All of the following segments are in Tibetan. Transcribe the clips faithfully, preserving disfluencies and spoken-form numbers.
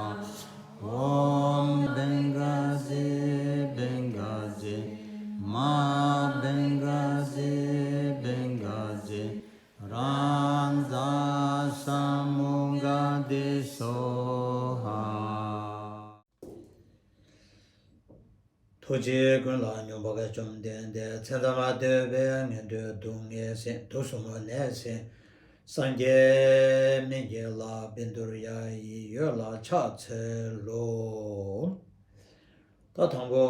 ཨོཾ་བེང་ག་ཛི་བེང་ག་ཛི་མ་བེང་ག་ཛི་བེང་ག་ཛི་རཱ་ཛ་ས་མུ་ག་དྷི་སྭཱ་ཧཱ། ཐུགས་རྗེ་ཀུན་ལ་སྙོམས་པར་བཅོམ་ལྡན་འདས། མཚན་ཐ་མ་ཐོས་པས་ངན་འགྲོའི་སྡུག་བསྔལ་སེལ། དུག་གསུམ་ནད་སེལ། སངས་རྒྱས་མི་མཇལ་བར་བཻ་ཌཱུརྱ་ཡི་འོད་ལ་ཕྱག་འཚལ་ལོ། ད་དང་པོ།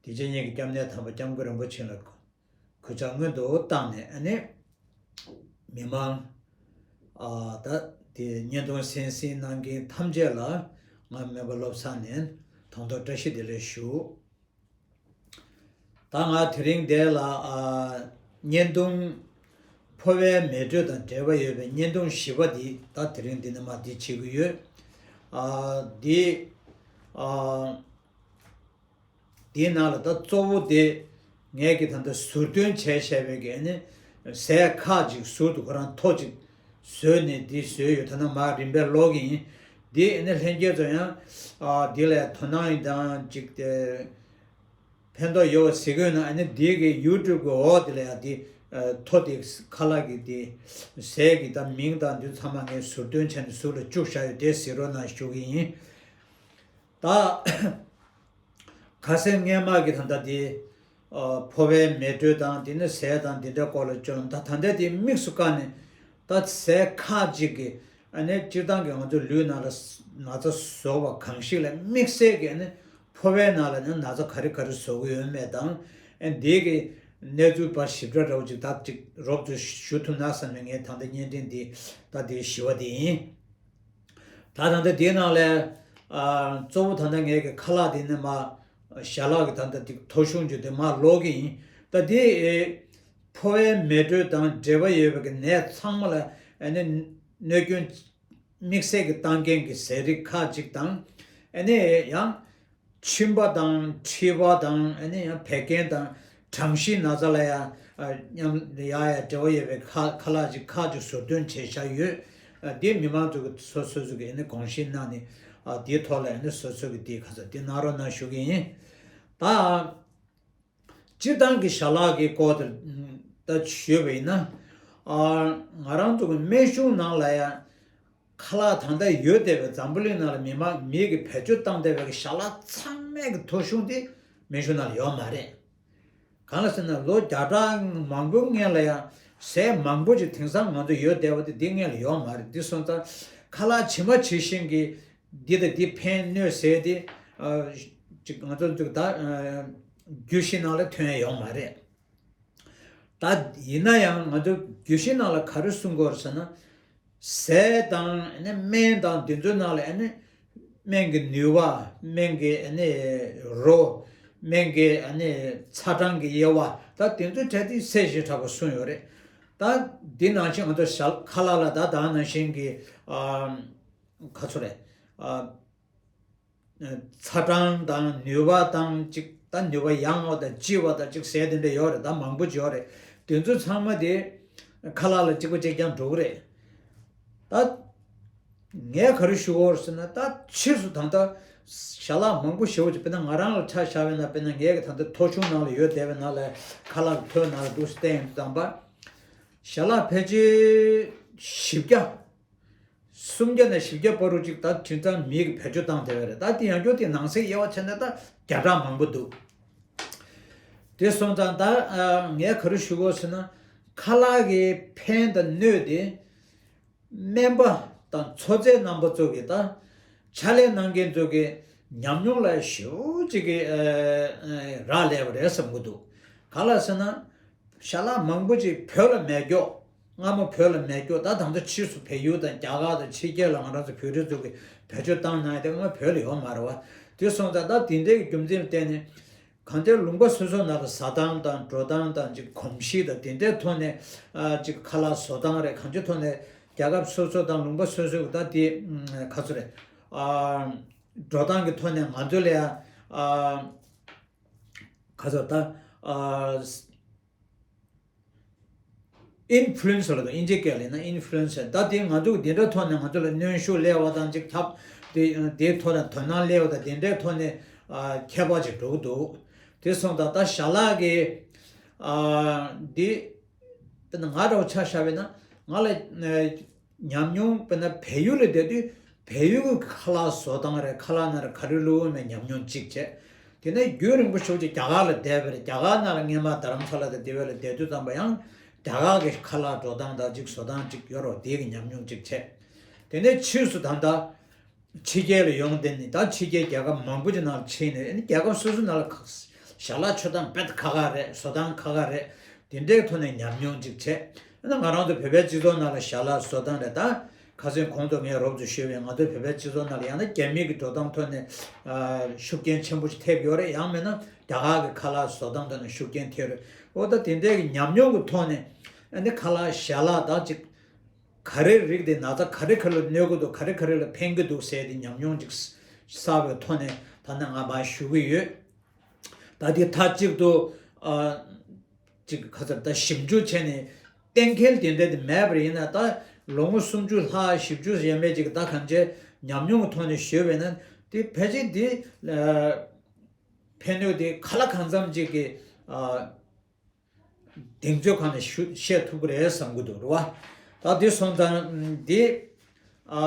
དེ་རྗེས་ཉིད་ཀྱི་སྐྱབས་གནས་དམ་པ་སྐྱབས་མགོན་རིན་པོ་ཆེ་ལ་གུས་ཕྱག་སྔོན་དུ་བཏང་ནས། ཨ་ནི་མི་མང་ཨ་ད་དེ་བརྙན་ཐུང་གསན་གཟིགས་གནང་མཁན་ཐམས་ཅད་ལ་ང་སྨན་པ་བློ་བཟང་ནས་དང་ཐོག་བཀྲ་ཤིས་བདེ་ལེགས་ཞུ། ད་ང་དེ་རིང་འདི་ལ་ཨ་བརྙན་ཐུང་འཕོ་བའི་མེ་དྲོད་དང་འབྲེལ་བ་ཡོད་པའི་བརྙན་ཐུང་བཞི་པ་འདི་ད་དེ་རིང་འདི་ནས་མར་འདི་བྱེད་ཀྱི་ཡོད། ཨ་འདི་ཨ་འདིའི་ནང་ལ་ད་གཙོ་བོ་དེ་ངས་ཀྱི་ད་ལྟ་ཟུར་འདོན་བྱས་བྱས་པའི་གི་ཨ་ནི་ཟས་ཁག་ཅིག་ཟུར་དུ་ཁོ་རང་ཐོ་ཅིག་བཟོས་ནས་འདི་བཟོས་ཡོད། ད་ནང་མར་རིམ་པས་ཀློག་གི་ཡིན། འདི་ཨ་ནི་ལྷན་རྒྱས་ཚོ་ཡང་ཨ་འདི་ལ་དོ་སྣང་ཡིན་དང་ཅིག་དེ། ཕན་ཐོགས་ཡོད་པ་གཟིགས་ཡོད་ན། ཨ་ནི་འདི་གི་ཡུ་ཊུབ་གི་འོག་དེ་ལ་ཡང་འདི་ཨ་ཐོ་དེ་ཁ་ལག་གི་དེ་ཟས་ཀྱི་ད་མིང་དང་འདི་ཚང་མ་ངས་ཟུར་འདོན་བྱས་ནས་ཟུར་ལ་བཅུག་བཞག་ཡོད། དེ་གཟིགས་རོགས་གནང་ཞུ་གི་ཡིན། ད་ཁ་སང་སྔས་མ་གི་ད་ལྟ་དེ་ཨ་འཕོ་བའི་མེ་དྲོད་དང་དེ་ནས་ཟས་དང་དེ་འདྲའི་སྐོར་ལ་བཅོས་ད་ད་ལྟ་དེ་དམིགས་སུ་བཀར་ནས་ད་ཟས་ཁག་ཅིག་གི་ཨ་ནི་སྤྱིར་བཏང་གི་ང་ཚོ་ལུས་ནང་ལ་ན་ཚ་བཟོ་བ་གང་ཞིག་ལ་དམིགས་བསལ་གྱི་ཨ་ནི་འཕོ་བའི་ནང་ལ་ནི་ན་ཚ་ག་རེ་ག་རེ་བཟོ་གི་ཡོད་མེད་དང་། ཨ་འདི་གི་གནས་ཚུལ་པ་ཞིབ་ཕྲ་འདྲ་བོ་ཅིག་ད་ཅིག་རོབ་ཙམ་ཞུ་ཐུབ་ན་བསམ་ནས་ངས་ད་ལྟ་བརྙན་འཕྲིན་འདི་ད་དེ་ཞུ་བ་དེ་ཡིན། ད་ད་ལྟ་དེའི་ནང་ལས་ཨ་གཙོ་བོ་ད་ལྟ་ངས་ཀྱི་ཁ་ལག་དེ་ནས་མར་ཞལ་ལག་གི་ད་ལྟ་དེ་ཐོ་གཞུང་བརྒྱུད་དེ་མར་ཀློག་གི་ཡིན། ད་དེ་ཨེ་འཕོ་བའི་མེ་དྲོད་དང་འབྲེལ་བ་ཡོད་པའི་གི་ནད་ཚང་མ་ལ་ཨ་ནི་གནོད་སྐྱོན་དམིགས་བསལ་གྱི་བཏང་མཁན་གྱི་ཟས་རིགས་ཁག་ཅིག་དང་། ཨ་ནི་ཡང་མཆིན་པ་དང་མཁྲིས་པ་དང་། ཨ་ནི་ཡང་བད་ཀན་དང་གྲང་ཤུལ་ན་ཚ་ལ་ཡང་ཨ་མཉམ་ཡ་ཡ་འབྲེལ་བ་ཡོད་པའི་ཁ་ཁ་ལག་ཅིག་ཁག་ཅིག་ཟུར་འདོན་བྱས་བཞག་ཡོད། ཨ་འདི་མི་མང་ཚོ་གི་སོ་སོ་སོ་གི་ཨ་ནི་དགོངས་བཞེས་གནང་ནས། ཨ་འདིའི་ཐོག་ལ་ཨ་ནི་སོ་སོ་གི་འདི་ག་ཚོད་འདི་གནང་རོགས་གནང་ཞུ་གི་ཡིན། ད་སྤྱིར་བཏང་གི་ཞལ་ལག་གི་སྐོར་དེ་ད་ཞུས་པ་ཡིན་ན། ཨ་ང་རང་ཚོ་གི་སྨན་གཞུང་ནང་ལ་ཡང་ཁ་ལག་ད་ལྟ་ཡོད་བསྡད་པའི་འཛམ་བུ་གླིང་ནང་ལ་མི་མང་མིས་ཀྱི་བེད་སྤྱོད་བཏང་བསྡད་པའི་གི་ཞལ་ལག་ཚང་མའི་གི་ཐོ་གཞུང་དེ་སྨན་གཞུང་ནང་ལ་ཡོད་མ་རེད། གང་ལ་ཟེར་ན་ལོ་བརྒྱ་ཕྲག་མང་པོའི་སྔོན་ལ་ཡང་ཟས་མང་པོ་ཅིག་དེང་སང་ང་ཚོ་ཡོད་བསྡད་པ་དེ་འདི་སྔོན་ལ་ཡོད་མ་རེད། འདི་སོང་ཙང་ཁ་ལག་ཇི་མ་ཇི་བཞིན་གྱི་འདི་དང་འདི་ཕན་གནོད་ཟེར་དེ་ཨ་ཅིག་ང་ཚོ་ཅིག་ད་ཨ་རྒྱུད་བཞི་ནང་ལ་ཐོན་ཡ་ཡོད་མ་རེད། ད་ཡིན་ན་ཡང་ང་ཚོ་རྒྱུད་བཞི་ནང་ལ་ག་རེ་གསུང་གི་ཡོད་རེད་ཟེར་ན། ཟས་དང་ཨ་ནི་སྨན་དང་འདི་ཚོའི་ནང་ལ་ཨ་ནི་སྨན་གྱི་ནུས་པ། སྨན་གྱི་ཨ་ནི་རོ། སྨན་གྱི་ཨ་ནི་ཚ་གྲང་གི་དབྱེ་བ། ད་དེ་ཚོའི་གྲས་དེ་གསལ་ཞིང་དྲག་པོ་གསུངས་ཡོད་རེད། ད་འདི་ནང་བཞིན་ང་ཚོ་ཞལ་ཁ་ལག་ལ་ད་ད་ནང་བཞིན་གྱི་ཨ་ག་ཚོད་རེད། ཨ་ཚ་གྲང་དང་ནུས་པ་དང་ཅིག་ད་ནུས་པ་ཡང་བ་དང་ལྕི་བ་དང་ཅིག་ཟས་དེ་འདྲ་ཡོད་རེད། ད་མང་པོ་ཅིག་ཡོད་རེད། དེ་ཚོ་ཚང་མ་དེ་ཁ་ལག་ལ་གཅིག་པ་གཅིག་རྐྱང་འགྲོ་གི་རེད། ད་ངས་ག་རེ་ཞུ་དགོས་རེད་ཟེར་ན། ད་ཕྱིས་སུ་ད་ལྟ་ཞལ་ལག་མང་པོ་ཞེ་པོ་ཅིག་དཔེར་ན་ང་རང་ལ་ཆ་བཞག་པ་ཡིན་ན། དཔེར་ན་ངས་ཀྱི་ད་ལྟ་ཐོ་གཞུང་ནང་ལ་ཡོད་བསྡད་པའི་ནང་ལ་ཁ་ལག་གི་ཐོའི་ནང་ལ་འདུག་སེ་བལྟས་ཡོང་དུས་ཙམ་པ། ཞལ་ལག་ཕལ་ཆེར་བཞི་བརྒྱ། སུམ་བརྒྱ་ནས་བཞི་བརྒྱ་བར་དུ་ཅིག་ད་དེང་སང་མིས་ཀྱི་བེད་སྤྱོད་བཏང་བསྡད་པ་རེད། ད་དེ་ཡང་བསྐྱར་དེ་ནང་གསེས་དབྱེ་བ་ཕྱེ་ན་ད་བརྒྱ་ཕྲག་མང་པོ་འདུག་དེ་སོང་ཙང་ད་ཨ་ངས་ག་རེ་ཞུ་དགོས་ཟེར་ན། ཁ་ལག་གི་ཕན་དང་གནོད་དེ་སྨན་པ་དང་འཚོ་རྩལ་རྣམ་པ་ཚོ་གི་ད་ཕྱག་ལས་གནང་མཁན་ཚོ་གི་ཉམས་མྱོང་ལ་ཞེ་པོ་ཅིག་གི་ཨ་ཨ་རག་ལས་པ་རེད་བསམ་གྱི་འདུག་གང་ལ་ཟེར་ན། ཞལ་ལག་མང་པོ་ཅིག་བོད་ལ་མེད་ཀྱོག་སྔ་མོ་བོད་ལ་མེད་ཀྱོག་ད་དང་ཐོག་ཕྱིས་སུ་བལ་ཡུལ་དང་རྒྱ་གར་དང་ཕྱི་རྒྱལ་ལ་ང་རང་ཚོ་བོད་རིགས་ཚོ་གིས་བེད་སྤྱོད་བཏང་གནང་ཡ་དེ་སྔ་མོ་བོད་ལ་ཡོད་མ་རེད་བ། དེ་སོང་ཙང་ད་དེ་འདྲའི་གི་རྒྱུ་མཚན་ལ་བརྟེན་ནས་གང་ལྟར་ལུང་པ་སོ་སོ་ནང་ལ་ཟ་སྟངས་དང་འགྲོ་སྟངས་དང་ཅིག་གོམས་གཤིས་དང་དེ་འདྲའི་ཐོག་ནས་ཨ་ཅིག་ཁ་ལག་བཟོ་སྟངས་རེད། གང་ཅིའི་ཐོག་ནས་རྒྱལ་ཁབ་སོ་སོ་དང་ལུང་པ་སོ་སོ་གི་ད་དེ་ཨ་ག་ཚོད་རེད། ཨ་འགྲོ་སྟངས་ཀྱི་ཐོག་ནས་ང་ཚོ་ལ་ཡ་ཨ་ག་ཚོད་ད་ཨ། ཨིན་ཕུ་ལུ་ཨེན་སི་ལབ་དང་ཨིན་ཇི་སྐད་ལ་ཡིན་ན་ཨིན་ཕུ་ལུ་ཨེན་སི། ད་དེ་ང་ཚོ་གི་དེ་འདྲ་ཐོག་ནས་ང་ཚོ་ལ་གནོན་ཤུགས་སླེབས་པ་དང་ཅིག་ཐབས་དེ་དེའི་ཐོག་ནས་དོ་སྣང་སླེབས་པ་དང་དེ་འདྲའི་ཐོག་ནས་ཨ་ཁྱད་པར་ཅིག་འགྲོ་གི་འདུག་དེ་སོང་ཙང་ད་ཞལ་ལག་གི་ཨ་འདི་དཔེར་ན་ང་འདྲ་བོ་ཆ་བཞག་པ་ཡིན་ན་ང་ལ་ཨ་ཉམས་མྱོང་དཔེར་ན་བལ་ཡུལ་ལ་བསྡད་དུས་བལ་ཡུལ་གྱི་ཁ་ལག་བཟོ་སྟངས་རེད། ཁ་ལག་ནང་ལ་ག་རེ་བླུགས་ཡོད་མེད་ཉམས་མྱོང་གཅིག་བྱས། དེ་ནས་རྒྱུན་རིང་པོ་ཞེ་པོ་ཅིག་རྒྱ་གར་ལ་བསྡད་པ་རེད། རྒྱ་གར་ནང་ལ་སྔས་མ་རྡ་རམ་ས་ལ་དང་དེ་བས་ལ་བསྡད་དུས་ཙམ་པ་ཡང་རྒྱ་གར་གྱི་ཁ་ལག་འགྲོ་སྟངས་དང་ཅིག་བཟོ་སྟངས་ཅིག་ཡོད་རེད། དེ་གི་ཉམས་མྱོང་ཅིག་བྱས། དེ་ནས་ཕྱིས་སུ་ད་ལྟ་ཕྱི་རྒྱལ་ལ་ཡོང་དེ་ནི་ད་ཕྱི་རྒྱལ་རྒྱལ་ཁབ་མང་པོ་ཅིག་ནང་ལ་ཕྱིན་ནས་ཨ་ནི་རྒྱལ་ཁབ་སོ་སོ་ནང་ལ་ཁ་ཞལ་ལག་མཆོད་སྟངས་དཔེ་ཁག་ཁག་རེད། བཟོ་སྟངས་ཁག་ཁག་རེད། དེ་འདྲའི་ཐོག་ནས་ཉམས་མྱོང་ཅིག་བྱས། ཨ་ནི་ང་རང་ཚོ་བོད་པའི་སྤྱི་ཚོགས་ནང་ལ་ཞལ་ལག་བཟོ་སྟངས་རེད། ད་ཁ་སང་གོང་དུ་ངས་རོབ་ཙམ་ཞུས་པའི་ང་ཚོའི་བོད་པའི་སྤྱི་ཚོགས་ནང་ལ་ཡང་ན་རྒྱ་མི་གི་འགྲོ་སྟངས་ཐོག་ནས་ཨ་ཤུགས་རྐྱེན་ཆེན་པོ་ཞིག་ཐེབས་ཡོད་རེད། ཡང་མིན་ན་རྒྱ་གར་གི་ཁ་ལག་བཟོ་སྟངས་ཐོག་ནས་ཤུགས་རྐྱེན་ཐེབས་རེད། འོ་ད་དེ་འདྲའི་གི་ཉམས་མྱོང་གི་ཐོག་ནས་ཨ་ནི་ཁ་ལག་ཞལ་ལག་ད་ཅིག་ག་རེ་རིགས་དེ་ན་ཚ་ག་རེ་ག་རེ་ལ་གནོད་གི་འདུག་ག་རེ་ག་རེ་ལ་ཕན་གི་འདུག་ཟེར་དེ་ཉམས་མྱོང་ཅིག་བསགས་པའི་ཐོག་ནས་ད་ནི་ང་མར་ཞུ་གི་ཡོད། ད་དེ་མཐའ་གཅིག་ཏུ་ཨ་ཅིག་ག་ཚོད་ད་ཞིབ་འཇུག་བྱས་ནས་གཏན་འཁེལ་དེ་འདྲ་དེ་མེད་པར་ཡིན་ན་ད་ལོ་ངོ་སུམ་ཅུ་ལྷག་བཞི་བཅུ་ཡས་མས་ཅིག་ད་གང་བྱས་ཉམས་མྱོང་གི་ཐོག་ནས་ཞུས་པས་ན་དེ་ཕལ་ཆེར་དེ་ཨ་ཕན་གནོད་དེ་ག་ལ་གང་འཚམ་ཅིག་གི་ཨ་གདེང་ཚོད་གང་ནས་ཞུ་བཤད་ཐུབ་ཀྱི་རེད་བསམ་གྱི་འདུག་རེད་བ། ད་དེ་སོང་ཙང་དེ་ཨ་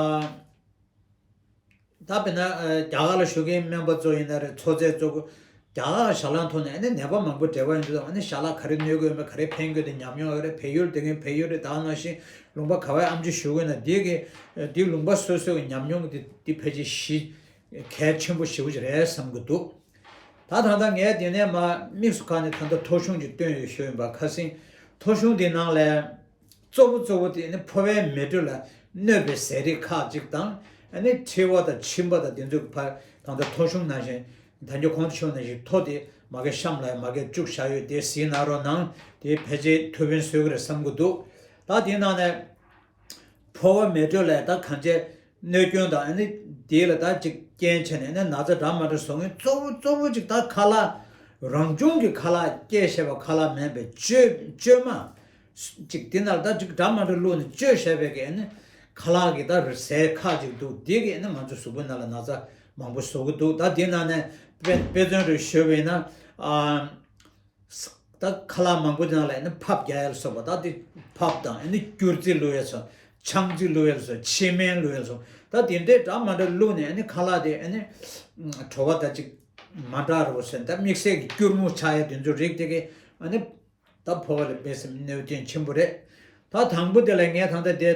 ད་དཔེར་ན་ཨ་རྒྱ་གར་ལ་བཞུགས་མཁན་སྨན་པ་ཚོ་ཡིན་ན་རེད། ཚོགས་རྫས་གཙོ་བོ་རྒྱ་གར་ཞལ་ལག་ཐོག་ནས་ཨ་ནི་ནད་པ་མང་པོ་འབྲེལ་བ་ཡོང་དུས་ཨ་ནི་ཞལ་ལག་ག་རེ་གནོད་ཀྱི་ཡོད་མེད་ག་རེ་ཕན་གྱི་ཡོད་དེ་ཉམས་མྱོང་ཡོད་རེད། བལ་ཡུལ་དེ་གིན་བལ་ཡུལ་རེད། ད་ནང་བཞིན་ལུང་པ་ག་བའི་ཨེམ་ཆི་བཞུགས་ཡོད་ན་དེ་གི་དེ་ལུང་པ་སོ་སོའི་ཉམས་མྱོང་གི་དེ་དེ་ཕལ་ཆེར་གཞི་གལ་ཆེན་པོ་ཞེ་པོ་ཅིག་རེད་བསམ་གྱི་འདུག་ད་ད་ལྟ་ངས་དེ་ནས་མར་དམིགས་སུ་བཀར་ནས་ད་ལྟ་ཐོ་གཞུང་ཅིག་བཏོན་ཡོད་ཞུ་ཡིན་པ། ཁ་སང་ཐོ་གཞུང་འདི་ནང་ལ་གཙོ་བོ་གཙོ་བོ་དེ་ནི་ཕོ་བའི་མེ་དྲོད་ལ་གནོད་པའི་ཟས་རིགས་ཁག་ཅིག་དང་། ཨ་ནི་མཁྲིས་པ་དང་མཆིན་པ་དང་དེ་ཚོའི་བར་ད་ལྟ་ཐོ་གཞུང་ནང་བཞིན་ད་ལྟ་གོང་དུ་ཞུས་ནང་བཞིན་ཐོ་དེ་མ་གི་གཤམ་ལ་མ་གི་བཅུག་བཞག་ཡོད། དེ་གཟིགས་གནང་རོགས་གནང་། དེ་ཕལ་ཆེར་ཐུགས་ཕན་གསོས་ཀྱི་རེད་བསམ་གྱི་འདུག་ད་དེའི་ནང་ནས་ཕོ་བ་མེ་དྲོད་ལ་ད་གང་ཅི་གནོད་སྐྱོན་དང་ཨ་ནི་དེ་ལ་ད་ཅིག་རྐྱེན་བྱས་ནས་ཨ་ནི་ན་ཚ་འདྲ་མ་འདྲ་བཟོ་མཁན་གཙོ་བོ་གཙོ་བོ་ཅིག་ད་ཁ་ལག་རང་བྱུང་གི་ཁ་ལག་སྐྱེས་བཞག་པ་ཁ་ལག་མིན་པའི་བཅོས་བཅོས་མ་ཅིག་དེ་ནང་ལ་ད་ཅིག་འདྲ་མ་འདྲ་བླུགས་ནས་བཅོས་བཞག་པའི་གི་ཨ་ནི་ཁ་ལག་གི་ད་ཟས་ཁག་ཅིག་འདུག་དེ་གི་ཨ་ནི་ང་ཚོ་གཟུགས་པོའི་ནང་ལ་ན་ཚ་མང་པོ་བཟོ་གི་འདུག་ད་དེ་ནང་ནས་དཔེ་དཔེ་མཚོན་རེ་ཞུས་པ་ཡིན་ན་ཨ། ད་ཁ་ལག་མང་པོ་ནང་ལ་ཨ་ནི་ཕབས་རྒྱག་ཡ་ལ་སོགས་པ་ད་དེ་ཕབས་དང་ཨ་ནི་སྐྱུར་རྩི་བླུགས་ཡ་སོགས་ཆང་རྩི་བླུགས་ཡ་ལ་སོགས་ཕྱེ་སྨན་བླུགས་ཡ་ལ་སོགས་ད་དེ་འདྲའི་འདྲ་མ་འདྲ་བླུགས་ནས་ཨ་ནི་ཁ་ལག་དེ་ཨ་ནི་བྲོ་བ་ད་ཅིག་མ་འདྲ་རུ་ཟེར། ད་དམིགས་བསལ་གྱི་སྐྱུར་མོ་ཆགས་ཡ་དེ་ཚོ་རིགས་དེ་གས་ཨ་ནི་ད་ཕོ་བ་ལ་དཔེ་སེམས་གནོད་སྐྱོན་ཆེན་པོ་རེད། ད་དང་པོ་དེ་ལ་ངས་ད་ལྟ་དེ་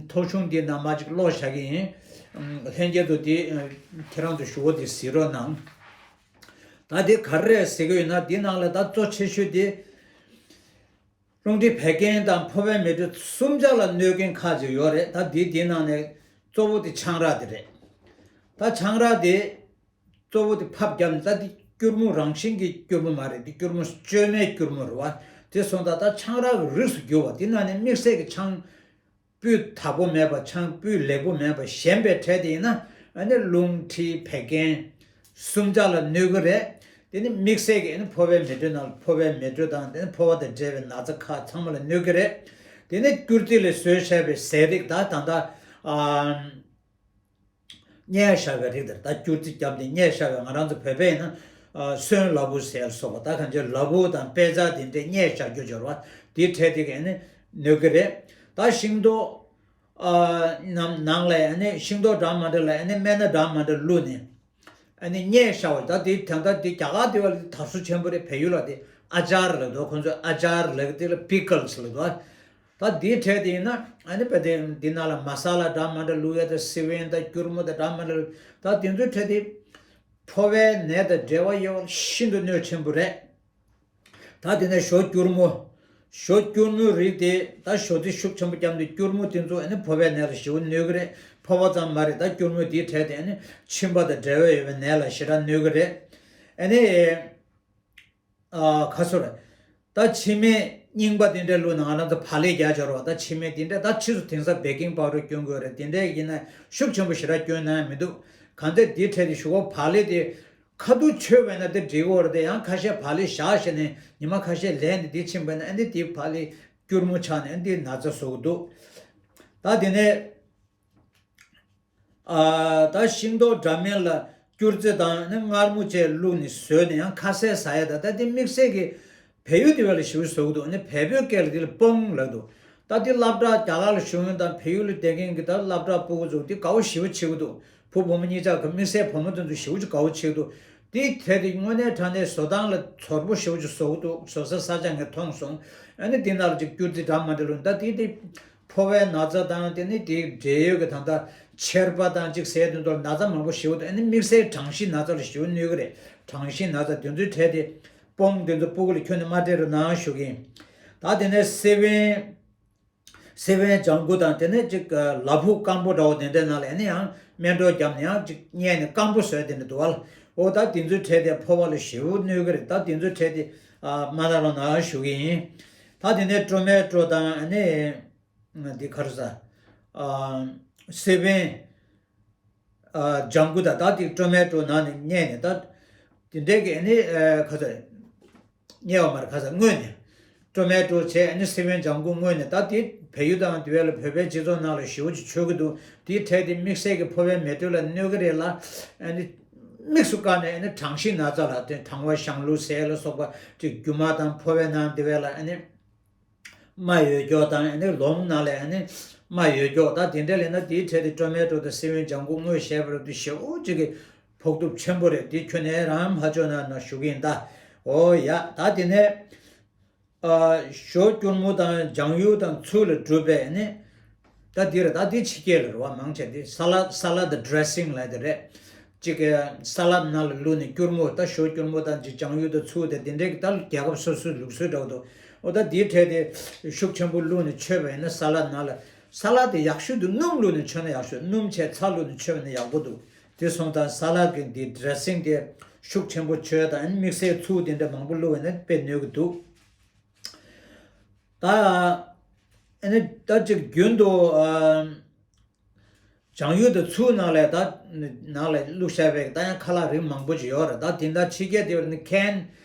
ཐོ་གཞུང་འདི་ནང་མར་ཅིག་ཀློག་བཞག་གི་ཡིན། ལྷན་རྒྱས་ཚོ་དེ་ཁྱེད་རང་ཚོ་ཞུ་བ་དེ་གཟིགས་རོགས་གནང་། ད་དེ་ག་རེ་རེད་ཟེར་གྱི་ཡོད་ན་དེ་ནང་ལ་ད་གཙོ་ཆེ་ཤོས་དེ་རླུང་མཁྲིས་བད་ཀན་དང་ཕོ་བའི་མེ་དྲོད་གསུམ་ཆ་ལ་གནོད་མཁན་ཁག་ཅིག་ཡོད་རེད། ད་དེ་དེ་ནང་ནས་གཙོ་བོ་དེ་ཆང་རག་དེ་རེད། ད་ཆང་རག་དེ་གཙོ་བོ་དེ་ཕབས་བརྒྱབ་ནས་ད་དེ་སྐྱུར་མོ་རང་བཞིན་གྱི་སྐྱུར་མོ་མ་རེད། དེ་སྐྱུར་མོ་བཅོས་མའི་སྐྱུར་མོ་རེད་བ། དེ་སོང་ཙང་ད་ཆང་རག་གི་རིགས་སུ་གྱུར་བ་དེ་ནང་ནས་དམིགས་བསལ་གྱི་ཆང་སྤུས་དག་པོ་མེད་པ་ཆང་སྤུས་ལེགས་པོ་མེད་པ་གཞན་པའི་གྲས་དེ་ཡིན་ན་ཨ་ནི་རླུང་མཁྲིས་བད་ཀན་གསུམ་ཆ་ལ་གནོད་ཀྱི་རེད། དེ་ནི་དམིགས་བསལ་གྱི་ཨ་ནི་ཕོ་བའི་མེ་དྲོད་ནང་ཕོ་བའི་མེ་དྲོད་དང་དེ་ནི་ཕོ་བ་དང་འབྲེལ་བའི་ན་ཚ་ཁག་ཚང་མ་ལ་གནོད་ཀྱི་རེད། དེ་ནི་སྐྱུར་རྩི་ལས་བཟོས་བྱས་པའི་ཟས་རིགས་ད་ད་ལྟ་ཨ། བསྙལ་བཞག་པའི་རིགས་དེར་ད་སྐྱུར་རྩི་བརྒྱབ་སྟེ་བསྙལ་བཞག་པའི་ང་རང་ཚོ་བོད་པས་ཡིན་ན་སོན་ལ་ཕུག་ཟེར་ལ་སོགས་པ་ད་གང་ཅི་ལ་ཕུག་དང་དཔེ་ཆ་དེ་འདྲས་བསྙལ་བཞག་རྒྱུ་སྦྱོར་བ་དེའི་གྲས་དེ་གས་ནི་གནོད་ཀྱི་རེད། ད་ཤིང་ཏོག་ནང་ནང་ལ་ཡང་ནི་ཤིང་ཏོག་འདྲ་མ་འདྲ་ལ་ཡང་ནི་སྨན་སྣ་འདྲ་མ་འདྲ་བླུགས་ནས་ཨ་ནི་བསྙལ་བཞག་པ་ད་དེ་ད་ལྟ་དེ་རྒྱ་གར་དེ་བ་ལ་དེ་དར་སྲོལ་ཆེན་པོ་རེད། བལ་ཡུལ་ལ་དེ་ཨ་ཅར་ལབ་འདུག་ཁོང་ཚོས་ཨ་ཅར་ལབ་ཀྱི་དེ་ལ་པི་ཀལ་སི་ལབ་འདུག་ད་འདིའི་གྲས་དེ་ཡིན་ན་ཨ་ནི་དཔེ་དེ་འདི་ནང་ལ་མ་ས་ལ་འདྲ་མ་འདྲ་བླུགས་ཡ་དང་སི་པན་དང་སྐྱུར་མོ་དང་འདྲ་མ་འདྲ་ད་དེ་ཚོའི་གྲས་དེ་ཕོ་བའི་ནད་དང་འབྲེལ་བ་ཡོད་པ་ཤིན་ཏུ་གནོད་ཆེན་པོ་རེད། ད་དེ་ནས་ཞོ་སྐྱུར་མོ། ཞོ་སྐྱུར་མོའི་རིགས་དེ་ད་ཞོ་རྩི་ཤུགས་ཆེན་པོ་བརྒྱབ་ནས་སྐྱུར་མོ་དེ་ཚོ་ཨ་ནི་ཕོ་བའི་ནད་ལ་ཞེ་པོ་གནོད་ཀྱི་རེད། ཕོ་བ་ཙམ་མ་རེད། ད་སྐྱུར་མོ་དེའི་གྲས་དེ་ཨ་ནི་མཆིན་པ་དང་འབྲེལ་བ་ཡོད་པའི་ནད་ལ་ཞེ་དྲག་གནོད་ཀྱི་རེད། ཨ་ནི། ཨ་ཁ་སོ་རེད། ད་མཆིན་མེ་རྙིང་པ་དེ་འདྲ་བླུགས་ན་ང་རང་ཚོ་བག་ལེབ་རྒྱག་འབྱོར་བ་ད་མཆིན་མེ་དེ་འདྲ་ད་ཕྱིས་སུ་དེང་སང་བེ་ཀིང་པའུ་ཌར་སྐྱོན་དགོས་རེད། དེ་འདྲ་ཡིན་ན་ཤུགས་ཆེན་པོ་ཞེ་དྲག་སྐྱོན་ན་ཡང་མི་འདུག་གང་ལྟར་དེའི་གྲས་དེ་ཞུ་གོ་བག་ལེབ་དེ་ཁ་ཐུག་མཆོད་པས་ན་དེ་འགྲིག་གོ་རེད་དེ་ཡང་ཁ་ཤས་བག་ལེབ་བཞག་བྱས་ནས་ཉི་མ་ཁ་ཤས་ལས་ནས་དེ་ཕྱིན་པས་ན་ཨ་ནི་དེའི་བག་ལེབ་ སྐྱུར་མོ་ཆགས་ནས་འདི་ན་ཚ་བཟོ་གི་འདུག་ད་དེ་ནས་ཨ་ད་ཤིང་ཏོག་འདྲ་མིན་ལ་སྐྱུར་རྩི་དང་ནི་མངར་མོ་བཅས་བླུགས་ནས་ཟོས་ནས་ཡང་ཁ་ཟས་ཟ་ཡ་ད་ད་དེ་དམིགས་བསལ་གྱི་བལ་ཡུལ་དེ་བས་ལ་ཞིབ་བཟོ་གི་འདུག་ཨ་ནི་བལ་པོའི་སྐད་ལ་དེ་ལ་པོང་ལབ་འདུག་ད་དེ་སློབ་གྲྭ་རྒྱ་གར་ལ་བཞུགས་མཁན་དང་བལ་ཡུལ་ལ་བསྡད་མཁན་གྱི་ད་སློབ་གྲྭ་ཕྲུ་གུ་ཚོ་དེ་དགའ་བོ་ཞེ་པོ་བྱེད་ཀྱི་འདུག་བུ་བུ་མོ་གཉིས་ཆ་གི་དམིགས་བསལ་བུ་མོ་དེ་ཚོ་ཞེ་པོ་ཅིག་དགའ་བོ་བྱེད་ཀྱི་འདུག་དེའི་གྲས་དེ་དངོས་གནས་དྲང་གནས་བཟོ་སྟངས་ལ་ཚོར་པོ་ཞེ་པོ་ཅིག་བཟོ་གི་འདུག་བཟོ་ས་ས་ཆ་ངས་མཐོང་སོང་། ཨ་ནི་དེ་ནང་ལ་ཅིག་སྐྱུར་རྩི་འདྲ་མི་འདྲ་བླུགས་ད་དེ་དེ་ཕོ་བའི་ན་ཚ་དང་དེ་ནི་དེའི་འབྲེལ་ཡོད་ཀྱི་ད་ལྟ་མཆེར་པ་དང་ཅིག་ཟས་དེ་ཚོར་ན་ཚ་མང་པོ་ཞེ་པོ་འདུག་ཨ་ནི་དམིགས་བསལ་གྲང་གཤིས་ན་ཚ་ལ་ཞེ་པོ་གནོད་ཀྱི་རེད། གྲང་གཤིས་ན་ཚ་དེ་ཚོའི་གྲས་དེ་པོང་དེ་ཚོ་སྤུ་གུ་ལ་ཁྱོན་ནས་མ་སྤྲད་རོགས་གནང་ཞུ་གི་ཡིན། ད་དེ་ནས་སེ་བན། སེ་བན་ལྗང་གུ་དང་དེ་ནས་ཅིག་ལ་ཕུག་སྐམ་པོ་འདྲ་བོ་དེ་འདྲའི་ནང་ལ་ཨ་ནི་ཡང་སྨན་སྒྲོ་བརྒྱབ་ནས་ཡང་ཅིག་བསྙལ་ནས་སྐམ་པོ་བཟོས་དེ་འདྲ་འདུག་བ། འོ་ད་དེ་ཚོའི་གྲས་དེ་ཕོ་བ་ལ་ཞེ་པོ་གནོད་ཀྱི་རེད། ད་དེ་ཚོའི་གྲས་དེ་ཨ་མ་ན་རོགས་གནང་ཞུ་གི་ཡིན། ད་དེ་ནས་ཊོ་མེ་ཊོ་དང་ཨ་ནི་འདི་ག་རེ་ཟ་ཨ་སེ་བན། ལྗང་གུ་དང་ད་དེ་ཊོ་མེ་ཊོ་ནང་ནས་བསྙལ་ནས་ད་དེ་འདྲའི་གི་ཨ་ནི་ཁ་ཚ་བསྙལ་བ་མ་རེད། ཁ་ཚ་བརྔོས་ནས་ཊོ་མེ་ཊོ་བྱས་ཨ་ནི་སེ་བན་ལྗང་གུ་བརྔོས་ནས་ད་དེ་བལ་ཡུལ་དང་དེ་བས་ལ་བོད་པའི་སྤྱི་ཚོགས་ནང་ལ་ཞེ་པོ་ཅིག་མཆོད་ཀྱི་འདུག་དེའི་གྲས་དེ་དམིགས་བསལ་གྱི་ཕོ་བའི་མེ་དྲོད་ལ་གནོད་ཀྱི་རེད་ལ་ཨ་ནི་དམིགས་སུ་བཀར་ནས་ཨ་ནི་གྲང་གཤིས་ན་ཚ་ལ་དེ་གྲང་བ་ཞང་ལུ་ཟས་ལ་སོགས་པ་དེ་རྒྱུ་མ་དང་ཕོ་བའི་ནང་དེ་བས་ལ་ཨ་ནི། རྨ་ཡོད་ཀྱོག་དང་ཨ་ནི་ལོང་ནང་ལ་ཨ་ནི་རྨ་ཡོད་ཀྱོག་ད་དེ་འདྲ་ལས་ན་དེའི་གྲས་དེ་ཊོ་མེ་ཊོ་དང་སེ་བན་ལྗང་གུ་བརྔོས་བྱས་པ་རེད་དུ་ཞེ་པོ་ཅིག་གི་ཕོག་ཐུག་ཆེན་པོ་རེད། དེ་ཁྱོན་ནས་རང་མ་ཆོག་ན་ན་ཞུ་གི་ཡིན་ད། འོ་ཡ་ད་དེ་ནས་ཨ་ཞོ་སྐྱུར་མོ་དང་ལྗང་ཡུ་དང་ཚུལ་ལ་གྲུབ་པའི་ཨ་ནི་ད་དེ་རེད། ད་དེ་ཕྱི་རྒྱལ་ལ་རེད་བ། མང་ཆེ་དེ་ས་ལ་ས་ལ་དང་ཌི་རེ་སིང་ལ་དེ་རེད། གཅིག་གི་ས་ལད་ནང་ལ་བླུགས་ནས་སྐྱུར་མོ་ད་ཞོ་སྐྱུར་མོ་དང་གཅིག་ལྗང་ཡུ་དང་ཚུལ་དེ་དེ་འདྲའི་གི་ད་རྒྱལ་ཁབ་སོ་སོའི་ལུགས་སྲོལ་འདྲ་བོ་འདུག་འོ་ད་དེའི་གྲས་དེ་ཤུགས་ཆེན་པོ་བླུགས་ནས་མཆོད་པ་ཡིན་ན་ས་ལད་ནང་ལ་ས་ལད་དེ་ཡག་ཤོས་དེ་སྣུམ་བླུགས་ནས་མཆོད་ན་ཡག་ཤོས། སྣུམ་བྱས་ཚྭ་བླུགས་ནས་མཆོད་པ་ཡིན་ན་ཡག་པོ་འདུག་དེ་སོང་ཙང་ས་ལད་གི་འདི་ཌི་རེ་སིང་དེ་ཤུགས་ཆེན་པོ་མཆོད་དང་དམིགས་བསལ་ཚུལ་དེ་འདྲ་མང་པོ་བླུགས་པ་ཡིན་ན་དཔེ་གནོད་ཀྱི་འདུག་ད་ཨ་ནི་ད་ཅིག་རྒྱུན་དུ་ཨ། ལྗང་ཡུ་དང་ཚུལ་ནང་ལས་ད་ནང་ལས་བླུགས་བཞག་པའི་ད་ཡང་ཁ་ལག་རིགས་མང་པོ་ཅིག་ཡོད་རེད། ད་དེ་འདྲ་ཕྱི་རྒྱལ་དེ་བར་ནི་ཁེན་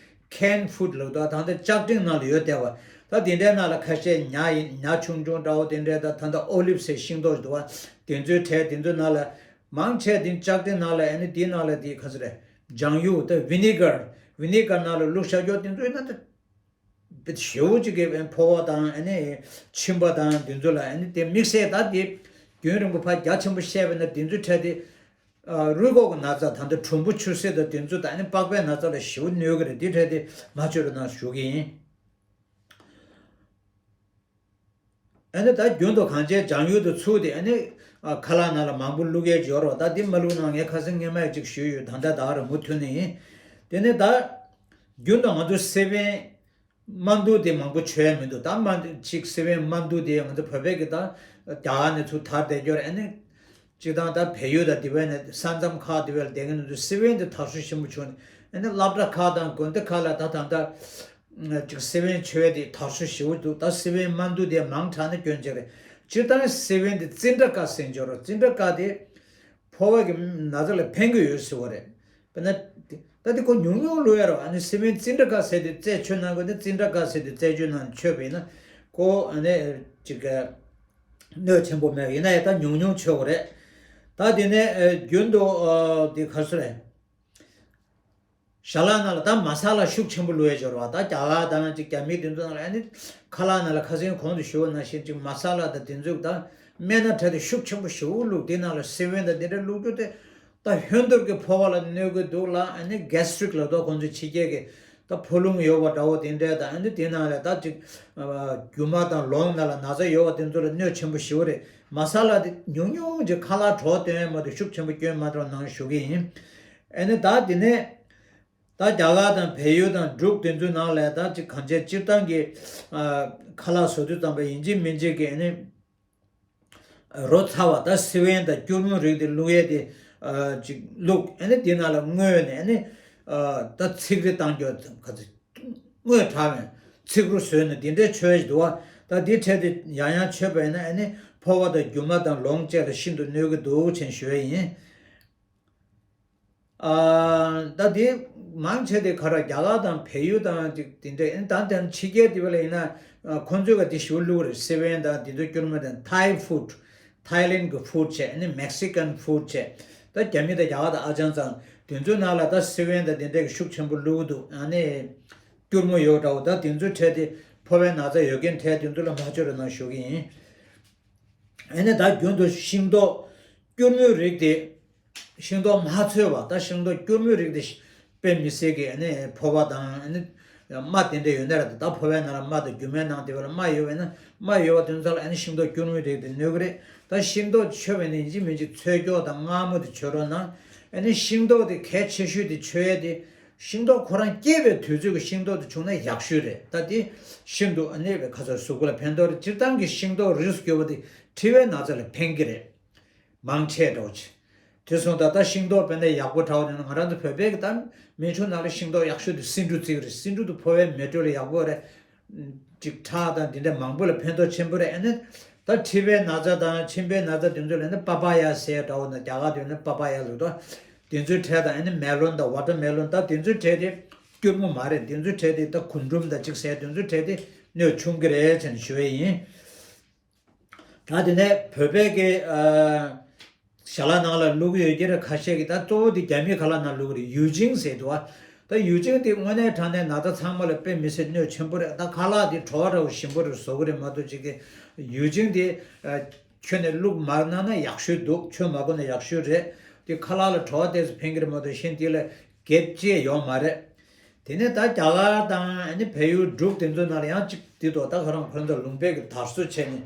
ཁེན་ཕུཌ་ལབ་འདུག་ད་ལྟ་ལྕགས་ཀྲིན་ནང་ལ་ཡོད་བསྡད་པ་ད་དེ་འདྲའི་ནང་ལ་ཁ་ཤས་ཉ་ཡིན་ཉ་ཆུང་ཆུང་འདྲ་བོ་དེ་འདྲའི་ད་ད་ལྟ་ཨོ་ལིབ་ཟེར་ཤིང་ཏོག་ཅིག་འདུག་བ། དེ་ཚོའི་གྲས་དེ་ཚོའི་ནང་ལ་མང་ཆེ་དེ་ལྕགས་ཀྲིན་ནང་ལ་ཨ་ནི་དེའི་ནང་ལ་དེ་ག་ཚོད་རེད། ལྗང་ཡུ་ད་ཝི་ནི་གར་ཝི་ནི་གར་ནང་ལ་བླུགས་བཞག་རྒྱུ་དེ་ཚོའི་ནང་ད། ཞེ་པོ་ཅིག་གི་ཕོ་བ་དང་ཨ་ནི་མཆིན་པ་དང་དེ་ཚོ་ལ་ཨ་ནི་དེ་དམིགས་བསལ་ད་དེ་རྒྱུན་རིང་པོ་ཕར་རྒྱ་ཆེན་པོ་བཤད་པ་ན་དེ་ཚོའི་གྲས་དེ་རུས་ཁོག་གི་ན་ཚ་དང་དེ་གྲུམ་བུ་ཆུ་སེར་དང་དེ་ཚོ་དང་ཨ་ནི་པགས་པའི་ན་ཚ་ལ་ཞེ་པོ་གནོད་གི་རེད། དེ་གྲས་དེ་མ་བཅོས་རོགས་གནང་ཞུ་གི་ཡིན། ཨ་ནི་ད་རྒྱུན་དུ་གང་བྱས་ལྗང་ཡུ་དང་ཚུལ་དེ་ཨ་ནི་ཁ་ལག་ནང་ལ་མང་པོ་བླུགས་ཡས་ཡོད་རོགས། ད་དེ་མ་བླུགས་ན་ངས་ཁ་སང་སྔས་མ་ཅིག་ཞུས་ཡོད། ད་ལྟ་ད་ར་མུ་མཐུད་ནས་ཡིན། དེ་ནི་ད་རྒྱུན་དུ་ང་ཚོ་སེ་བན་དམར་འདུག་དེ་མང་པོ་མཆོད་ཡ་མི་འདུག་ད་དམར་འདུག་ཅིག་སེ་བན་དམར་འདུག་དེ་ང་ཚོ་བོད་པའི་གི་ད་རྒྱ་གར་ནས་ཚུར་དར་བསྡད་རྒྱུ་རེད། ཨ་ནི་སྤྱིར་བཏང་ད་བལ་ཡུལ་དང་དེ་བས་ནས་ས་མཚམས་ཁག་དེ་བས་ལ་བསྡད་མཁན་ཚོ་སེ་བན་དེ་དར་སྲོལ་ཞིམ་པོ་བྱུང་ནས་ཨ་ནི་སློབ་གྲྭ་ཁག་དང་དགོན་སྡེ་ཁག་ལ་ད་ད་ལྟ་ཅིག་སེ་བན་མཆོད་ཡ་དེ་དར་སྲོལ་ཞེ་པོ་འདུག་ད་སེ་བན་དམར་འདུག་དེ་མང་དྲགས་ན་སྐྱོན་ཅིག་རེད། སྤྱིར་བཏང་སེ་བན་དེ་ཙིན་དྲ་ཀ་ཟེར་འབྱོར་རོགས། ཙིན་དྲ་ཀ་དེ་ཕོ་བ་གི་ན་ཚ་ལ་ཕན་གི་ཡོད་ཟེར་བ་རེད། དཔེར་ན། ད་དེ་ཁོ་ཉུང་ཉུང་བླུགས་ཡ་རོ། ཨ་ནི་སེ་བན་ཙིན་དྲ་ཀ་ཟེར་དེ་རྩད་ཆོད་གནང་དགོས་ན་ཙིན་དྲ་ཀ་ཟེར་དེ་རྩད་གཅོད་གནང་མཆོད་པ་ཡིན་ན་ཁོ་ཨ་ནི་ཅིག་གནོད་ཆེན་པོ་མེད། ཡིན་ན་ཡང་ད་ཉུང་ཉུང་མཆོད་དགོས་རེད། ད་དེ་ནས་རྒྱུན་དུ་དེ་ག་རེ་ཟེར་རེད། ཞལ་ལག་ནང་ལ་ད་མ་ས་ལ་ཤུགས་ཆེན་པོ་བླུགས་ཡ་འབྱོར་བ། ད་རྒྱ་གར་དང་ཅིག་རྒྱ་མི་དེ་ཚོ་ནང་ལ་ཨ་ནི་ཁ་ལག་ནང་ལ་ཁ་སང་གོང་དུ་ཞུས་པ་ནང་བཞིན་ཅིག་མ་ས་ལ་དང་དེ་ཚོ་ད་སྨན་སྣ་ཁྲལ་དེ་ཤུགས་ཆེན་པོ་ཞེ་པོ་བླུགས། དེ་ནང་ལ་སེ་བན་དང་དེ་འདྲ་བླུགས་རྒྱུ་དེ། ད་ཧོན་དུར་གྱི་ཕོ་བ་ལ་གནོད་ཀྱི་འདུག་ལ། ཨ་ནི་གེ་སི་ཊྲིག་ལབ་དོ་ཁོང་ཚོའི་ཕྱི་རྒྱལ་གྱི་ད་ཕོ་རླུང་ཡོད་པ་འདྲ་བོ་དེ་འདྲས་དང་། ཨ་ནི་དེ་ནང་ལ་ད་ཅིག་རྒྱུ་མ་དང་ལོང་ནང་ལ་ན་ཚ་ཡོད་པ་དེ་ཚོ་ལ་གནོད་ཆེན་པོ་ཞེ་པོ་རེད། མ་ས་ལ་དེ་ཉུང་ཉུང་ཅིག་ཁ་ལག་གྲོགས་སྟོན་ཡ་མ་གཏོགས་ཤུགས་ཆེན་པོ་སྐྱོན་མ་གཏོང་གནང་ཞུ་གི་ཡིན། ཨ་ནི་ད་དེ་ནས་ད་རྒྱ་གར་དང་བལ་ཡུལ་དང་འབྲུག་དེ་ཚོའི་ནང་ལ་ད་ཅིག་གང་བྱས་སྤྱིར་བཏང་གི་ཁ་ལག་བཟོ་དུས་ཙམ་པ་ཡིན་གཅིག་མིན་གཅིག་གི་ཨ་ནི། རོ་ཚ་བ་ད་སེ་བན་དང་སྐྱུར་མོ་རིགས་དེ་བླུགས་ཡས་དེ་ཅིག་བླུགས། ཨ་ནི་དེ་ནང་ལ་བརྔོས་ནས་ཨ་ནི་ད་ཚིག་རེ་བཏང་རྒྱུ་ག་ཚོད་བརྔོས་དྲགས་ནས་ཚིག་རོ་བཟོས་ནས་དེ་འདྲའི་མཆོད་ཡས་འདུག་བ། ད་དེ་འཕྲལ་དེ་ཡང་ཡང་མཆོད་པ་ཡིན་ན་ཨ་ནི་ཕོ་བ་དང་རྒྱུ་མ་དང་ལོང་བཅས་ལ་ཤིན་ཏུ་གནོད་ཀྱི་འདུག་ཅེས་ཞུ་ཡས་ཡིན། ཨ་ད་དེ་མང་ཆེ་དེ་ག་ར་རྒྱ་གར་དང་བལ་ཡུལ་དང་ཅིག་དེ་འདྲ་ཡིན། ད་དེ་ཕྱི་རྒྱལ་དེ་བ་ལ་ཡིན་ན་ ཁོང་ཚོས་ག་དེ་ཞུ་བླུགས་རེད། སི་བེན་དང་དེ་ཚོ་སྐྱུར་མོ་དང་Thai food, Thailand གི་food བྱས། ཨ་ནི་Mexican food བྱས། ད་རྒྱ་མི་དང་རྒྱ་གར་དང་ཨ་ཅང་ཚང་དེ་ཚོའི་ནང་ལ་ད་སི་བེན་དང་དེ་འདྲ་གི་ཤུགས་ཆེན་པོ་བླུགས་འདུག་ཨ་ནི་སྐྱུར་མོ་ཡོད་འདྲ་བོ། ད་དེ་ཚོའི་གྲས་དེ་ཕོ་བའི་ན་ཚ་ཡོད་མཁན་གྲས་དེ་ཚོ་ལ་མ་བཅོས་རོགས་གནང་ཞུ་གི་ཡིན། ཨ་ནི་ད་རྒྱུན་དུ་ཤིང་ཏོག་སྐྱུར་མོའི་རིགས་དེ། ཤིང་ཏོག་མ་འཚོས་པ། ད་ཤིང་ཏོག་སྐྱུར་མོའི་རིགས་དེ་དཔེ་མི་སྲིད་ཀྱི་ཨ་ནི་ཕོ་བ་དང་ཨ་ནི་རྨ་དེ་འདྲ་ཡོད་ན་ར། ད་ཕོ་བའི་ནང་ལ་རྨ་དང་རྒྱུ་མའི་ནང་དེ་བ་ལ་རྨ་ཡོད་པས་ན། རྨ་ཡོད་པ་དེ་ཚོ་ལ་ཨ་ནི་ཤིང་ཏོག་སྐྱུར་མོའི་རིགས་དེ་གནོད་ཀྱི་རེད། ད་ཤིང་ཏོག་མཆོད་པའི་ནི་ཡིན་གཅིག་མིན་གཅིག་ཚོས་སྐྱོགས་དང་མངར་མོ་དེ་མཆོད་རོགས་གནང་། ཨ་ནི་ཤིང་ཏོག་དེ་གལ་ཆེ་ཤོས་དེ་མཆོད་ཡས་དེ། ཤིང་ཏོག་ཁོ་རང་སྐྱེས་པའི་དུས་ཚོད་ཀྱི་ཤིང་ཏོག་དེ་བྱུང་ན་ཡག་ཤོས་རེད། ད་དེ་ཤིན་ཏུ་ཨ་ནི་བའི་ཁ་ཚ་གཟུགས་པོ་ལ་ཕན་ཐོགས་རེད། སྤྱིར་བཏང་གི་ཤིང་ཏོག་རིགས་སུ་གྱུར་པ་དེ་མཁྲིས་པའི་ན་ཚ་ལ་ཕན་གྱི་རེད། མང་ཆེ་འགྲོ་ཆེ། དེ་སོང་ད་ལྟ་ཤིང་ཏོག་དཔེར་ན་ཡག་པོ་འདྲ་བོ་ཡིན་ན། ང་རང་ཚོ་བོད་པའི་གི་ད་མེ་ཆུང་ནང་ལ་ཤིང་ཏོག་ཡག་ཤོས་དེ་སེ་འབྲུ་བརྩི་གི་རེད། སེ་འབྲུ་དེ་ཕོ་བའི་མེ་དྲོད་ལ་ཡག་པོ་རེད། ཅིག་ཁྲག་དང་དེ་འདྲ་མང་པོ་ལ་ཕན་ཐོགས་ཆེན་པོ་རེད། ཨ་ནི་ད་མཁྲིས་པའི་ན་ཚ་དང་མཆིན་པའི་ན་ཚ་དེ་ཚོ་ལ་ནི་པ་པ་ཡ་ཟེར་འདྲ་བོ་ན། རྒྱ་གར་དེ་ནི་པ་པ་ཡ་ལབ་དོ། དེ་ཚོའི་གྲས་དང་ཨ་ནི་མེ་ལོན་དང་ཝ་ཊར་མེ་ལོན། ད་དེ་ཚོའི་གྲས་དེ་སྐྱུར་མོ་མ་རེད། དེ་ཚོའི་གྲས་དེ་ད་གུར་འབྲུམ་དང་ཅིག་ཟེར། དེ་ཚོའི་གྲས་དེ་གནོད་ཆུང་གི་རེད་ཟེར་ནས་ཞུ་ཡས་ཡིན། ད་དེ་ནས་བོད་པའི་གི་ཨ་ཞལ་ལག་ནང་ལ་བླུགས་ཡོད་ཀྱི་རེད། ཁ་ཤས་ཀྱིས། ད་གཙོ་བོ་དེ་རྒྱ་མིའི་ཁ་ལག་ནང་བླུགས་རེད། ཡུ་ཅིང་ཟེར་འདུག་བ། ད་ཡུ་ཅིང་དེ་དངོས་གནས་དྲང་གནས་ན་ཚ་ཚང་མ་ལ་དཔེ་མི་སྲིད་གནོད་ཆེན་པོ་རེད། ད་ཁ་ལག་དེ་བྲོ་བ་འདྲ་བོ་ཞིམ་པོ་རེད་བཟོ་གི་རེད་མ་གཏོགས། ཅིག་གི་ཡུ་ཅིང་དེ་ཨ་ཁྱོན་ནས་བླུགས་མ་གནང་ན་ཡག་ཤོས་འདུག་མཆོད་མ་དགོས་ན་ཡག་ཤོས་རེད། དེ་ཁ་ལག་ལ་བྲོ་བ་ཏོག་ཙམ་ཕན་གྱི་རེད་མ་གཏོགས། གཞན་དེ་ལ་གེབ་ཅེས་ཡོད་མ་རེད། དེ་ནས་ད་རྒྱ་གར་དང་ཨ་ནི་བལ་ཡུལ་འབྲུག་དེ་ཚོ་ནང་ལ་ཡང་ཅིག་དེ་འདུག་ད་ཁོ་རང་ཁོ་ཚོ་ལུང་པའི་གི་དར་སྲོལ་བྱས་ནས་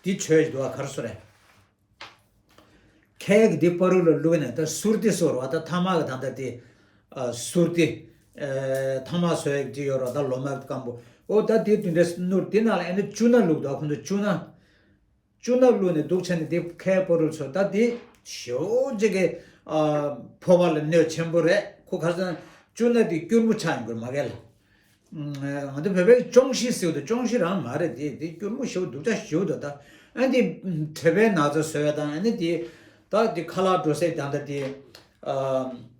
དེ་མཆོད་ཀྱི་འདུག་བ། ག་རེ་ཟེར་རེད། ཁལ་གྱི་དེ་བར་དུ་ལ་བླུགས་ནས་ད་སུར་ཏི་བཟོ་ར་བ། ད་ཐ་མག་གི་ད་ལྟ་དེ་ཨ་སུར་ཏི་ཨ་ཐ་མག་བཟོ་ཡག་ཅིག་ཡོད་ར་བ། ད་ལོ་མ་སྐམ་པོ། ཨོ་ད་དེ་དེ་འདྲ་སྣུར། དེ་ནང་ལ་ཨ་ནི་བཅུ་སྣ་བླུགས་འདུག་ཁོ་ཚོ་བཅུ་སྣ། བཅུ་སྣ་བླུགས་ནས་འདུག་བྱས་ནས་དེ་ཁལ་བར་དུ་ཚོ། ད་དེ་ཞེ་པོ་ཅིག་གི་ཨ་ཕོ་བ་ལ་གནོད་ཆེན་པོ་རེད། ཁོ་ག་རེ་ཟེར་ན་བཅུ་སྣ་དེ་སྐྱུར་མོ་ཆགས་ཡོང་གི་རེད་མ་གི་ལ། ང་ཚོ་བོད་པའི་ཅོང་ཞི་ཟེར་དུས་ཅོང་ཞི་རང་མ་རེད། དེ་དེ་སྐྱུར་མོ་ཞེ་པོ་སྡུག་ཅག་ཞེ་པོ་འདུག་ད་ཨ་ནི་དེ་མཁྲིས་པའི་ན་ཚ་བཟོ་ཡ་དང་། ཨ་ནི་དེ་ད་དེ་ཁ་ལག་འགྲོ་སའི་ད་ལྟ་དེ་ཨ་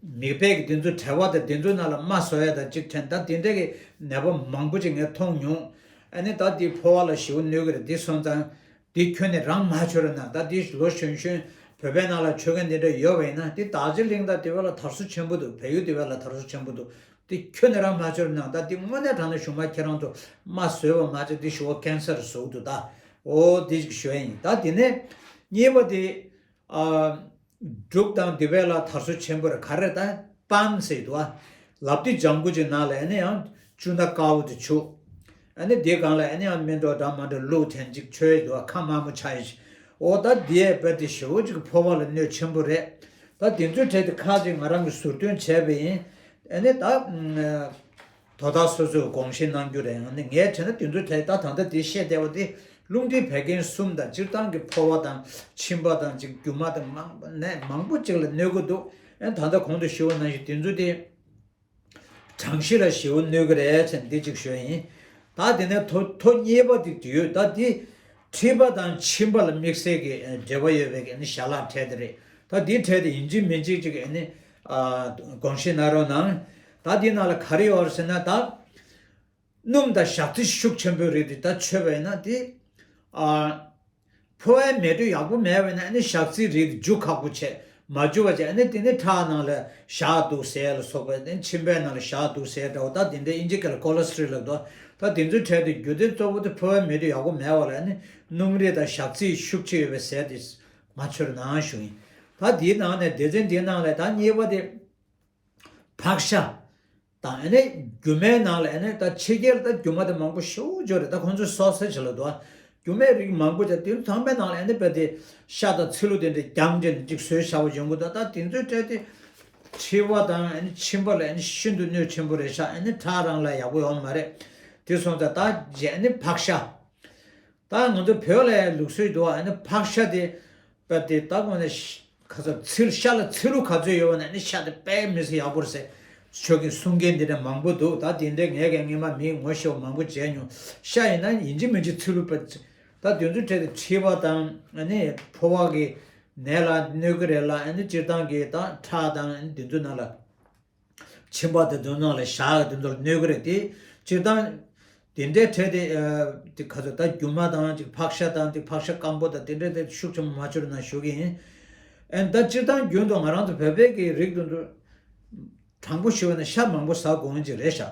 མིག་དཔེ་གི་དེ་ཚོ་བྲེག་པ་དང་དེ་ཚོའི་ནང་ལ་རྨ་བཟོ་ཡ་དང་ཅིག་དྲན། ད་དེ་འདྲ་གི་ནད་པ་མང་པོ་ཅིག་ངས་མཐོང་མྱོང་། ཨ་ནི་ད་དེ་ཕོ་བ་ལ་ཞེ་པོ་གནོད་གི་རེད། དེ་སོང་ཙང་དེ་ཁྱོན་ནས་རང་མ་མཆོད་རོགས་གནང་། ད་དེ་ལོ་གཞོན་གཞོན་བོད་པའི་ནང་ལ་མཆོད་མཁན་དེ་འདྲ་ཡོད་པ་ཡིན་ན། དེ་དར་ཇི་ལིང་དང་དེ་བ་ལ་དར་སྲོལ་ཆེན་པོ་འདུག་བལ་ཡུལ་དེ་བ་ལ་དར་སྲོལ་ཆེན་པོ་འདུག་དེ་ཁྱོན་ནས་རང་མ་མཆོད་རོགས་གནང་། ད་དེ་དངོས་གནས་དྲང་གནས་གཞུག་མ་ཁྱེད་རང་ཚོ་རྨ་བཟོས་པ་མ་བྱས། དེ་ཞུ་བ་ཀན་སར་བཟོ་གི་འདུག་ད་ཨོ་དེ་ཞིག་ཞུ་ཡ་ཡིན། ད་དེ་ནས་གཉིས་པ་དེ་ཨ་འབྲུག་དང་དེ་བས་ལ་དར་སྲོལ་ཆེན་པོ་རེད། ག་རེ་ད་པན་ཟེར་འདུག་ཨ། ལབ་དེ་ལྗང་གུ་ཅིག་ནང་ལ་ཨ་ནི་ཡང་བཅུ་སྣ་དཀར་པོ་དེ་བྱུག་ཨ་ནི་དེ་སྒང་ལ་ཨ་ནི་ཡང་སྨན་ཏོག་འདྲ་མ་འདྲ་བླུགས་དེ་ཅིག་མཆོད་འདུག་ཨ། ཁ་དམར་མོ་ཆགས་ཡོད་ཅིག་ཨོ་ད་དེ་ཡས་པ་དེ་ཞེ་པོ་ཅིག་ཕོ་བ་ལ་གནོད་ཆེན་པོ་རེད། ད་དེ་ཚོའི་གྲས་དེ་ཁག་ཅིག་ང་རང་གིས་ཟུར་འདོན་བྱས་པ་ཡིན། ཨ་ནི་ད་དོ་བདག་སོ་སོས་དགོངས་བཞེས་གནང་རྒྱུ་རེད། ཨ་ནི་ངས་བྱས་ན་དེ་ཚོའི་གྲས་ད་ད་ལྟ་དེ་བཤད་བསྡད་པ་དེ་རླུང་མཁྲིས་བད་ཀན་གསུམ་དང་། སྤྱིར་བཏང་གི་ཕོ་བ་དང་མཆིན་པ་དང་ཅིག་རྒྱུ་མ་དང་མང་ནད་མང་པོ་ཅིག་ལ་གནོད་ཀྱི་འདུག་ཨ་ནི་ད་ལྟ་གོང་དུ་ཞུས་པ་ནང་བཞིན་དེ་ཚོ་དེ་གྲང་གཤིས་ལ་ཞེ་པོ་གནོད་ཀྱི་རེད་ཟེར་འདི་གཅིག་ཞུ་ཡ་ཡིན། ད་དེ་ནས་ཐོ་ཐོ་གཉིས་པ་དེ་དེ་ཡོད། ད་དེ་མཁྲིས་པ་དང་མཆིན་པ་ལ་དམིགས་བསལ་གྱི་འབྲེལ་བ་ཡོད་པའི་གི་ཨ་ནི་ཞལ་ལག་ཕྲད་དེ་རེད། ད་དེའི་གྲས་དེ་ཡིན་གཅིག་མིན་གཅིག་ཅིག་ཨ་ནི་དགོངས་བཞེས་གནང་རོགས་གནང་། ད་དེའི་ནང་ལ་ག་རེ་ཡོད་རེད་ཟེར་ན། ད་སྣུམ་དང་ཞག་ཚི་ཤུགས་ཆེན་པོའི་རིགས་དེ་ད་མཆོད་པ་ཡིན་ན་དེ་ཨ། ཕོ་བའི་མེ་དྲོད་ཡག་པོ་མེད་པ་ཡིན་ན་ཨ་ནི་ཞག་ཚིའི་རིགས་དེ་འཇུ་ཁག་པོ་བྱས། མ་འཇུ་བ་བྱས། ཨ་ནི་དེ་ནི་ཁྲག་ནང་ལ་ཞག་འདུག་ཟེར་ལ་སོགས་པ། ཨ་ནི་མཆིན་པའི་ནང་ལ་ཞག་འདུག་ཟེར་འདྲ་བོ། ད་དེ་འདྲའི་ཨིན་ཇི་སྐད་ལ་ཀོ་ལེ་སི་ཊི་རོལ་ལབ་འདུག་ད་དེ་ཚོའི་གྲས་དེ་རྒྱུ་དེ་གཙོ་བོ་དེ་ཕོ་བའི་མེ་དྲོད་ཡག་པོ་མེད་པ་ལ་ཨ་ནི་སྣུམ་རིགས་དང་ཞག་ཚི་ཤུགས་ཆེ་ཡོད་པའི་ཟས་དེ་མ་མཆོད་རོགས་གནང་ཞུ་ཡིན། ད་དེའི་ནང་ནས་སྡེ་ཚན་དེའི་ནང་ལ་ད་གཉིས་པ་དེ་ཕག་ཤ་དང་། ཨ་ནི་རྒྱུ་མའི་ནང་ལ་ཨ་ནི་ད་ཕྱི་རྒྱལ་ད་རྒྱུ་མ་དེ་མང་པོ་ཞེ་པོ་ཅིག་ཡོད་རེད། ད་ཁོང་ཚོས་སོ་སོ་བྱེད་ལ་འདུག་རྒྱུ་མའི་རིགས་མང་པོ་ཅིག་དེ་ཚོ་ཚང་མའི་ནང་ལ་ཨ་ནི་དཔེ་དེ་ཤ་དང་ཚིལ་ལུ་དེ་འདྲ་རྒྱང་བྱས་ནས་ཅིག་བཟོས་བཞག་པ་ཡོང་གི་འདུག་ད་དེ་ཚོའི་གྲས་དེ་མཁྲིས་པ་དང་ཨ་ནི་མཆིན་པ་ལ་ཨ་ནི་ཤིན་ཏུ་གནོད་ཆེན་པོ་རེད་ཤག་ཨ་ནི་ཁྲག་རང་ལ་ཡག་པོ་ཡོད་མ་རེད། དེ་སོང་ཙང་ད་རྗེས་ཨ་ནི་ཕག་ཤ། ད་ང་ཚོ་བོད་ལ་ལུགས་སྲོལ་འདུག་ཨ་ནི་ཕག་ཤ་དེ་དཔེ་དེ་ད་དངོས་གནས་ཤ་ཁ་ཚ་ཚིལ་ཤ་ལ་ཚིལ་ལུ་ག་ཚོད་ཡོད་པ་ན་ཨ་ནི་ཤ་དེ་དཔེ་མི་སྲིད་ཡག་པོ་རེད་ཟེར། ཆོས་ཀྱི་གསུང་མཁན་འདི་འདྲ་མང་པོ་འདུག་ད་དེ་འདྲའི་ངས་ཀྱང་སྔོན་མ་མིའི་ངོ་ཤེས་པ་མང་པོ་མཇལ་མྱོང་། ཤ་ཡིན་ན་ཡིན་གཅིག་མིན་གཅིག་ཚིལ་ལུ་དཔེ་ད་དེ་ཚོའི་གྲས་དེ་མཁྲིས་པ་དང་ཨ་ནི་ཕོ་བ་གི་ནད་ལ་གནོད་ཀྱི་རེད་ལ། ཨ་ནི་སྤྱིར་བཏང་གི་ད་ཁྲག་དང་ཨ་ནི་དེ་ཚོའི་ནང་ལ། མཆིན་པ་དེ་དོན་ནང་ལ་ཞག་དེ་ཚོར་གནོད་ཀྱི་རེད་དེ། སྤྱིར་བཏང་ དེ་འདྲའི་གྲས་དེ་ཨ་དེ་ག་ཚོད་ད་རྒྱུ་མ་དང་ཅིག་ཕག་ཤ་དང་དེ་ཕག་ཤ་སྐམ་པོ་དང་དེ་འདྲའི་དེ་ཤུགས་ཆེན་པོ་མ་མཆོད་རོགས་གནང་ཞུ་གི་ཡིན། ཨན་ད་སྤྱིར་བཏང་རྒྱུན་དུ་ང་རང་ཚོ་བོད་པའི་གི་རིགས་དེ་ཚོ་དྲང་པོ་ཞུས་པ་ན་ཤ་མང་པོ་ཟ་དགོས་ཀྱི་རེད་ཤག་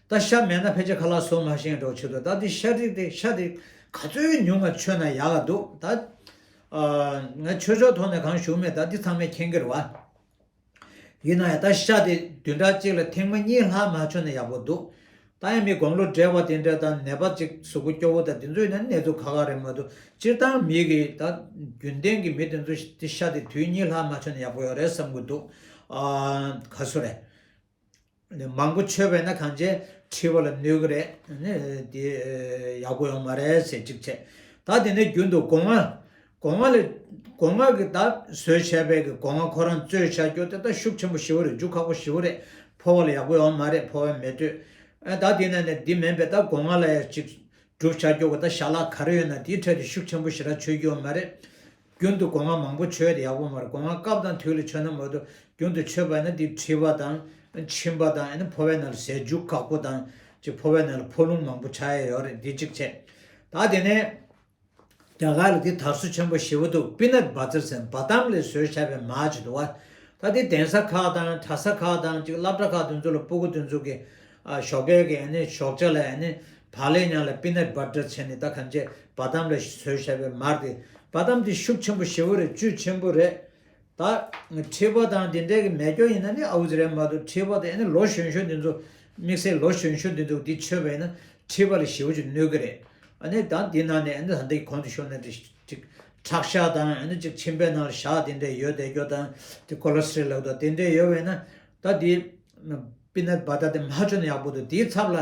ད་ཤ་མེད་ན་ཕལ་ཆེར་ཁ་ལག་བཟོ་མ་ཤེས་འགྲོ་ཆེད་དུ་ད་དེ་ཤ་རིགས་དེ་ཤ་དེ་ག་ཚོད་ཉུང་ང་མཆོད་ན་ཡག་ག་འདུག་ད་ཨ་ང་ཆོས་ཕྱོགས་ཐོག་ནས་གང་ཞུ་མེད། ད་འདི་ཚང་མས་མཁྱེན་གྱི་རེད་བ། ཡིན་ན་ཡང་ད་ཤ་དེ་བདུན་ཕྲག་གཅིག་ལ་ཐེངས་མ་གཉིས་ལྷག་མ་མཆོད་ན་ཡག་པོ་འདུག་ད་ཡང་མི་དགུང་ལོ་བགྲེས་པ་དེ་འདྲ་དང་ནད་པ་གཅིག་གཟུགས་པོ་སྐྱོ་བོ་དང་དེ་ཚོ་ཡིན་ན་གནས་ཚུལ་ཁག་ཁག་རེད་མ་གཏོགས་སྤྱིར་བཏང་མི་གི་ད་རྒྱུན་ལྡན་གྱི་མི་དེ་ཚོ་དེ་ཤ་དེ་དུས་གཉིས་ལྷག་མ་མཆོད་ན་ཡག་པོ་ཡོད་རེད་བསམ་གྱི་འདུག་ཨ་ག་སུ་རེད། མང་པོ་མཆོད་པས་ན་གང་བྱས་མཁྲིས་པ་ལ་གནོད་ཀྱི་རེད། ནི་དེ་ཡག་པོ་ཡོང་མ་རེད་ཟེར་གཅིག་བྱས། ད་དེ་ནས་རྒྱུན་དུ་སྒོ་ང་སྒོ་ང་ལས་སྒོ་ང་གི་ད་བཟོས་བྱས་པའི་གི་སྒོ་ང་ཁོ་རང་བཙོས་བྱ་རྒྱུ་དེ་ད་ཤུགས་ཆེན་པོ་ཞེ་པོ་རེད། རྒྱུ་ཁག་པོ་ཞེ་པོ་རེད། ཕོ་བ་ལ་ཡག་པོ་ཡོང་མ་རེད། ཕོ་བའི་མེ་དྲོད། ཨ་ད་དེ་ནས་ནས་འདི་མིན་པའི་ད་སྒོ་ང་ལ་ཡང་གཅིག་སྒྲུབ་བྱ་རྒྱུ་གི་ད་ཞལ་ལག་ག་རེ་ཡོད་ན་དེའི་གྲས་དེ་ཤུགས་ཆེན་པོ་ཞེ་དྲག་མཆོད་རྒྱུ་ཡོད་མ་རེད། རྒྱུན་དུ་སྒོ་ང་མང་པོ་མཆོད་དེ་ཡག་པོ་མ་རེད། སྒོ་ང་སྐབས་དང་དུས་ལ་མཆོད་ན་མ་གཏོགས་རྒྱུན་དུ་མཆོད་པ་ན་དེ་མཁྲིས་པ་དང་མཆིན་པ་དང་ཨ་ནི་ཕོ་བའི་ནང་ལ་ཟས་རྒྱུ་ཁག་པོ་དང་ཅིག་ཕོ་བའི་ནང་ལ་ཕོ་རླུང་མང་པོ་ཆགས་ཡ་ཡོད་རེད། འདི་གཅིག་བྱས། ད་དེ་ནས་རྒྱ་གར་ལ་དེ་དར་སྲོལ་ཆེན་པོ་ཞེ་པོ་འདུག་པི་ནཊ་བ་ཊར་ཟེར་བ་དམ་ལས་བཟོས་བྱས་པའི་མར་ཅིག་འདུག་བ། ད་དེ་གདན་ས་ཁག་དང་གྲྭ་ས་ཁག་དང་ཅིག་སློབ་གྲྭ་ཁག་དེ་ཚོ་ལ་སྤུ་གུ་དེ་ཚོ་གི་ཨ་ཞོགས་པའི་གི་ཨ་ནི་ཞོགས་ཇ་ལ་ཨ་ནི་བག་ལེབ་ཉག་ལ་པི་ནཊ་བ་ཊར་བྱས་ནས་ད་གང་བྱས་བ་དམ་ལས་བཟོས་བྱས་པའི་མར་དེ། བ་དམ་དེ་ཤུགས་ཆེན་པོ་ཞེ་པོ་རེད། བཅུད་ཆེན་པོ་རེད། ད་མཁྲིས་པ་དང་དེ་འདྲའི་གི་མེ་སྐྱོ་ཡིན་ན་ནི་ཨའུ་ཙི་རེད་མ་གཏོགས་མཁྲིས་པ་དེ་ཨ་ནི་ལོ་གཞོན་གཞོན་དེ་ཚོ་དམིགས་བསལ་ལོ་གཞོན་གཞོན་དེ་ཚོ་དེ་མཆོད་པ་ཡིན་ན་མཁྲིས་པ་ལ་ཞེ་པོ་ཅིག་གནོད་གི་རེད། ཨ་ནི་ད་དེ་ནང་ནས་ཨ་ནི་ད་ལྟ་གོང་དུ་ཞུས་ནང་དེ་ཅིག་ཁྲག་ཤ་དང་ཨ་ནི་ཅིག་མཆིན་པའི་ནང་ལ་ཞག་དེ་འདྲ་ཡོད་བསྡད་རྒྱུ་དང་དེ་ཀོ་ལེ་སི་ཊོ་རོལ་ལབ་དང་དེ་འདྲ་ཡོད་པས་ན་ད་དེ་པི་ནཊ་བ་ཊར་དེ་མ་མཆོད་ན་ཡག་པོ་འདུག་དེའི་ཚབ་ལ་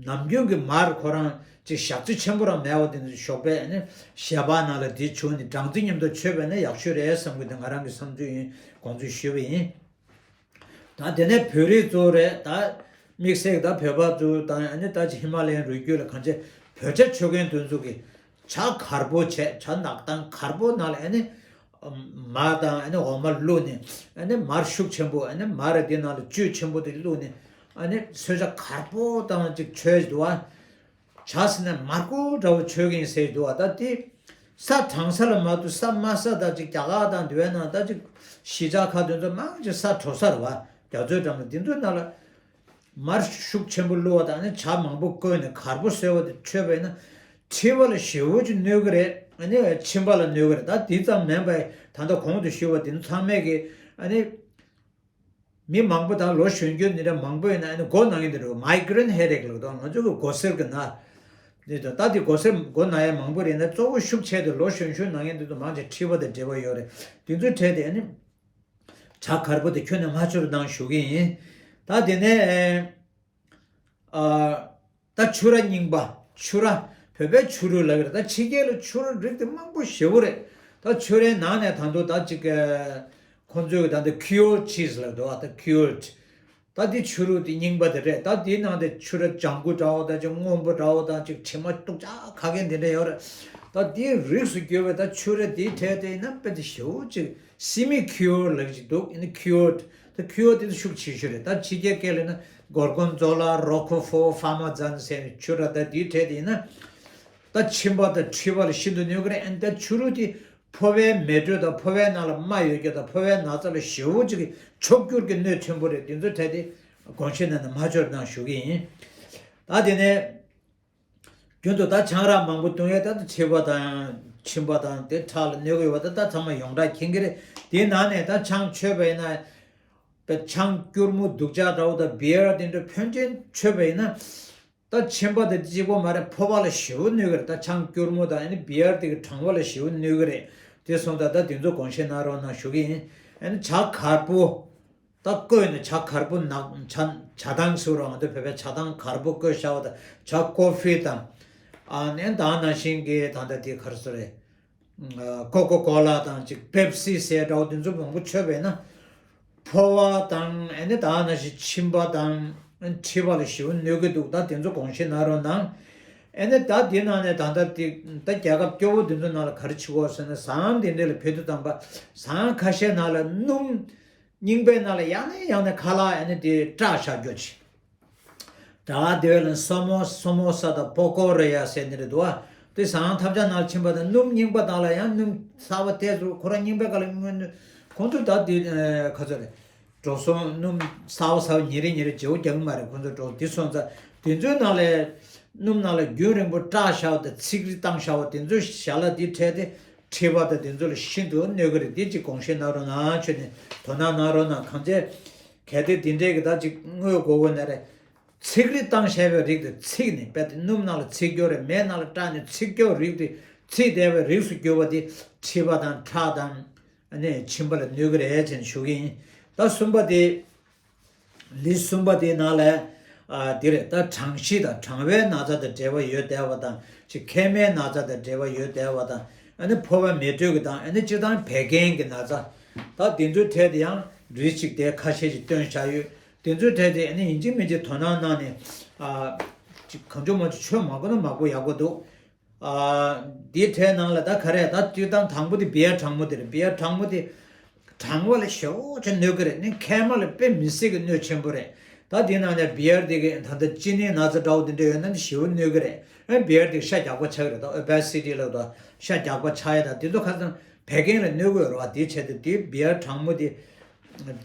ནམ་རྒྱུན་གྱི་མར་ཁོ་རང་ཅིག་ཞག་ཚི་ཆེན་པོ་རང་མེད་པ་དེ་ཚོ་ཞོགས་པའི་ཨ་ནི་ཞལ་པར་ནང་ལ་དེ་བྱུགས་ནས་སྦྲང་རྩི་མཉམ་དུ་མཆོད་པས་ན་ཡག་ཤོས་རེད་བསམ་གི་འདུག་ང་རང་གི་བསམ་ཚུལ་ཡིན། དགོངས་ཚུལ་ཞུས་པ་ཡིན། ད་དེ་ནས་བོད་རིགས་ཚོ་རེད། ད་དམིགས་བསལ་ད་བོད་པ་ཚོ་དང་ཨ་ནི་ད་ཅིག་ཧི་མ་ལ་ཡའི་རི་རྒྱུད་ལ་གང་ཆེ་བོད་ཇ་མཆོད་མཁན་དེ་ཚོ་གི་ཇ་གར་པོ་བྱས། ཇ་ནག་དང་གར་པོ་ནང་ལ་ཨ་ནི་མར་དང་ཨ་ནི་འོ་མ་བླུགས་ནས་ཨ་ནི་མར་ཤུགས་ཆེན་པོ་ཨ་ནི་མར་དེ་ནང་ལ་བཅུད་ཆེན་པོ་དེ་བླུགས་ནས་ཨ་ནི་ཚོས་ཇ་གར་པོ་དང་ཅིག་མཆོད་འདུག་ཨ། ཇ་ཟེར་ན་མར་ཁུ་འདྲ་བོ་མཆོད་ཀྱི་ཡིན་ཟེར་འདུག་བ། ད་དེ་ས་དྲང་ས་ལ་མ་གཏོགས་ས་དམའ་ས་དང་ཅིག་རྒྱ་གར་དང་དེ་བས་ན་ད་ཅིག་གཞིས་ཆགས་ཁག་དེ་ཚོ་མང་ཆེ་ས་དྲོ་ས་རེད་བ། རྒྱ་མཚོའི་འགྲམ་ལ་དེ་ཚོའི་ནང་ལ་མར་ཤུགས་ཆེན་པོ་བླུགས་པ་དང་ཨ་ནི་ཇ་མང་པོ་བསྐོལ་ནས་གར་པོ་བཟོས་པ་དེ་མཆོད་པས་ན་མཁྲིས་པ་ལ་ཞེ་པོ་ཅིག་གནོད་ཀྱི་རེད། ཨ་ནི་མཆིན་པ་ལ་གནོད་ཀྱི་རེད། ད་དེ་ཙམ་མིན་པའི་ད་ལྟ་གོང་དུ་ཞུས་པ་དེ་ཚོ་ཚང་མས་ཀྱི་ཨ་ནི། མི་མང་པོ་དང་ལོ་གཞོན་སྐྱེས་འདི་འདྲ་མང་པོ་ཡིན་ན་ཨ་ནི་མགོ་ན་མཁན་དེ་རེད། མའི་གྷི་རེན་ཧེ་ཌེག་ལབ་དང་ང་ཚོ་གི་མགོ་སེར་གི་ན། འདི་དང་ད་དེ་མགོ་སེར་མགོ་ན་ཡ་མང་པོ་རེད་ན་གཙོ་བོ་ཤུགས་ཆེ་དེ་ལོ་གཞོན་གཞོན་ན་མཁན་དེ་ཚོ་མང་ཆེ་མཁྲིས་པ་དང་འབྲེལ་བ་ཡོད་རེད། དེ་ཚོའི་གྲས་དེ་ཨ་ནི་ཇ་གར་པོ་དེ་ཁྱོན་ནས་མ་མཆོད་རོགས་གནང་ཞུ་གི་ཡིན། ད་དེ་ནས། ཨ། ད་ཕྱུ་ར་རྙིང་པ། ཕྱུ་ར། བོད་པའི་ཕྱུ་རུ་ལབ་ཀྱི་རེད། ད་ཕྱི་རྒྱལ་ལ་ཕྱུ་རུ་རིགས་དེ་མང་པོ་ཞེ་པོ་རེད། ད་ཕྱུ་རའི་ནང་ནས་ད་དུང་ད་ཅིག་ཁོང་ཚོས་ད་ལྟ་ཁིའུར་ཆིས་ལབ་འདུག་ད་ཁིའུར། ད་དེ་ཕྱུ་རུ་དེ་རྙིང་པ་དེ་རེད། ད་དེའི་ནང་དེ་ཕྱུ་ར་ལྗང་གུ་འདྲ་བོ་དང་ཅིག་སྔོན་པོ་འདྲ་བོ་དང་ཅིག་དྲི་མ་སྟུག་ཅག་ཁ་མཁན་དེ་འདྲ་ཡོད་རེད། ད་དེའི་རིགས་སུ་གྱུར་པའི་ད་ཕྱུ་ར་དེའི་གྲས་དེ་ཡིན་ན་དཔེ་དེ་ཞེ་པོ་ཅིག་སི་མི་ཁིའུར་ལབ་ཅིག་འདུག་ཨ་ནི་ཁིའུར། ད་ཁིའུར་དེ་ཚོ་ཤུགས་ཆེ་ཤོས་རེད། ད་ཕྱི་རྒྱལ་སྐད་ལ་ན་གོར་གོན་ཛོ་ལ། རོ་ཁོ་ཧྥོ། ཕར་མ་ཛན་ཟེར་ནས་ཕྱུ་ར་ད་དེའི་གྲས་དེ་ཡིན་ན། ད་མཆིན་པ་དང་མཁྲིས་པ་ལ་ཤིན་ཏུ་གནོད་ཀྱི་རེད། ཨ་ནི་ད་ཕྱུ་རུ་དེ་ཕོ་བའི་མེ་དྲོད་དང་ཕོ་བའི་ནང་ལ་རྨ་ཡོད་རྒྱུ་དང་ཕོ་བའི་ན་ཚ་ལ་ཞེ་པོ་ཅིག་གི་མཆོག་གྱུར་གྱི་གནོད་ཆེན་པོ་རེད། དེ་ཚོའི་གྲས་དེ་དགོངས་བཞེས་གནང་ནས་མ་མཆོད་རོགས་གནང་ཞུ་གི་ཡིན། ད་དེ་ནས། རྒྱུན་དུ་ད་ཆང་རག་མང་པོ་བཏུང་ཡས་ད་ད་མཁྲིས་པ་དང་མཆིན་པ་དང་དེ་ཁྲག་ལ་གནོད་ཀྱི་ཡོད་པ་ད་ད་ཚང་མ་ཡོངས་གྲགས་མཁྱེན་གྱི་རེད། དེའི་ནང་ནས་ད་ཆང་མཆོད་པ་ཡིན་ན་ད་ཆང་སྐྱུར་མོ་སྡུག་ཅག་འདྲ་བོ་དང་བི་ཡར་དེ་འདྲ་ཕོན་ཆེན་མཆོད་པ་ཡིན་ན་ད་མཆིན་པ་དེ་གཅིག་པོ་མ་རེད། ཕོ་བ་ལ་ཞེ་པོ་གནོད་ཀྱི་རེད། ད་ཆང་སྐྱུར་མོ་དང་ཨ་ནི་བི་ཡར་དེ་གི་གྲང་བ་ལ་ཞེ་པོ་གནོད་ཀྱི་རེད། དེ་སོང་ཙང་ད་དེ་ཚོ་དགོངས་བཞེས་གནང་རོགས་གནང་ཞུ་གི་ཡིན། ཨ་ནི་ཇ་གར་པོ། ད་བསྐོལ་ནས་ཇ་གར་པོ་ནག་ཇ་ཇ་དང་ཟེར་རོ། ང་ཚོ་བོད་པའི་ཇ་དང་གར་པོ་བསྐོལ་བཞག་པ་དང་ཇ་ཀོ་ཧྥི་དང་། ཨ་ནི་ད་ནང་བཞིན་གྱི་ད་ལྟ་དེ་ག་རེ་ཟེར་རེད། ཀོ་ཀོ་ཀོ་ལ་དང་ཅིག་པེབ་སི་ཟེར་འདྲ་བོ་དེ་ཚོ་མང་པོ་མཆོད་པས་ན། ཕོ་བ་དང་ཨ་ནི་ད་ནང་བཞིན་མཆིན་པ་དང་མཁྲིས་པ་ལ་ཞེ་པོ་གནོད་ཀྱི་འདུག་ད་དེ་ཚོ་དགོངས་བཞེས་གནང་རོགས་གནང་། ཨ་ནི་ད་དེ་ནང་ནས་ད་ལྟ་དེ་ད་རྒྱལ་ཁབ་སྐྱོ་བོ་དེ་ཚོ་ནང་ལ་ག་རེ་བྱེད་དགོས་ཟེར་ན་ཟངས་དེ་འདྲ་ལ་བོད་དུ་དང་པ་ཟངས་ཁ་ཤས་ནང་ལ་སྣུམ། རྙིང་པའི་ནང་ལ་ཡང་ནས་ཡང་ནས་ཁ་ལག་ཨ་ནི་དེ་བཀྲག་བཞག་རྒྱུ་ཅིག་ད་དེ་བས་ལ་སོ་མོ་སོ་མོ་ས་དང་པོ་ཀོ་རེ་ཡ་ཟེར་ནི་རེད་འདུག་བ། དེ་ཟ་ཁང་ཐབ་ཆག་ནང་ལ་ཕྱིན་པ་དང་སྣུམ་རྙིང་པ་དང་ལ་ཡང་སྣུམ་གསར་པ་བལྟས་སོང་། ཁོ་རང་རྙིང་པའི་སྒང་ལ་མངོན་ཁོང་ཚོ་ད་དེ་ཁ་ཚོ་རེད། འགྲོ་སོང་སྣུམ་གསར་པ་གསར་པ་ཉིན་རེ་ཉིན་རེ་བརྗེ་པོ་རྒྱག་གི་མ་རེད། ཁོང་ཚོ་འགྲོ་དེ་སོང་ཙང་དེ་ཚོའི་ནང་ལ་སྣུམ་ནང་ལ་རྒྱུན་རིང་པོ་བཀྲག་བཞག་པ་དང་ཚིག་རིས་བཏང་བཞག་པ་དེ་ཚོའི་ཞལ་ལག་དེ་འཕྲད་དེ་མཁྲིས་པ་དང་དེ་ཚོ་ལ་ཤིན་ཏུ་གནོད་གི་རེད། དེ་གཅིག་དགོངས་བཞེས་གནང་རོགས་གནང་། ཁྱོད་ནས་དོ་སྣང་གནང་རོགས་གནང་། གང་བྱས་གལ་ཏེ་དེ་འདྲས་ཀྱི་ད་ཅིག་དངོས་དགོས་དགོས་ན་རེད། ཚིག་རིས་བཏང་བཞག་པའི་རིགས་དེ་ཚིག་ནས་རྦད་དེ་སྣུམ་ནང་ལ་ཚིག་སྐྱོ་རེད། མེ་ནང་ལ་བཀྲག་ནས་ཚིག་སྐྱོ་རིགས་དེ་ཚིག་བསྡད་པའི་རིགས་སུ་གྱུར་པ་དེ་མཁྲིས་པ་དང་ཁྲག་དང་ཨ་ནི་མཆིན་པ་ལ་གནོད་གི་རེད་ཅེས་ཞུ་གི་ཡིན། ད་གསུམ་པ་དེ། ལི་གསུམ་པ་དེའི་ནང་ལ་ཨ་དེ་རེད། ད་གྲང་གཤིས་དང་གྲང་བའི་ན་ཚ་དང་འབྲེལ་བ་ཡོད་བསྡད་པ་དང་ཅིག་མཁལ་མའི་ན་ཚ་དང་འབྲེལ་བ་ཡོད་བསྡད་པ་དང་ཨ་ནི་ཕོ་བ་མེ་དྲོད་ཀྱི་དང་ཨ་ནི་སྤྱིར་བཏང་བད་ཀན་གྱི་ན་ཚ། ད་དེ་ཚོའི་གྲས་དེ་ཡང་རིགས་གཅིག་དེ་ཁ་ཤས་ཅིག་བཏོན་བཞག་ཡོད། དེ་ཚོའི་གྲས་དེ་ཨ་ནི་ཡིན་གཅིག་མིན་གཅིག་དོ་སྣང་གནང་ནས་ཨ་ཅིག་གང་བྱུང་མང་བྱུང་མཆོད་མ་དགོས་ན་མ་དགོས་ཡག་པོ་འདུག་ཨ་འདིའི་གྲས་ནང་ལ་ད་ག་རེ་ད་སྤྱིར་བཏང་དང་པོ་དེ་བི་ཡར་གྲང་མོ་དེ་རེད། བི་ཡར་གྲང་མོ་དེ་གྲང་བ་ལ་ཞེ་པོ་ཅིག་གནོད་གི་རེད། ནི་མཁལ་མ་ལ་དཔེ་མི་སྲིད་ཀྱི་གནོད་ཆེན་པོ་རེད། ད་དེའི་ནང་ནས་བི་ཡར་དེ་གི་ད་ལྟ་གཅིན་སྙི་ན་ཚ་འདྲ་བོ་དེ་འདྲ་ཡོད་ན་ནི་ཞེ་པོ་གནོད་གི་རེད། ཨ་བི་ཡར་དེ་ཤ་རྒྱགས་པ་ཆགས་ཀྱི་རེད། ད་ཨོ་བེ་སི་ཊི་ལབ་དང་ཤ་རྒྱགས་པ་ཆགས་ཡ་དང་དེ་ཚོ་ཁ་སང་བད་ཀན་ལ་གནོད་གི་ཡོད་རེད་བ། དེ་བྱས་ཏེ་དེ་བི་ཡར་གྲང་མོ་དེ་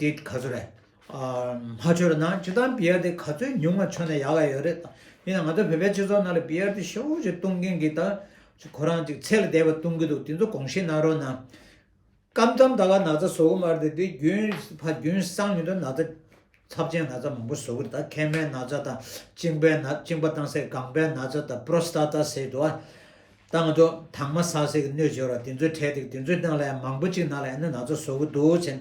དེ་ག་ཚོད་རེད། ཨ་མ་མཆོད་རོགས་གནང་། སྤྱིར་བཏང་བི་ཡར་དེ་ག་ཚོད་ཉུང་བ་མཆོད་ན་ཡག་ག་ཡོད་རེད། ཡིན་ན་ང་ཚོ་བོད་པའི་སྤྱི་ཚོགས་ནང་ལ་བི་ཡར་དེ་ཞེ་པོ་ཅིག་བཏུང་མཁན་གྱི་ད་ཁོ་རང་ཅིག་ཚད་ལས་འདས་པ་བཏུང་གི་འདུག་དེ་ཚོ་དགོངས་བཞེས་གནང་རོགས་གནང་། སྐབས་མཚམས་ད་ག་ན་ཚ་བཟོ་གི་མ་རེད་དེ། རྒྱུན་ཕ་རྒྱུན་སང་མི་འདུག་ན་ཚ་ཚབས་ཆེན་ན་ཚ་མང་པོ་བཟོ་གི་རེད། ད་མཁལ་མའི་ན་ཚ་དང་གཅིན་པའི་ན་གཅིན་པ་བཏང་སའི་ལྒང་པའི་ན་ཚ་དང་པྲོ་སི་ཊ་ཊ་ཟེར་འདུག་ད་ང་ཚོ་དྭངས་མ་ཟགས་སའི་གི་སྣོད་བྱེད་ར་དེ་ཚོའི་གྲས་དེ་དེ་ཚོའི་ནང་ལ་ཡང་མང་པོ་ཅིག་ནང་ལ་ཡང་ན་ཚ་བཟོ་གི་འདུག་ཟེར།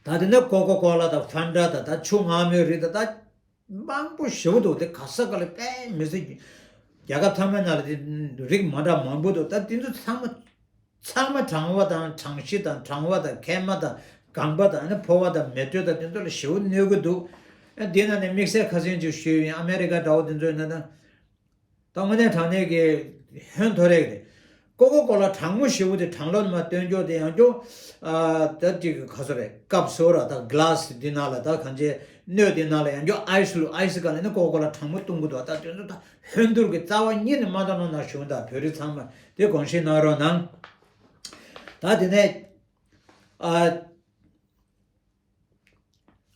ད་དེ་ནས་ཀོ་ཀོ་ཀོ་ལ་དང་ཕན་ཌ་དང་ད་ཆུ་མངར་མོའི་རིགས་དང་ད་མང་པོ་ཞེ་པོ་འདུག་དེ་ག་ས་ག་ལ་དཔེ་མི་སྲིད། རྒྱལ་ཁབ་ཚང་མའི་ནང་ལ་དེ་རིགས་མ་འདྲ་མང་པོ་འདུག་ད་དེ་ཚོ་ཚང་མ་ཚང་མ་གྲང་བ་དང་གྲང་གཤིས་དང་གྲང་བ་དང་མཁལ་མ་དང་ལྒང་པ་དང་ཨ་ནི་ཕོ་བ་དང་མེ་དྲོད་དང་དེ་ཚོ་ལ་ཞེ་པོ་གནོད་གི་འདུག་ཨ་དེ་ནང་ནས་དམིགས་བསལ་ཁ་སང་ཅིག་ཞུས་ཡིན། ཨ་མེ་རི་ཀ་འདྲ་བོ་དེ་ཚོ་ཡིན་ན་ད། ད་དངོས་གནས་དྲང་གནས་ཀྱི་ཧོན་ཐོར་རེད། ཀོ་ཀོ་ཀོ་ལ་གྲང་མོ་ཞེ་པོ་དེ་གྲང་ལོ་མ་སྟོན་རྒྱུ་དེ་ཡང་རྒྱུ། ཨ་ད་ཅིག་ག་ཚོད་རེད། ཀབ་སོ་ར་ད་གི་ལ་སི་འདི་ནང་ལ་ད་གང་ཅི་སྣོད་འདི་ནང་ལ་ཡང་རྒྱུ་ཨའི་སི་ལུ་ཨའི་སི་ག་ལ་ནི་ཀོ་ཀོ་ཀོ་ལ་གྲང་མོ་བཏུང་གི་འདུག་ད་དེ་ཚོ་ད་ཧོན་ཐོར་གྱི་རྩ་བ་ཉིད་ནས་མ་འདང་ནོ་ན་བྱུང་། ད་བོད་རིགས་ཚང་མ་དེ་དགོངས་བཞེས་གནང་རོགས་གནང་། ད་དེ་ནས་ཨ།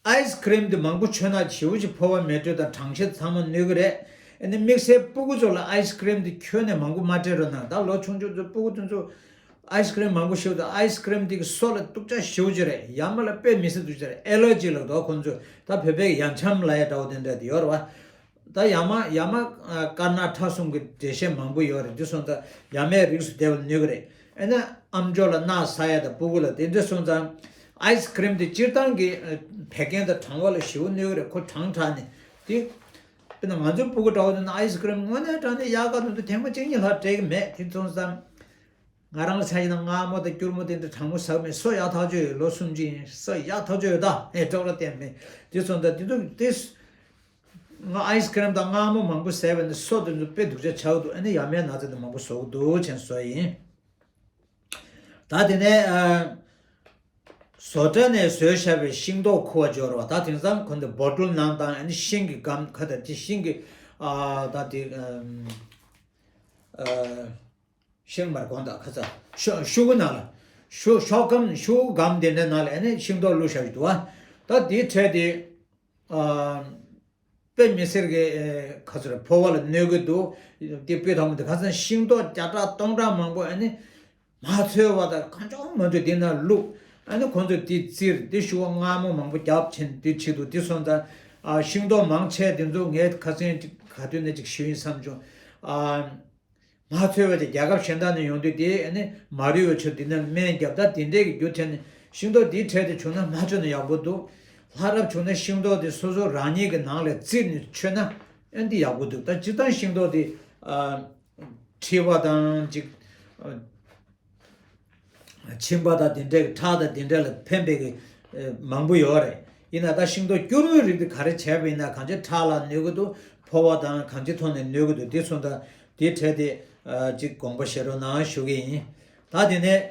ཨའི་སི་ཁི་རིམ་དེ་མང་པོ་མཆོད་ན་ཞེ་པོ་ཅིག་ཕོ་བ་མེ་དྲོད་དང་གྲང་གཤིས་ཚང་མ་གནོད་ཀྱི་རེད། ཨ་ནི་དམིགས་བསལ་སྤུ་གུ་ཚོ་ལ་ཨའི་སི་ཁི་རིམ་དེ་ཁྱོན་ནས་མང་པོ་མ་སྤྲད་རོགས་གནང་། ད་ལོ་ཆུང་ཆུང་ཚོ་སྤུ་གུ་དེ་ཚོ་ཨའི་སི་ཁི་རིམ་མང་པོ་ཞེ་པོ་དང་ཨའི་སི་ཁི་རིམ་དེ་གི་སོ་ལ་སྡུག་ཅག་ཞེ་པོ་ཅིག་རེད། ཡ་མ་ལ་དཔེ་མི་སྲིད་སྡུག་ཅག་རེད། ཨེ་ལར་ཇི་ལབ་འདུག་ཁོང་ཚོས་ད་བོད་པའི་ཡ་མཚན་ལབ་ཡ་འདྲ་བོ་དེ་འདྲ་དེ་ཡོད་རེད་བ། ད་ཡ་མ་ཡ་མ་དཀར་ནག་ཁྲ་གསུམ་གྱི་འགྲེལ་བཤད་མང་པོ་ཡོད་རེད། འདི་སོང་ཙང་ཡ་མའི་རིགས་སུ་བསྡད་པ་ལ་གནོད་ཀྱི་རེད། ཨེ་ན་ཨམ་ཅོག་ལ་རྣག་ཟ་ཡ་དང་སྤུ་གུ་ལ་དེ་འདྲ་སོང་ཙང་ཨའི་སི་ཁི་རིམ་དེ་སྤྱིར་བཏང་གི་བད་ཀན་དང་གྲང་བ་ལ་ཞེ་པོ་གནོད་ཀྱི་རེད། ཁོ་གྲང་དྲགས་ནས་དེ། དཔེར་ན་ང་ཚོའི་སྤུ་གུ་འདྲ་བོ་དེ་ན་ཨའི་སི་ཁི་རིམ་དངོས་གནས་དྲང་གནས་དབྱར་ཁ་དུས་དུ་ཐེངས་མ་གཅིག་གཉིས་ལྷག་སྤྲད་ཀྱི་མེད། དེ་སོང་ཙང་། ང་རང་ལ་ཆ་བཞག་ན་མངར་མོ་དང་སྐྱུར་མོ་དེ་འདྲ་གྲང་མོ་ཟ་གི་མེད། སོ་ཡག་ཐག་ཆོད་ཡོད། ལོ་སུམ་ཅུ་ཡིན། སོ་ཡག་ཐག་ཆོད་ཡོད། ད་ཨེ་ཀྲོག་ར་བསྟན་མེད། དེ་སོང་ཙང་དེ་དུས་དེ་ང་ཨའི་སི་ཁི་རིམ་དང་མངར་མོ་མང་པོ་ཟས་པས་ནི་སོ་དེ་ཚོ་དཔེ་སྡུག་ཅག་ཆགས་འདུག་ཨ་ནི་ཡ་མའི་ན་ཚ་དེ་མང་པོ་བཟོ་གི་འདུག་ཅེས་བཟོས་ཡིན། ད་དེ་ནས་ཨ། བཟོ་གྲྭ་ནས་བཟོས་བཞག་པའི་ཤིང་ཏོག་ཁུ་བ་འབྱོར་བ། ད་དེང་སང་ཁོ་འདི་བོ་ཊལ་ནང་བཏང་ཨ་ནི་ཤིང་གི་སྒམ་ཁ་དང་དེ་ཤིང་གི་ཨ་ད་དེ་ཨ། ཤིང་མར་གོང་དང་ཁ་ཚ་ཤོ་ཤོག་གུ་ནང་ལ་ཤོ་ཤོག་སྒམ་ཤོག་གུ་སྒམ་དེ་འདྲ་ནང་ལ་ཨ་ནི་ཤིང་ཏོག་བླུགས་བཞག་གི་འདུག་ཨ། ད་དེའི་གྲས་དེ་ཨ་དཔེ་མི་སྲིད་ཀྱི་ཁ་ཚ་ཕོ་བ་ལ་གནོད་གི་འདུག་དེ་དཔེ་ཐོག་མ་དེ་ཁ་སང་ཤིང་ཏོག་བརྒྱ་ཕྲག་སྟོང་ཕྲག་མང་པོ་ཨ་ནི་མ་འཚོལ་བ་དང་གང་བྱུང་མང་བྱུང་དེ་ནང་བླུགས། ཨ་ནི་ཁོང་ཚོས་དེ་བཙིར་དེ་ཤོག་གུ་མངར་མོ་མང་པོ་བརྒྱབ་ཕྱིན་དེ་བྱེད་འདུག་དེ་སོང་ཙང་ཨ་ཤིང་ཏོག་མང་ཆེ་དེ་ཚོ་ངས་ཁ་སང་ག་དུས་ནས་ཅིག་ཞུས་ཡིན་བསམ་བྱུང་། ཨ། མ་འཚོལ་བ་དེ་རྒྱལ་ཁབ་གཞན་དག་ནས་ཡོང་དུས་དེ་ཨ་ནི་མ་རུལ་བའི་ཆུ་དེ་ནས་སྨན་བརྒྱབ། ད་དེ་འདྲས་ཀྱི་རྒྱུ་དེ་ནི་ཤིང་ཏོག་དེའི་གྲས་དེ་བྱུང་ན་མ་བྱུང་ན་ཡག་པོ་འདུག་ལྷ་རབ་བྱུང་ན་ཤིང་ཏོག་དེ་སོ་སོ་རང་ཉིད་ཀྱི་ནང་ལ་བཙིར་ནས་མཆོད་ན་ཨ་འདི་ཡག་པོ་འདུག་ད་སྤྱིར་བཏང་ཤིང་ཏོག་དེ་ཨ་མཁྲིས་པ་དང་ཅིག་ཨ་མཆིན་པ་དང་དེ་འདྲས་ཀྱི་ཁྲག་དང་དེ་འདྲས་ལ་ཕན་པའི་གི་ཨ་མང་པོ་ཡོད་རེད། ཡིན་ན་ད་ཤིང་ཏོག་སྐྱུར་མོའི་རིགས་དེ་ག་རེ་བྱས་པ་ཡིན་ན་གང་ཅི་ཁྲག་ལ་གནོད་གི་འདུག་ཕོ་བ་དང་གང་ཅི་ཐོག་ནས་གནོད་གི་འདུག་དེ་སོང་ཙང་དེའི་གྲས་དེ་ཨ་ཅིག་དགོངས་པ་བཞེས་རོགས་གནང་ཞུ་གི་ཡིན། ད་དེ་ནས་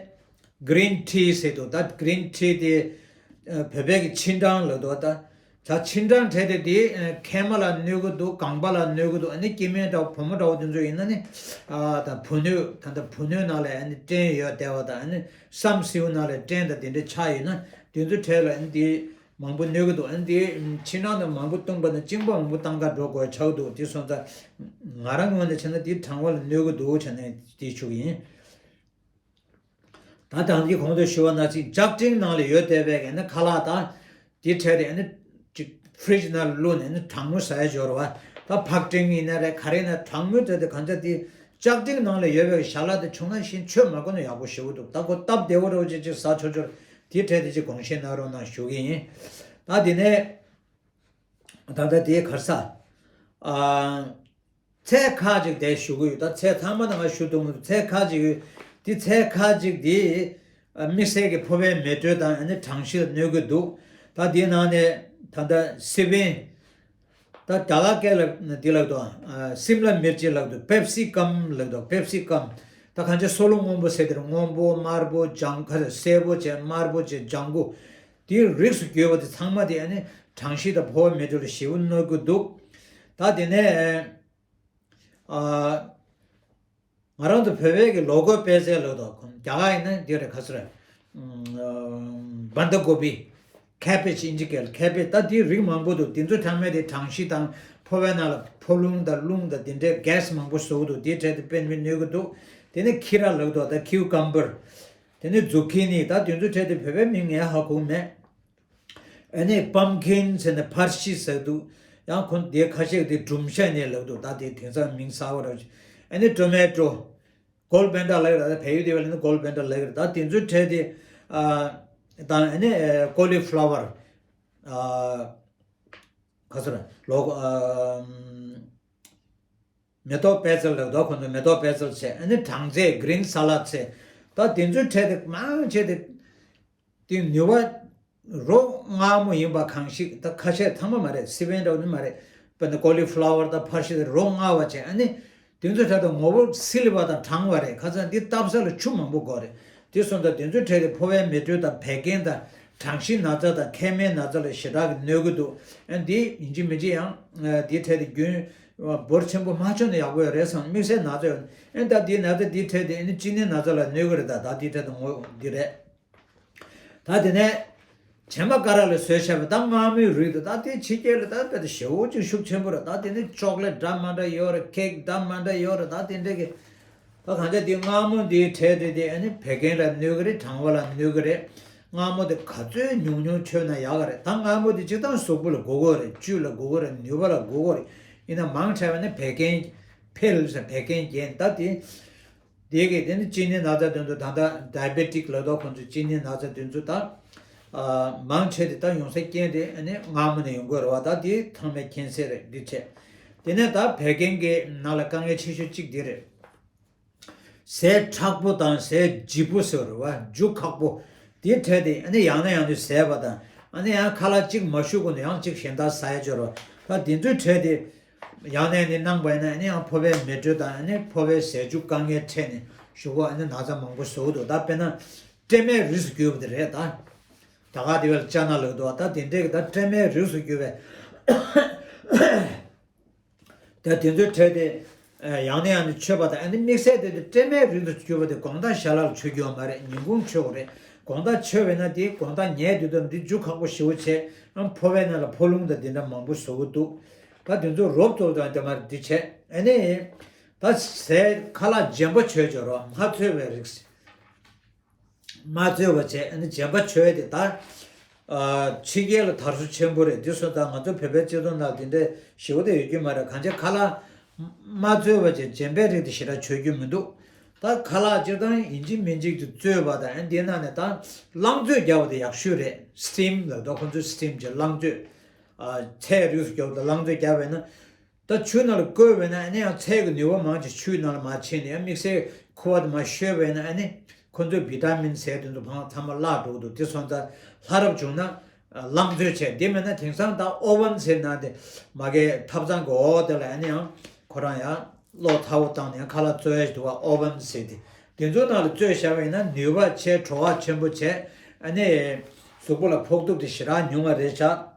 གི་རིན་ཊི་ཟེར་འདུག་ད་གི་རིན་ཊི་དེ་ཨ་བོད་པའི་གི་ཆིན་ཀྲང་ལབ་འདུག་ད་ ད་ཕྱི་འབྲང་བྲལ་ཏེ་དེ་མཁལ་མ་ལ་གནོད་ཀྱི་འདུག་རྐང་པ་ལ་གནོད་ཀྱི་འདུག་ཨ་ནི་སྐྱེ་དམན་འདྲ་བོ་བུ་མོ་འདྲ་བོ་དེ་ཚོ་ཡིན་ན་ནི། ཨ་ད་བུ་སྣོད་ད་ལྟ་བུ་སྣོད་ནང་ལ་ཨ་ནི་སྐྲན་ཡོད་བསྡད་པ་དང་ཨ་ནི་བསམ་སེའུ་ནང་ལ་སྐྲན་དང་དེ་འདྲ་ཆགས་ཡོད་ན་དེ་ཚོ་གྲས་ལ་ཨ་ནི་དེ་མང་པོ་གནོད་ཀྱི་འདུག་ཨ་ནི་དེ་ཕྱི་ནང་དུ་མང་པོ་བཏུང་པ་ན་གཅིན་པ་མང་པོ་བཏང་ག་འགྲོ་དགོས་ཆགས་འདུག་དེ་སོང་ཙང་ང་རང་ངོས་ནས་བྱས་ན་དེ་གྲང་བ་ལ་གནོད་ཀྱི་འདུག་བྱས་ནས་དེ་ཞུ་གི་ཡིན། ད་དང་གི་གོང་དུ་ཞུ་བ་ནང་བཞིན་ལྕགས་ཀྲིན་ནང་ལ་ཡོད་བསྡད་པའི་ཨ་ནི་ཁ་ལག་དང་། དེ་འཕྲལ་དེ་ཨ་ནི་ཅིག་ཕི་རིཇ་ནང་བླུགས་ནས་ཨ་ནི་གྲང་མོ་ཟ་ཡ་འབྱོར་བ། ད་ཕག་ཀྲིན་ཡིན་ན་རེད་ག་རེ་ཡིན་ན་གྲང་མོའི་གྲས་དེ་གང་ཅག་དེ་ལྕགས་ཀྲིན་ནང་ལ་ཡོད་པའི་ཞལ་ལག་དེ་བྱུང་ན་ཤིན་ཆོས་མ་གོ་ན་ཡག་པོ་ཞེ་པོ་འདུག་ད་ཁོ་སྟབས་བདེ་བོ་རོ་ཅིག་ཅིག་ཟ་ཆོག་ཆོག་དེ་འཕྲལ་དེ་ཅིག་དགོངས་བཞེས་གནང་རོགས་གནང་ཞུ་གི་ཡིན། ད་དེ་ནས་ད་ལྟ་དེ་གར་ས། ཨ། ཚལ་ཁག་ཅིག་དེ་ཞུ་གི་ཡོད། ད་ཚལ་ཚང་མ་ནང་ཞུ་ཐུབ་མི་འདུག་ཚལ་ཁག་ཅིག་ཡོད། དེ་ཚལ་ཁག་ཅིག་དེ་དམིགས་བསལ་གྱི་ཕོ་བའི་མེ་དྲོད་དང་ཨ་ནི་གྲང་གཤིས་ལ་གནོད་ཀྱི་འདུག་ད་དེའི་ནང་ནས་ད་ལྟ་སི་བན། ད་རྒྱ་གར་སྐད་ལ་འདི་ལབ་འདུག་ཨ་སིམ་ལ་མིར་ཅི་ལབ་འདུག་པེབ་སི་ཀམ་ལབ་འདུག་པེབ་སི་ཀམ། ད་གང་ཅི་སོལ་རླུང་སྔོན་པོ་ཟེར་དེ་རེད། སྔོན་པོ་དམར་པོ་ལྗང་ཁ་སེར་པོ་བྱས་དམར་པོ་བྱས་ལྗང་གུ། དེའི་རིགས་སུ་གྱུར་པ་དེ་ཚང་མ་དེ་ཨ་ནི་གྲང་གཤིས་དང་ཕོ་བ་མེ་དྲོད་ལ་ཞེ་པོ་གནོད་ཀྱི་འདུག་ད་དེ་ནས་ཨ་ང་རང་ཚོ་བོད་པའི་གི་ལོ་ཀོ་པད་ཚལ་ལབ་འདུག་རྒྱ་གར་ཡིན་ན་འདི་རེད་ག་ཚོད་རེད། ཨ་བན་དྷ་ཀོ་པི། ཁེ་བེཇ་ཨིན་ཇི་སྐད་ལ་ཁེ་བེཇ། ད་དེའི་རིགས་མང་པོ་འདུག་དེ་ཚོ་ཚང་མས་དེ་གྲང་གཤིས་དང་ཕོ་བའི་ནང་ལ་ཕོ་རླུང་དང་རླུང་དང་དེ་འདྲའི་གྷེ་སི་མང་པོ་བཟོ་གི་འདུག་དེའི་གྲས་དེ་དཔེ་མི་གནོད་ཀྱི་འདུག་དེ་ནས་ཁི་ར་ལབ་འདུག་ད་ཁིའུ་ཀམ་བར། དེ་ནས་ཛུ་ཁི་ནི། ད་དེ་ཚོའི་གྲས་དེ་བོད་པའི་མིང་ངས་ཧ་གོ་མེད། ཨ་ནི་པམ་ཁིན་ཟེར་ནས་ཕར་ཤི་ཟེར་འདུག་ཡང་ཁོང་དེ་ཁ་ཤས་དེ་སྦྲུམ་ཤ་ནས་ལབ་འདུག་ད་དེ་དེང་སང་མིང་གསར་པ་ར། ཨ་ནི་ཊོ་མེ་ཊོ། གོལ་བྷན་ཌ་ལབ་ཡོད་རེད། ད་བལ་ཡུལ་དེ་བ་ལ་ནི་གོལ་བྷན་ཌ་ལབ་ཡོད་རེད། ད་དེ་ཚོའི་གྲས་དེ་ཨ་དང་ཨ་ནི་ཀོ་ལི་ཕ་ལ་ཝར། ཨ་ག་ཚོད་ར་ལོ་ཨ། མེ་ཏོག་པད་ཚལ་ལབ་འདུག་ཁོང་ཚོ་མེ་ཏོག་པད་ཚལ་བྱས། ཨ་ནི་སྦྲང་རྩི་གྷི་རིན་སཱ་ལཌ་བྱས། ད་དེ་ཚོའི་གྲས་དེ་མང་ཆེ་དེ་དེ་ནུས་པ་རོ་མངར་མོ་ཡིན་པ་གང་ཞིག་ད་ཁ་ཤས་ཚང་མ་མ་རེད། སི་བན་འདྲ་བོ་ནི་མ་རེད། དཔེར་ན་ཀོ་ལི་ཕ་ལ་ཝར་དང་ཕར་ཤི་དེ་རོ་མངར་བ་བྱས། ཨ་ནི་དེ་ཚོའི་གྲས་དེ་ངོ་བོ་བསིལ་བ་དང་གྲང་བ་རེད། ཁ་སང་འདི་བཏབ་ས་ལ་ཆུ་མང་པོ་དགོས་རེད། དེ་སོང་ཙང་དེ་ཚོའི་གྲས་དེ་ཕོ་བའི་མེ་དྲོད་དང་བད་ཀན་དང་གྲང་གཤིས་ན་ཚ་དང་མཁལ་མའི་ན་ཚ་ལ་ཞེ་དྲག་གི་གནོད་ཀྱི་འདུག་ཨ་འདི་ཡིན་གཅིག་མིན་གཅིག་ཡང་དེའི་གྲས་དེ་རྒྱུན་འབོར་ཆེན་པོ་མ་བྱུང་ན་ཡག་པོ་ཡོད་རེད་བསམ། དམིགས་བསལ་ན་ཚ་ཡོད་ཨ་ད་དེའི་ན་ཚ་དེའི་གྲས་དེ་ཨ་ནི་གཅིན་སྙི་ན་ཚ་ལ་གནོད་ཀྱི་རེད། ད་ད་དེའི་གྲས་དེ་ངོ་འདི་རེད། ད་དེ་ནས་བྱེ་མ་ཀ་ར་ལ་བཟོས་བཞག་པ་ད་མངར་མོའི་རིགས་དེ་ད་དེ་ཕྱི་རྒྱལ་ལ་ད་ད་དེ་ཞེ་པོ་ཅིག་ཤུགས་ཆེན་པོ་རེད། ད་དེ་ནི་ཅོག་ལེ་ཊི་འདྲ་མ་འདྲ་ཡོད་རེད། ཁེག་འདྲ་མ་འདྲ་ཡོད་རེད། ད་དེ་འདྲ་གི་ད་གང་ལྟར་དེ་མངར་མོ་འདིའི་གྲས་དེ་དེ་ཨ་ནི་བད་ཀན་ལ་གནོད་གི་རེད། གྲང་བ་ལ་གནོད་གི་རེད། མངར་མོ་དེ་ག་ཚོད་ཉུང་ཉུང་མཆོད་ན་ཡག་གི་རེད། ད་མངར་མོ་དེ་སྤྱིར་བཏང་གཟུགས་པོ་ལ་དགོས་ཀྱི་རེད། བཅུད་ལ་དགོས་ཀྱི་རེད། ནུས་པ་ལ་དགོས་ཀྱི་རེད། ཡིན་ན་མང་དྲགས་པ་ནི་བད་ཀན་འཕེལ་ཟེར་བད་ཀན་རྒྱན་ད་དེ། དེ་གིས་དེ་ནི་གཅིན་སྙི་ན་ཚ་དོན་དུ་ད་ལྟ་ཌའི་བེ་ཊིག་ལབ་དོ་ཁོང་ཚོ་གཅིན་སྙི་ན་ཚ་དོན་ཚོ་ད་མང་ཆེ་དེ་ད་ཡོང་སའི་རྐྱེན་དེ་ཨ་ནི་མངར་མོ་ནས་ཡོང་གི་རེད་བ། ད་དེ་ཚང་མས་མཁྱེན་གསལ་རེད། འདི་བྱས་དེ་ནས་ད་བད་ཀན་གྱི་ནང་ལ་དཀའ་ངལ་ཆེ་ཤོས་གཅིག་འདི་རེད། ཟས་མཁྲེགས་པོ་དང་ཟས་ལྗིད་པོ་ཟེར་བ་རེད་བ། རྒྱུ་ཁག་པོ་དེའི་གྲས་དེ་ཨ་ནི་ཡང་ནས་ཡང་དུ་ཟས་པ་དང་ཨ་ནི་ཡང་ཁ་ལག་གཅིག་མ་ཞུ་གོང་དུ་ཡང་གཅིག་གཞན་དག་ཟ་ཡ་འབྱོར་བ། ད་དེ་ཚོའི་གྲས་དེ། ཡང་ནས་ནི་གནང་བ་ཡིན་ན་ཨ་ནི་ཡང་ཕོ་བའི་མེ་དྲོད་དང་ཨ་ནི་ཕོ་བའི་ཟས་བཅུད་དཀའ་ངལ་འཕྲད་ནས་གཞུག་གུ་ཨ་ནི་ན་ཚ་མང་པོ་བཟོ་གི་འདུག་ད་དཔེར་ན་སྐྲན་མའི་རིགས་སུ་གྱུར་པ་དེ་རེད། ད་ད་ག་དེ་བས་ལ་ཅ་ན་ལབ་འདུག་ད་དེ་འདྲས་ཀྱི་ད་སྐྲན་མའི་རིགས་སུ་གྱུར་པའི་ད་དེ་ཚོའི་གྲས་དེ་ཡང་ནས་ཡང་ནས་མཆོད་པ་དང་ཨ་ནི་དམིགས་བསལ་དེ་དེ་སྐྲན་མའི་རིགས་སུ་གྱུར་པ་དེ་དགོང་དག་ཞལ་ལག་ལ་མཆོད་རྒྱུ་ཡོད་མ་རེད། ཉིན་གུང་མཆོད་དགོས་རེད། དགོང་དག་མཆོད་པས་ན་དེ་དགོང་དག་ཉལ་དུས་དུ་འདི་རྒྱུ་ཁག་པོ་ཞེ་པོ་བྱས་ཨ་ཕོ་བའི་ནང་ལ་ཕོ་རླུང་དང་དེ་འདྲ་མང་པོ་བཟོ་གི་འདུག་ད་དེ་ཚོ་རོབ་ཙོག་ཙང་དེ་མར་འདི་བྱས་ཨ་ནི། ད་ཟས་ཁ་ལག་རྗེན་པ་མཆོད་ཅོག་རོ་མ་ཚོས་པའི་རིགས། མ་ཚོས་པ་བྱས་ཨ་ནི་རྗེན་པ་མཆོད་དེ་ད། ཕྱི་རྒྱལ་ལ་དར་སོ་ཆེན་པོ་རེད། འདི་སོ་ད་ང་ཚོ་བོད་པའི་སྤྱི་ཚོགས་ནང་དེ་འདྲའི་ཞེ་པོ་དེ་ཡོད་རྒྱུ་མ་རེད། གང་ཅི་ཁ་ལག་མ་ཚོས་པ་བྱས་རྗེན་པའི་རིགས་དེ་ཞེ་དྲག་མཆོད་རྒྱུ་མི་འདུག་ད་ཁ་ལག་སྤྱིར་བཏང་ཡིན་གཅིག་མིན་གཅིག་ཏུ་བཙོས་པ་དང་ཨ་ནི་དེ་ནང་ནས་ད་རླངས་བཙོས་རྒྱག་པ་དེ་ཡག་ཤོས་རེད། སི་ཊིམ་ལབ་ད་ཁོ་ཚོས་སི་ཊིམ་བྱས་རླངས་བཙོས། ཚལ་རིགས་སུ་རྒྱག་པ་དང་རླངས་བཙོས་རྒྱག་པས་ན། ད་ཆུ་ནང་ལ་བསྐོལ་བས་ན་ཨ་ནི་ཡང་ཚལ་གྱི་ནུས་པ་མང་ཆེ་ཆུའི་ནང་ལ་མར་ཕྱིན་ནས་ཡང་དམིགས་བསལ་ཁུ་བ་དེ་མར་བཤོས་པས་ན་ཨ་ནི་ཁོ་ཚོའི་བི་ཏ་མིན་ཟེར་དེ་ཚོ་བང་ཚང་མ་བརླག་འགྲོ་གི་འདུག་དེ་སོང་ཙང་ལྷ་རབ་བྱུང་ན་རླངས་བཙོས་བྱས་དེ་མེད་ན་དེང་སང་ད་ཨོ་ཝན་ཟེར་ན་དེ་མ་གའི་ཐབ་ཚང་གི་འོག་དེ་ལ་ཨ་ནི་ཡང་ཁོ་རང་ཡང་གློག་ཚ་བོ་བཏང་ནས་ཁ་ལག་བཙོ་ཡ་ཞིག་འདུག་བ། ཨོ་ཝན་ཟེར་དེ་དེ་ཚོའི་ནང་ལ་བཙོས་བཞག་པ་ཡིན་ན་ནུས་པ་ཆེ་བྲོ་བ་ཆེན་པོ་བྱས་ཨ་ནི་གཟུགས་པོ་ལ་ཕོག་ཐུག་དེ་ཞེ་དྲག་ཉུང་བ་རེད་ཤག་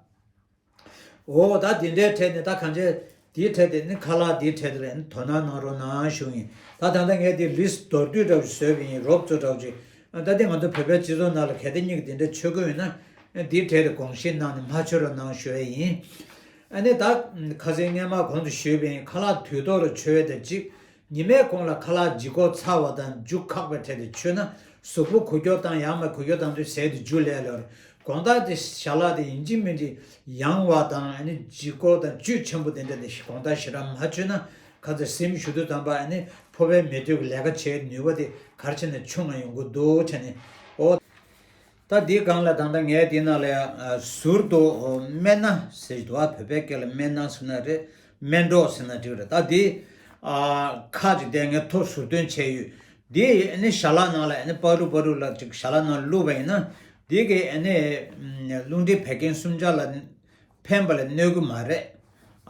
འོ་ད་དེ་འདྲའི་གྲས་ནས་ད་གང་ཅི་དེའི་གྲས་དེ་ནི་ཁ་ལག་དེའི་གྲས་དེ་ལ་ནི་དོ་སྣང་གནང་རོགས་གནང་ཞུ་ཡིན། ད་ད་ལྟ་ངས་དེ་ལིས་མདོར་བསྡུས་འདྲ་བོ་ཞིག་བཟོས་པ་ཡིན། རོབ་ཙམ་འདྲ་བོ་ཅིག་ད་དེ་ང་ཚོ་བོད་པའི་སྤྱི་ཚོགས་ནང་ལ་གལ་ཏེ་གཉིས་ཀྱི་དེ་འདྲ་མཆོད་ཀྱི་ཡོད་ན་དེའི་གྲས་དེ་དགོངས་བཞེས་གནང་ནས་མ་མཆོད་རོགས་གནང་ཞུ་ཡས་ཡིན། ཨ་ནི་ད་ཁ་སང་སྔས་མ་གོང་དུ་ཞུས་པ་ཡིན། ཁ་ལག་དུས་ཐོག་ལ་མཆོད་ཡས་དང་གཅིག་ཉི་མའི་གོང་ལ་ཁ་ལག་ལྗིད་ཁོག་ཚ་བ་དང་རྒྱུ་ཁག་པའི་གྲས་དེ་མཆོད་ན་གཟུགས་པོ་འགུལ་སྐྱོད་བཏང་ཡང་མ་འགུལ་སྐྱོད་བཏང་དུས་ཟས་དེ་རྒྱུ་ལས་ལོར། དགོང་དག་དེ་ཞལ་ལག་དེ་ཡིན་གཅིག་མིན་གཅིག་ཡང་བ་དང་ཨ་ནི་ལྗིད་ཁོག་དང་བཅུད་ཆེན་པོ་དེ་འདྲ་དེ་དགོང་དག་ཞེ་དྲག་མ་མཆོད་ན་ཁ་ཚ་སེམས་ཞུ་དུས་ཙམ་པ་ཨ་ནི་ཕོ་བའི་མེ་དྲོད་ཀྱི་ལས་ཀ་བྱེད་ནུས་པ་དེ་ག་རེ་བྱས་ནས་ཆུང་ང་ཡོང་གི་འདུག་བྱས་ནས། ཨོ། ད་འདིའི་སྒང་ལ་ད་ལྟ་ངས་འདི་ནང་ལ་ཡང་ཟུར་དུ་སྨན་སྣ་ཟེར་གྱི་འདུག་ཨ། བོད་པའི་སྐད་ལ་སྨན་སྣ་ཟེར་ན་རེད། སྨན་གྲོགས་ཟེར་ན་འགྲིག་རེད། ད་འདི་ཁ་ཅིག་དེ་ངས་ཐོ་ཟུར་འདོན་བྱས་ཡོད། འདི་ཨ་ནི་ཞལ་ལག་ནང་ལ་ཨ་ནི་བ་རུ་བ་རུ་ལ་ཅིག་ཞལ་ལག་ནང་བླུགས་པ་ཡིན་ན་འདི་གི་ཨ་ནི་རླུང་མཁྲིས་བད་ཀན་གསུམ་ཆར་ལ་ཕན་པ་ལ་གནོད་གི་མ་རེད།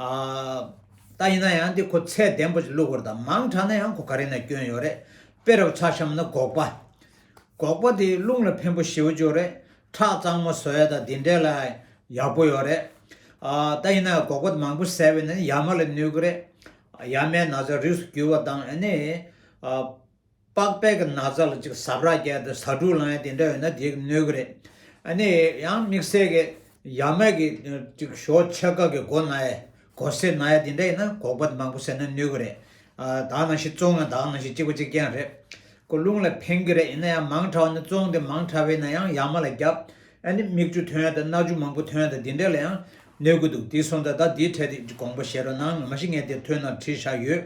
ཨ། ད་ཡིན་ན་ཡང་འདི་ཁོ་ཚད་ལྡན་པོ་ཅིག་བླུགས་དགོས་རེད། ད་མང་དྲགས་ན་ཡང་ཁོ་ག་རེ་ན་སྐྱོན་ཡོད་རེད། དཔེར་ཆ་བཞག་ན་སྒོག་པ། སྒོག་པ་དེ་རླུང་ལ་ཕན་པོ་ཞེ་པོ་ཅིག་ཡོད་རེད། ཁྲག་གཙང་མ་བཟོ་ཡ་དང་དེ་འདྲས་ལ་ཡག་པོ་ཡོད་རེད། ཨ། ད་ཡིན་ན་སྒོག་པ་དེ་མང་པོ་ཟས་པ་ཡིན་ན་ཡ་མ་ལ་གནོད་གི་རེད། ཡ་མའི་ན་ཚ་རིགས་སུ་གྱུར་བ་དང་ཨ་ནི། ཨ། པགས་པའི་གི་ན་ཚ་ལ་ཅིག་ཟ་འཕྲུག་རྒྱག་དང་ཟ་འཕྲུག་ལངས་ཡ་དེ་འདྲ་ཡོད་ན་དེ་གི་གནོད་གི་རེད། ཨ་ནི་ཡང་དམིགས་བསལ་གི་ཡ་མ་གི་ཅིག་ཞོ་ཆ་ག་གི་མགོ་ན་ཡ་མགོ་སེར་ན་ཡ་དེ་འདྲ་ཡིན་ན་སྒོག་པ་དེ་མང་པོ་ཟས་ན་གནོད་གི་རེད། ཨ། ད་ག་ནང་བཞིན་བཙོང་ཡང་ད་ག་ནང་བཞིན་གཅིག་པ་གཅིག་རྐྱང་རེད། ཁོ་རླུང་ལ་ཕན་གི་རེད། ཡིན་ན་ཡང་མང་དྲགས་ན་བཙོང་དེ་མང་དྲགས་པ་ཡིན་ན་ཡང་ཡ་མ་ལ་རྒྱབ། ཨ་ནི་མིག་ཆུ་ཐོན་ཡ་དང་སྣ་ཆུ་མང་པོ་ཐོན་ཡ་དང་དེ་འདྲ་ལ་ཡང་གནོད་གི་འདུག་དེ་སོང་ཙང་ད་དེའི་གྲས་དེ་དགོངས་པ་བཞེས་རོགས་གནང་། མ་གཞི་ངས་དེ་ཐོན་ན་བྲིས་བཞག་ཡོད།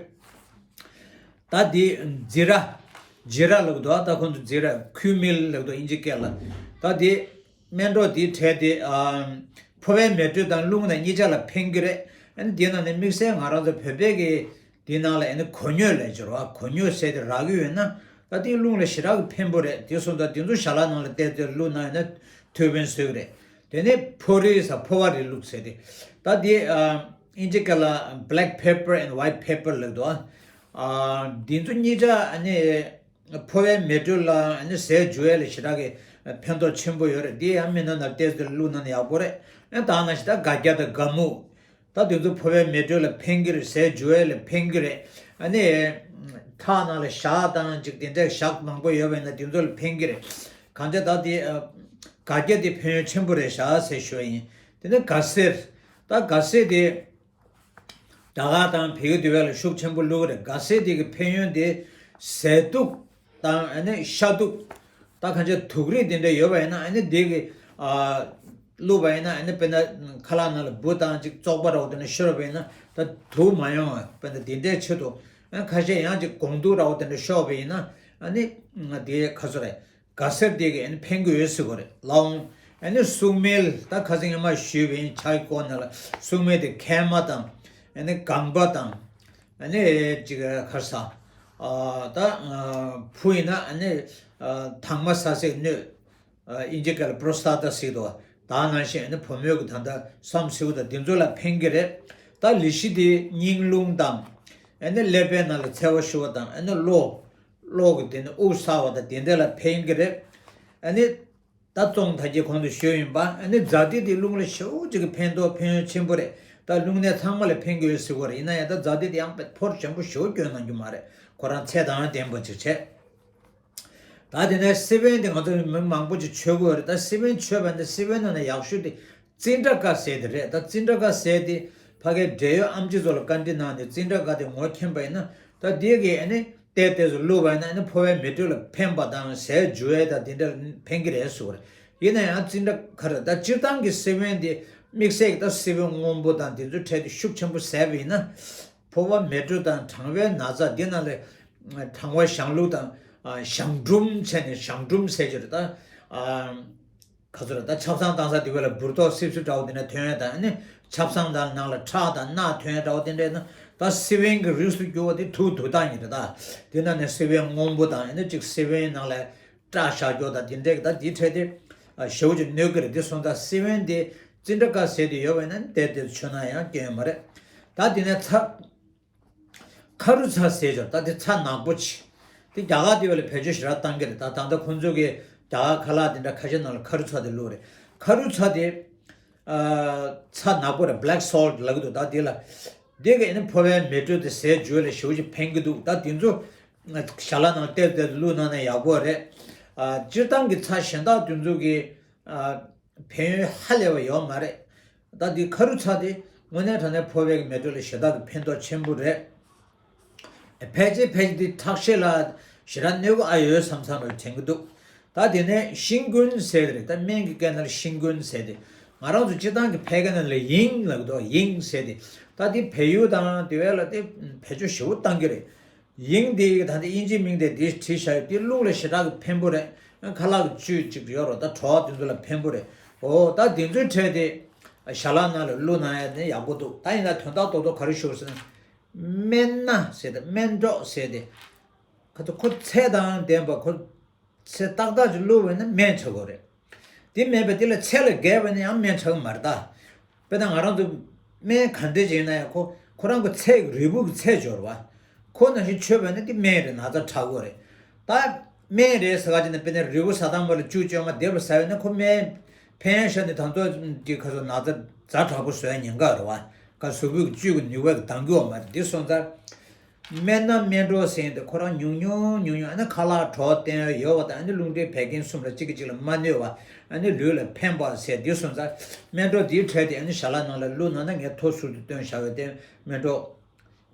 ད་འདི་ཛི་ར། ཛི་ར་ལབ་འདུག་ད་ཁོང་ཚོ་ཛི་ར་ཁུ་མིལ་ལབ་འདུག་དབྱིན་ཇི་སྐད་ལ། ད་འདི་སྨན་གྲོགས་འདིའི་གྲས་དེ། ཨ། ཕོ་བའི་མེ་དྲོད་དང་རླུང་དང་གཉིས་ཆ་ལ་ཕན་གི་རེད། ཨ་ནི་འདི་ནང་ནས་དམིགས་བསལ་ང་རང་ཚོ་བོད་པའི་གི་འདི་ནང་ལ་ཨ་ནི་གོ་སྙོད་ལབ་ཀྱི་རེད་བ། གོ་སྙོད་ཟེར་དེ་རག་གི་ཡོད་ན་ད་དེ་རླུང་ལ་ཞེ་དྲག་གི་ཕན་པོ་རེད། དེ་སོང་ཙང་དེ་ཚོ་ཞལ་ལག་ནང་ལ་བལྟས་ཏེ་བླུགས་གནང་ཡོད་ན་ཐོགས་ཕན་གསོས་གི་རེད། དེ་ནས་ཕོ་རི་ཟ་ཕོ་བ་རི་ལུག་ཟེར་དེ། ད་དེ་ཨ། དབྱིན་ཇི་སྐད་ལ་black pepper and white pepper ལབ་འདུག་ཨ། འདི་ཚོ་གཉིས་ཆ་ཨ་ནི་ཕོ་བའི་མེ་དྲོད་ལ་ཨ་ནི་ཟས་འཇུ་ཡས་ལ་ཞེ་དྲག་གི་ཕན་ཐོགས་ཆེན་པོ་ཡོད་རེད། འདི་ཡང་མི་སྣ་ནང་ཏོག་ཙམ་བླུགས་ན་ནི་ཡག་པོ་རེད། ཨ། ད་ནང་བཞིན་ད་སྒ་སྐྱ་དང་སྒ་སྨུག་ད་འདི་ཚོ་ཕོ་བའི་མེ་དྲོད་ལ་ཕན་གི་རེད། ཟས་འཇུ་ཡས་ལ་ཕན་གི་རེད། ཨ་ནི་ཁྲག་ནང་ལ་ཞག་དང་ཅིག་དེ་འདྲའི་ཞག་མང་པོ་ཡོད་པ་ཡིན་ན་འདི་ཚོ་ལ་ཕན་གི་རེད། གང་ལྟར་ད་དེ་ཨ། སྒ་སྐྱ་དེ་ཕན་ཡོན་ཆེན་པོ་རེད་ཤག་ཟེར་ཞུ་བ་ཡིན། དེ་ནས་སྒ་སེར། ད་སྒ་སེར་དེ་རྒྱ་གར་དང་བལ་ཡུལ་དེ་བས་ལ་ཤུགས་ཆེན་པོ་བླུགས་རེད། སྒ་སེར་དེ་གི་ཕན་ཡོན་དེ་ཟས་དུག་དང་ཨ་ནི་ཤ་དུག་ད་གང་ཅི་དུག་རིགས་དེ་འདྲ་ཡོད་པ་ཡིན་ན་ཨ་ནི་དེ་གི་ཨ། བླུགས་པ་ཡིན་ན་ཨ་ནི་དཔེར་ན་ཁ་ལག་ནང་ལ་འབུ་དང་ཅིག་བཙོག་པ་འདྲ་བོ་དེ་འདྲ་ཤོར་བ་ཡིན་ན་ད་དུག་མ་ཡོང་བ་དཔེར་ན་དེ་འདྲའི་ཆེད་དུ་ཨ་ཁ་ཤས་ཡང་ཅིག་སྒོང་དུག་འདྲ་བོ་དེ་འདྲ་ཤོར་བ་ཡིན་ན་ཨ་ནི་དེ་ཁ་སོ་རེད། སྒ་སེར་དེ་གི་ཨ་ནི་ཕན་གི་ཡོད་ཟེར་གོ་རེད། ལའོང་ཨ་ནི་སུག་སྨེལ་ད་ཁ་སང་ཉི་མ་ཞུས་པ་ཡིན་ཕྱག་གི་སྐོར་ནང་ལ་སུག་སྨེལ་དེ་མཁལ་མ་དང་ཨ་ནི་ལྒང་པ་དང་ཨ་ནི་ཅིག་ཁར་ས་ཨ་ད་ཨ་བུ་ཡིན་ན་ཨ་ནི་ཨ་དྭངས་མ་ཟ་སའི་སྣོད། ཨ་དབྱིན་ཇི་སྐད་ལ་པྲོ་སྟ་ཏ་ཟེར་གི་འདུག་ད་ནང་བཞིན་ཨ་ནི་བུ་མོའི་གི་ད་ལྟ་བསམ་སེའུ་དང་དེ་ཚོ་ལ་ཕན་གི་རེད། ད་ལི་ཤི་དེ་སྙིང་རླུང་དང་ཨ་ནི་ཀླད་པའི་ནང་ལ་འཚེར་བ་ཤོར་བ་དང་ཨ་ནི་གློ་གློ་གི་དེ་ནི་དབུགས་གསར་བ་དང་དེ་འདྲ་ལ་ཕན་གི་རེད། ཨ་ནི་ད་བཙོང་ད་གི་གོང་དུ་ཞུས་ཡིན་པ་ཨ་ནི་ཛ་དི་དེ་རླུང་ལ་ཞེ་པོ་ཅིག་གི་ཕན་ཐོགས་ཕན་ཡོན་ཆེན་པོ་རེད། ད་རླུང་ནད་ཚང་མ་ལ་ཕན་གི་ཡོད་ཟེར་གི་རེད། ཡིན་ན་ཡང་ད་ཛ་དི་དེ་ཡང་ཕོར་ཞེ་པོ་ཞེ་པོ་སྐྱོན་གནང་རྒྱུ་མ་རེད། ཁོ་རང་ཚད་དང་ལྡན་པ་ཅིག་བྱས། ད་དེ་ནས་སི་པན་དེ་ང་ཚོ་མི་མང་པོ་ཅིག་མཆོད་ཀྱི་ཡོད་རེད། ད་སི་པན་མཆོད་པ་འདི་སི་པན་ནང་ནས་ཡག་ཤོས་དེ་ཙིན་ཏྲ་ཀ་ཟེར་དེ་རེད། ད་ཙིན་ཏྲ་ཀ་ཟེར་དེ་ཕ་གིའི་འབྲེལ་ཡོད་ཨེམ་ཆི་ཚོ་ལ་བཀའ་འདྲི་གནང་ནས་ཙིན་ཏྲ་ཀ་དེ་ངོ་མཁྱེན་པ་ཡིན་ན་ད་དེ་གི་ཨ་ནི་ཏོག་ཙམ་བླུགས་པ་ཡིན་ན་ཨ་ནི་ཕོ་བའི་མེ་དྲོད་ལ་ཕན་པ་དང་ཟས་འཇུ་ཡས་དང་དེ་འདྲ་ཕན་གི་རེད་ཟེར་བ་རེད། ཡིན་ན་ཡང་ཙིན་ཏྲ་ཀ་རེད། ད་སྤྱིར་བཏང་གི་སི་པན་དེ་དམིགས་བསལ་གྱི་ད་སི་པན་སྔོན་པོ་དང་དེ་ཚོའི་གྲས་དེ་ཤུགས་ཆེན་པོ་ཟས་པ་ཡིན་ན། ཕོ་བ་མེ་དྲོད་དང་གྲང་བའི་ན་ཚ་འདི་ནང་ལས་གྲང་བ་གཞང་ལུག་དང་གཞང་འབྲུམ་བྱས་ནས་གཞང་འབྲུམ་ཟེར་གྱི་རེད་ད། ག་ཚོད་རེད་ད། ཆབ་གསང་བཏང་ས་དེ་བས་ལ་འབུར་ཏོག་སིབ་སིབ་འདྲ་བོ་དེ་འདྲ་ཐོན་ཡ་དང་ཨ་ནི་ཆབ་གསང་དང་ནང་ལ་ཁྲག་དང་རྣག་ཐོན་ཡ་འདྲ་བོ་དེ་འདྲ་ཡིན་ན་ད་སི་པན་གྱི་རིགས་སུ་གྱུར་བ་དེ་དུག་དུག་སྟངས་ཡིན་རེད་ད། དེ་ནང་ནས་སི་པན་སྔོན་པོ་དང་ཨ་ནི་གཅིག་སི་པན་ནང་ལ་སྐྲ་བཞར་རྒྱུ་དང་དེ་འདྲ་གི་ད་དེ་འཕྲད་དེ་ཞེ་པོ་ཅིག་གནོད་ཀྱི་རེད། དེ་སོང་ཙང་སི་པན་དེ་ཙིན་ཏྲ་ཀ་ཟེར་དེ་ཡོད་པ་ཡིན་ན་དེ་དེ་མཆོད་ན་ཡང་སྐྱོན་ཡོད་མ་རེད། ད་དེ་ནས་ཚ། ཁ་རུ་ཚ་ཟེར་ཅོག་ད་དེ་ཚྭ་ནག་པོ་ཆེ། དེ་རྒྱ་གར་དེ་བས་ལ་བེད་སྤྱོད་ཞེ་དྲག་བཏང་གི་རེད། ད་ད་ལྟ་ཁོང་ཚོ་གི་རྒྱ་གར་ཁ་ལག་དེ་འདྲ་ཁ་ཤས་ནང་ལ་ཁ་རུ་ཚྭ་དེ་བླུགས་རེད། ཁ་རུ་ཚྭ་དེ་ ཚྭ་ནག་པོ་རེད། Black salt ལབ་ཀྱི་འདུག་ད་དེ་ལ། དེ་ག་ཨ་ནི་ཕོ་བའི་མེ་དྲོད་དེ་ཟས་བཅུད་ལ་ཞེ་པོ་ཅིག་ཕན་གྱི་འདུག་ད་དེ་ཚོ་ཞལ་ལག་ནང་བལྟས་བལྟས་བླུགས་གནང་ན་ཡག་པོ་རེད། སྤྱིར་བཏང་གི་ཚྭ་གཞན་དག་དེ་ཚོ་གི་ཕན་ཡོན་ཧ་ལས་པ་ཡོད་མ་རེད། ད་འདི་ཁ་རུ་ཚྭ་དེ་དངོས་གནས་དྲང་གནས་ཕོ་བའི་མེ་དྲོད་ལ་ཞེ་དྲག་གི་ཕན་ཐོགས་ཆེན་པོ་རེད། ཕལ་ཆེར་ཕལ་ཆེར་འདི་ཁྲག་ཤེད་ལ་ཞེ་དྲག་གནོད་ཀྱི་ཨ་ཡོད་བསམ་བསམ་རེ་དྲན་གྱི་འདུག་ད་དེ་ནས་ཤིང་ཀུན་ཟེར་དེ་རེད། ད་སྨན་གྱི་སྐད་ནང་ལ་ཤིང་ཀུན་ཟེར་དེ། ང་རང་ཚོ་སྤྱིར་བཏང་གི་ཕལ་སྐད་ནང་ལ་ཡིང་ལབ་ཀྱི་འདུག་ཡིང་ཟེར་དེ། ད་དེ་བལ་ཡུལ་དང་དེ་བས་ལ་དེ་བེད་སྤྱོད་ཞེ་པོ་བཏང་གི་རེད། ཡིང་འདི་ད་ལྟ་དབྱིན་ཇིའི་མིང་དེ་འདི་བྲིས་བཞག་ཡོད། འདི་ལུགས་ལ་ཞེ་དྲག་གི་ཕན་པོ་རེད། ཁ་ལག་གི་བཅུད་ཅིག་ཡོད་རོགས། ད་གྲོགས་དེ་ཚོ་ལ་ཕན་པོ་རེད། འོ་ད་དེ་ཚོའི་གྲས་དེ་ཞལ་ལག་ནང་ལ་བླུགས་གནང་ཡ་ནི་ཡག་པོ་འདུག་ད་ཡིན་ན་དོན་དག་རྡོག་རྡོག་ག་རེ་ཞུ་ཟེར་ན། སྨན་སྣ་ཟེར་ཏེ་སྨན་གྲོགས་ཟེར་ཏེ། ཁ་ཚོ་ཁོ་ཚད་དང་ལྡན་པ་ཁོ། ཚད་ཏག་ཏག་ཅིག་བླུགས་པ་ཡིན་ན་སྨན་ཆགས་དགོས་རེད། དེ་མེད་པ་དེ་ལ་ཚད་ལས་བརྒལ་བ་ཡིན་ན་ཡང་སྨན་ཆགས་ཀྱི་མ་རེད་ད། དཔེར་ན་ང་རང་ཚོ་སྨན་ག་འདྲས་ཅིག་ཡིན་ན་ཡང་ཁོ་ཁོ་རང་གི་ཚད་ཀྱི་རིལ་བུ་གི་ཚད་འབྱོར་བ། ཁོ་ནང་བཞིན་མཆོད་པ་ཡིན་ན་དེ་སྨན་རེད། ན་ཚ་དྲག་དགོས་རེད། ད་སྨན་རེད་ཟེར་ག་ཅིག་ན་དཔེར་ན་རིལ་བུ་ཟ་སྟངས་པ་ལ་བཅུད་བཅོས་མ་བདེ་བ་ཟ་ཡོད་ན་ཁོ་སྨན་ཕན་ཡོན་ཤ་ནི་དང་ཐོག་གི་ཁ་ཚོ་ན་ཚ་ཛ་དྲག་པོ་བཟོ་ཡ་ཉེན་ཁ་རེད་བ། ག་གཟུགས་པོའི་བཅུད་ཀྱི་ནུས་པ་གི་འདང་རྒྱུ་བ་མ་རེད། འདི་སོང་ཙང་། སྨན་སྣ་སྨན་གྲོགས་ཟེར་ཡོང་དུས་ཁོ་རང་ཉུང་ཉུང་ཉུང་ཉུང་ཨ་ནི་ཁ་ལག་གྲོགས་བསྟེན་ཡ་ཡོད་པ་དང་ཨ་ནི་རླུང་མཁྲིས་བད་ཀན་གསུམ་ལ་གཅིག་གིས་གཅིག་ལ་མ་གནོད་པ། ཨ་ནི་ལུས་ལ་ཕན་པ་ཟེར་འདི་སོང་ཙང་སྨན་གྲོགས་འདིའི་གྲས་དེ་ཨ་ནི་ཞལ་ལག་ནང་ལ་བླུགས་གནང་ན་ངས་ཐོ་ཟུར་དུ་བཏོན་བཞག་ཡོད་དེ་སྨན་གྲོགས་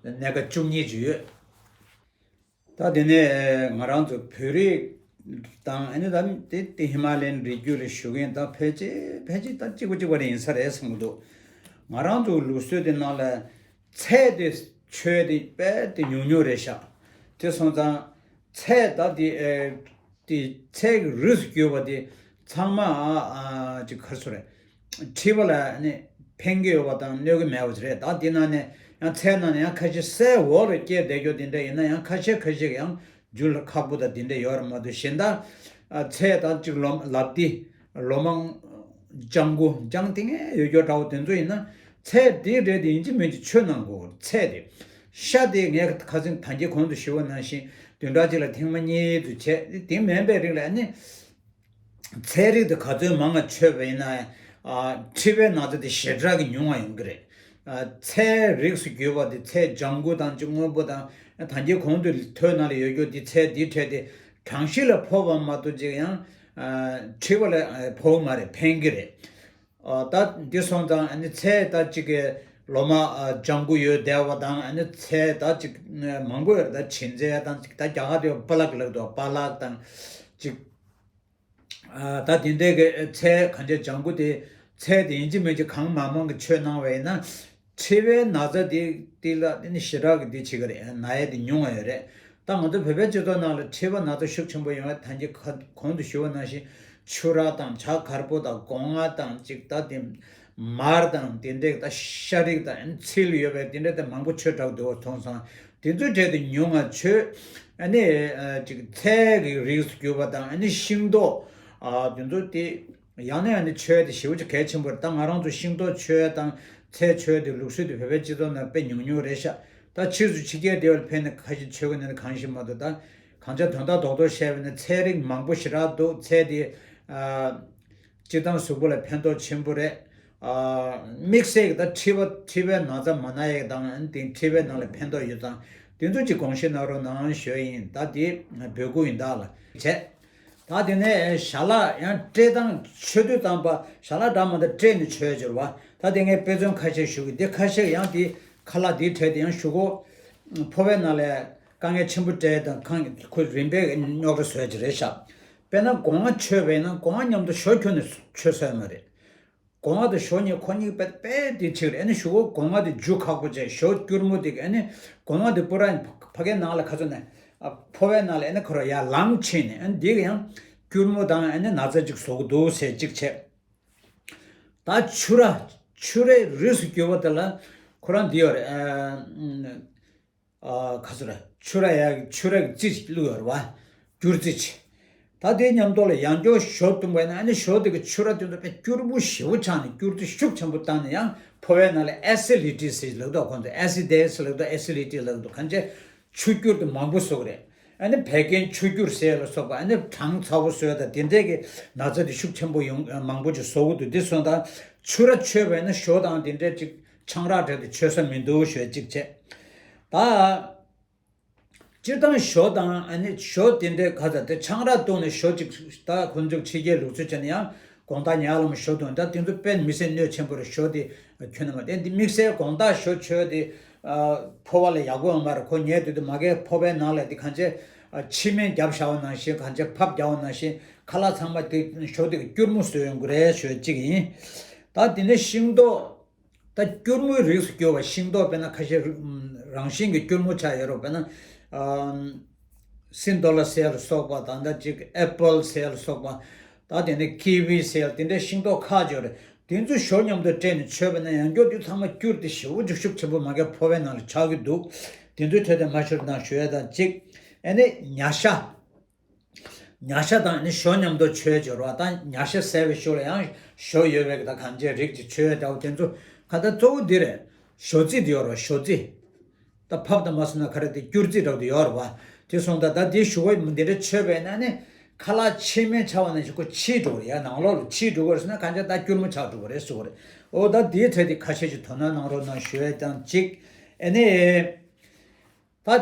སྣ་ཁ་བཅུ་གཉིས་ཅིག་ཡོད། ད་དེ་ནས་ང་རང་ཚོ་བོད་རིགས་དང་ཨ་ནི་ད་དེ་དེ་ཧི་མ་ལ་ཡན་རི་རྒྱུད་ལ་བཞུགས་མཁན་ད་ཕལ་ཆེར་ཕལ་ཆེར་ད་གཅིག་པ་གཅིག་པ་རེ་ཡིན་ས་རེད་བསམ་གྱི་འདུག་ང་རང་ཚོ་ལུགས་སྲོལ་དེ་ནང་ལ། ཚལ་དེ་མཆོད་དེ་དཔེ་དེ་ཉུང་ཉུང་རེད་ཤག་དེ་སོང་ཙང་ཚལ་ད་དེ་ཨེ་དེ་ཚལ་གྱི་རིགས་སུ་གྱུར་པ་དེ་ཚང་མ་ཨ་ཨ་ཅིག་ག་རེ་ཟེར་རེད། མཁྲིས་པ་ལ་ནི་ཕན་གྱི་ཡོད་པ་དང་གནོད་ཀྱི་མེད་པ་ཅིག་རེད། ད་དེ་ནང་ནས་ཡང་ཚལ་ནང་ནས་ཡང་ཁ་ཤས་སའི་འོག་ལ་སྐྱེས་བསྡད་རྒྱུ་དེ་འདྲ་ཡིན་ན་ཡང་ཁ་ཤས་ཁ་ཤས་ཀྱི་ཡང་རྒྱུ་ལ་ཁག་པོ་དང་དེ་འདྲ་ཡོད་རེད་མ་གཏོགས་གཞན་དག་ཨ་ཚལ་དང་ཅིག་ལོ་ལབ་དེ། ལོ་མང་། ལྗང་གུ་ལྗང་ཏིང་ངེ་ཡོད་རྒྱུ་འདྲ་བོ་དེ་ཚོ་ཡིན་ན་ཚལ་དེའི་རས་དེ་ཡིན་གཅིག་མིན་གཅིག་མཆོད་གནང་དགོས། ཚལ་དེ། ཤ་དེ་ངས་ཁ་སང་ད་གིན་གོང་དུ་ཞུས་པ་ནང་བཞིན་བདུན་ཕྲག་གཅིག་ལ་ཐེངས་མ་གཉིས་དུ་བྱས། དེ་མིན་པའི་རིགས་ལ་ནི། ཚལ་རིགས་དེ་ག་ཚོད་མང་ང་མཆོད་པ་ཡིན་ན། མཁྲིས་པའི་ན་ཚ་དེ་ཞེ་དྲག་གི་ཉུང་བ་ཡོང་གི་རེད། ཚལ་རིགས་སུ་གྱུར་པ་དེ་ཚལ་ལྗང་གུ་དང་ཅིག་སྔོན་པོ་དང་ད་གིན་གོང་དུ་ཐོས་ནང་ལ་ཡོད་རྒྱུ་དེ་ཚལ་དེའི་གྲས་དེ། གྲང་ཤུལ་ལ་ཕོག་པ་མ་གཏོགས་ཅིག་ཡང་མཁྲིས་པ་ལ་ཕོག་མ་རེད། ཕན་གྱི་རེད། ད་འདི་སོང་ཙང་ཨ་ནི་ཚལ་ད་ཅིག་གི་ལོ་མ་ལྗང་གུ་ཡོད་བསྡད་པ་དང་ཨ་ནི་ཚལ་ད་ཅིག་མང་པོ་ཡོད་རེད། ད་ཕྱིན་ཚལ་དང་ཅིག་ད་རྒྱ་གར་དུ་པ་ལག་ལབ་འདུག་པ་ལག་དང་ཅིག་ད་དེ་འདྲའི་གི་ཚལ་གང་ཅི་ལྗང་གུ་དེ་ཚལ་དེ་ཡིན་གཅིག་མིན་གཅིག་གང་མང་མང་གི་མཆོད་གནང་བ་ཡིན་ན། མཁྲིས་པའི་ན་ཚ་དེ་དེ་ལ་དེ་ནི་ཞེ་དྲག་གི་དེ་བྱེད་ཀྱི་རེད། ན་ཡ་དེ་ཉུང་བ་ཡོད་རེད། ད་ང་ཚོ་བོད་པའི་སྤྱི་ཚོགས་ནང་ལ་མཁྲིས་པ་ན་ཚ་ཤུགས་ཆེན་པོ་ཡོང་བའི་ད་གིན་གོང་དུ་ཞུས་པ་ནང་བཞིན་ཆུ་ར་དང་བྱ་གར་པོ་དང་སྒོ་ང་དང་ཅིག་ད་དེ་མར་དང་དེ་འདྲའི་ད་ཤ་རིགས་དང་ཚིལ་ཡོད་པའི་དེ་འདྲའི་ད་མང་པོ་མཆོད་དྲགས་འདུག་མཐོང་སོང་། དེ་ཚོའི་གྲས་དེ་ཉུང་ང་མཆོད། ཨ་ནི་ཅིག་ཚལ་གྱི་རིགས་སུ་གྱུར་པ་དང་ཨ་ནི་ཤིང་ཏོག་དེ་ཚོ་དེ། ཡང་ན་ཡང་ན་མཆོད་དེ་ཞེ་པོ་ཅིག་གལ་ཆེན་པོ་རེད། ད་ང་རང་ཚོ་ཤིང་ཏོག་མཆོད་དང་ཚལ་མཆོད་དེ་ལུགས་སྲོལ་དེ་བོད་པའི་སྤྱི་ཚོགས་ནང་དཔེ་ཉུང་ཉུང་རེད་ཤག་ད་ཕྱིས་སུ་ཕྱི་རྒྱལ་སྡེ་བ་ལ་ཕེབས་ནས་ཁ་ཤས་མཆོད་ཀྱི་ནི་གང་ཞིག་མ་གཏོགས། ད་གང་ཅག་དོན་དག་རྡོག་རྡོག་བཤད་པ་ཡིན་ན་ཚལ་རིགས་མང་པོ་ཞེ་དྲག་འདུག་ཚལ་དེ་སྤྱིར་བཏང་གཟུགས་པོ་ལ་ཕན་ཐོགས་ཆེན་པོ་རེད། དམིགས་བསལ་གྱི་ད་མཁྲིས་པ་མཁྲིས་པའི་ན་ཚ་མ་ན་ཡག་དང་དེ་མཁྲིས་པའི་ནང་ལ་ཕན་ཐོགས་ཡོད་ཙང་དེ་ཚོ་ཅིག་དགོངས་བཞེས་གནང་རོགས་གནང་ཞུ་ཡིན། ད་དེ་འབོད་སྐུལ་ཡིན་ད་ལ་བྱས། ད་དེ་ནས་ཞལ་ལག་ཡང་སྤྲད་སྟངས་མཆོད་དུས་ཙམ་པ་ཞལ་ལག་འདྲ་མི་འདྲ་སྤྲད་ནས་མཆོད་ཅེས་པ། ད་དེ་ངས་དཔེ་མཚོན་ཁ་ཤས་ཞུ་གི། འདི་ཁ་ཤས་ཡང་དེ་ཁ་ལག་འདིའི་གྲས་དེ་ཡང་ཞུ་གོ། ཕོ་བའི་ནང་ལ་དཀའ་ངལ་ཆེན་པོ་སྤྲད་དང་ཁང་ཁོ་རིམ་པས་རྙོག་དྲ་བཟོས་ཀྱི་རེད་ཤག་དཔེར་ན་སྒོ་ང་མཆོད་པས་ན་སྒོ་ང་མཉམ་དུ་ཞོ་ཁྱོན་ནས་མཆོད་ས་ཡོད་མ་རེད། སྒོ་ང་དང་ཞོ་གཉིས་ཁོ་གཉིས་དཔེ་དཔེ་དེ་གཅིག་རེད། ཨ་ནི་ཞོ་སྒོ་ང་དེ་འཇུ་ཁག་པོ་བྱས། ཞོ་སྐྱུར་མོ་དེ་ཨ་ནི་སྒོ་ང་དེ་པུ་ར་ཕ་གའི་ནང་ལ་ཁ་ཚོ་ནས་ཕོ་བའི་ནང་ལ་ཨ་ནི་ཁོ་ར་ཡར་ལངས་ཕྱིན་ནས་ཨ་ནི་དེ་ག་ཡང་སྐྱུར་མོ་དང་ཨ་ནི་ན་ཚ་ཅིག་བཟོ་གི་འདུག་ཟེར་གཅིག་བྱས། ད་ཆུ་ར་ཆུ་རའི་རིགས་སུ་གྱུར་པ་དེ་ལ་ཁོ་རང་འདི་ཡོད་རེད། ཨ། ཨ། ག་ཚོད་རེད། ཆུ་ར་ཡ་ཆུ་ར་གི་རྩི་ཅིག་བླུགས་ཡོད་རེད་བ། སྐྱུར་རྩི་ཅིག་ད་དེའི་མཉམ་དུ་ལ་ཡང་སྐྱར་ཞོ་བཏུང་བས་ན་ཨ་ནི་ཞོ་དེ་གི་ཆུ་ར་དེ་ཚོ་དཔེ་སྐྱུར་པོ་ཞེ་པོ་ཆགས་ནས་སྐྱུར་རྩི་ཤུགས་ཆེན་པོ་བཏང་ནས་ཡང་ཕོ་བའི་ནང་ལ་ཨེ་སི་ཌི་ཊི་ཟེར་ལབ་འདུག་ཁོང་ཚོས་ཨེ་སི་ཌི་ཟེར་ལབ་འདུག་ཨེ་སི་ཌི་ཊི་ལབ་འདུག་གང་བྱས་ཆུ་སྐྱུར་དེ་མང་པོ་བཟོ་གི་རེད། ཨ་ནི་བད་ཀན་ཆུ་སྐྱུར་ཟས་ལ་སོགས་པ། ཨ་ནི་གྲང་ཚ་པོ་ཟོས་དང་དེ་འདྲས་ཀྱི་ན་ཚ་དེ་ཤུགས་ཆེན་པོ་ཡོང་མང་པོ་ཅིག་བཟོ་གི་འདུག་དེ་སོང་ཙང་ཆུ་ར་མཆོད་པས་ན་ཞོ་དང་དེ་འདྲས་ཅིག་ཆང་རག་སྤྲད་དེ་མཆོད་ས་མི་འདུག་ཞོ་གཅིག་བྱས། ད་སྤྱིར་བཏང་ཞོ་དང་ཨ་ནི་ཞོ་དེ་འདྲས་ག་ཚ་དེ་ཆང་རག་བཏུང་ནས་ཞོ་གཅིག་ད་ཁོང་ཚོས་ཕྱི་རྒྱལ་ལུགས་སྲོལ་བྱས་ན་ཡང་དགོང་དག་ཉལ་ལམ་ཞོ་བཏུང་། ད་དེ་ཚོ་དཔེ་མི་སྲིད་གནོད་ཆེན་པོ་རེད། ཞོ་དེ་ཁྱོན་ནས་མ་དེ་འདི་དམིགས་བསལ་དགོང་དག་ཞོ་མཆོད་དེ་ཕོ་བ་ལ་ཡག་པོ་ཡོད་མ་རེད། ཁོ་ཉལ་དུས་དེ་མ་གིའི་ཕོ་བའི་ནང་ལ་དེ་གང་བྱས་ཕྱི་མེ་བརྒྱབ་བཞག་པ་ནང་བཞིན་གང་བྱས་ཕབ་བརྒྱབ་པ་ནང་བཞིན་ཁ་ལག་ཚང་མ་དེ་ཞོ་དེ་གི་སྐྱུར་མོ་བཟོས་ཡོང་གི་རེད། ཞོ་གཅིག་ཡིན། ད་དེ་ནས་ཤིང་ཏོག་ད་སྐྱུར་མོའི་རིགས་སུ་གྱུར་པ་ཤིང་ཏོག་དཔེར་ན་ཁ་ཤས་རང་བཞིན་གྱི་སྐྱུར་མོ་ཆགས་ཡོད་རེད། དཔེར་ན་ཨམ། སིན་ཏོ་ལ་ཟེར་ལ་སོགས་པ་དང་། ད་ཅིག་ཨེ་པལ་ཟེར་ལ་སོགས་པ། ད་དེ་ནས་ཀི་ཝི་ཟེར་དེ་འདྲའི་ཤིང་ཏོག་ཁག་ཅིག་ཡོད་རེད། དེ་ཚོ་ཞོ་མཉམ་དུ་སྤྲད་ནས་མཆོད་པ་ན་ཡང་བསྐྱར་དེ་ཚང་མ་སྐྱུར་དེ་ཞེ་པོ་ཅིག་ཤུགས་ཆེན་པོ་མ་གིའི་ཕོ་བའི་ནང་ལ་ཆགས་ཀྱི་འདུག་དེ་ཚོའི་གྲས་དེ་མ་མཆོད་ན་ཞུ་ཡ་དང་གཅིག་ཨ་ནི་ཉ་ཤ། ཉ་ཤ་དང་ནི་ཞོ་མཉམ་དུ་མཆོད་ཅོར་བ་དང་། ཉ་ཤ་བསད་པའི་ཤུལ་ལ་ཡང་ཞོ་ཡོད་པའི་ད་གང་ཅིའི་རིགས་ཀྱི་མཆོད་འདྲ་བོ་དེ་ཚོ་ག་ད་གཙོ་བོ་འདི་རེད། ཞོ་རྩི་དེ་ཡོད་རེད་བ། ཞོ་རྩི། ད་ཕབ་དང་མ་སོང་ན་ག་རེ་དེ་སྐྱུར་རྩི་འདྲ་བོ་དེ་ཡོད་རེད་བ། དེ་སོང་ད་ད་དེ་ཞོ་བ་འདི་འདྲ་མཆོད་པས་ན་ནི་ཁ་ལག་ཕྱི་མེ་ཆགས་པ་ནང་བཞིན་ཁོ་ཕྱིས་འགྲོ་རེད་ཡ། ནང་ལོགས་ལ་ཕྱིས་འགྲོ་གི་རེད་ཟེར་ན་གང་ཅི་ད་སྐྱུར་མོ་ཆགས་འགྲོ་གི་རེད་ཟེར་གི་རེད། འོ་ད་དེའི་གྲས་དེ་ཁ་ཤས་ཅིག་དོ་སྣང་གནང་རོགས་གནང་ཞུ་ཡ་དང་གཅིག་ཨ་ནི། ད།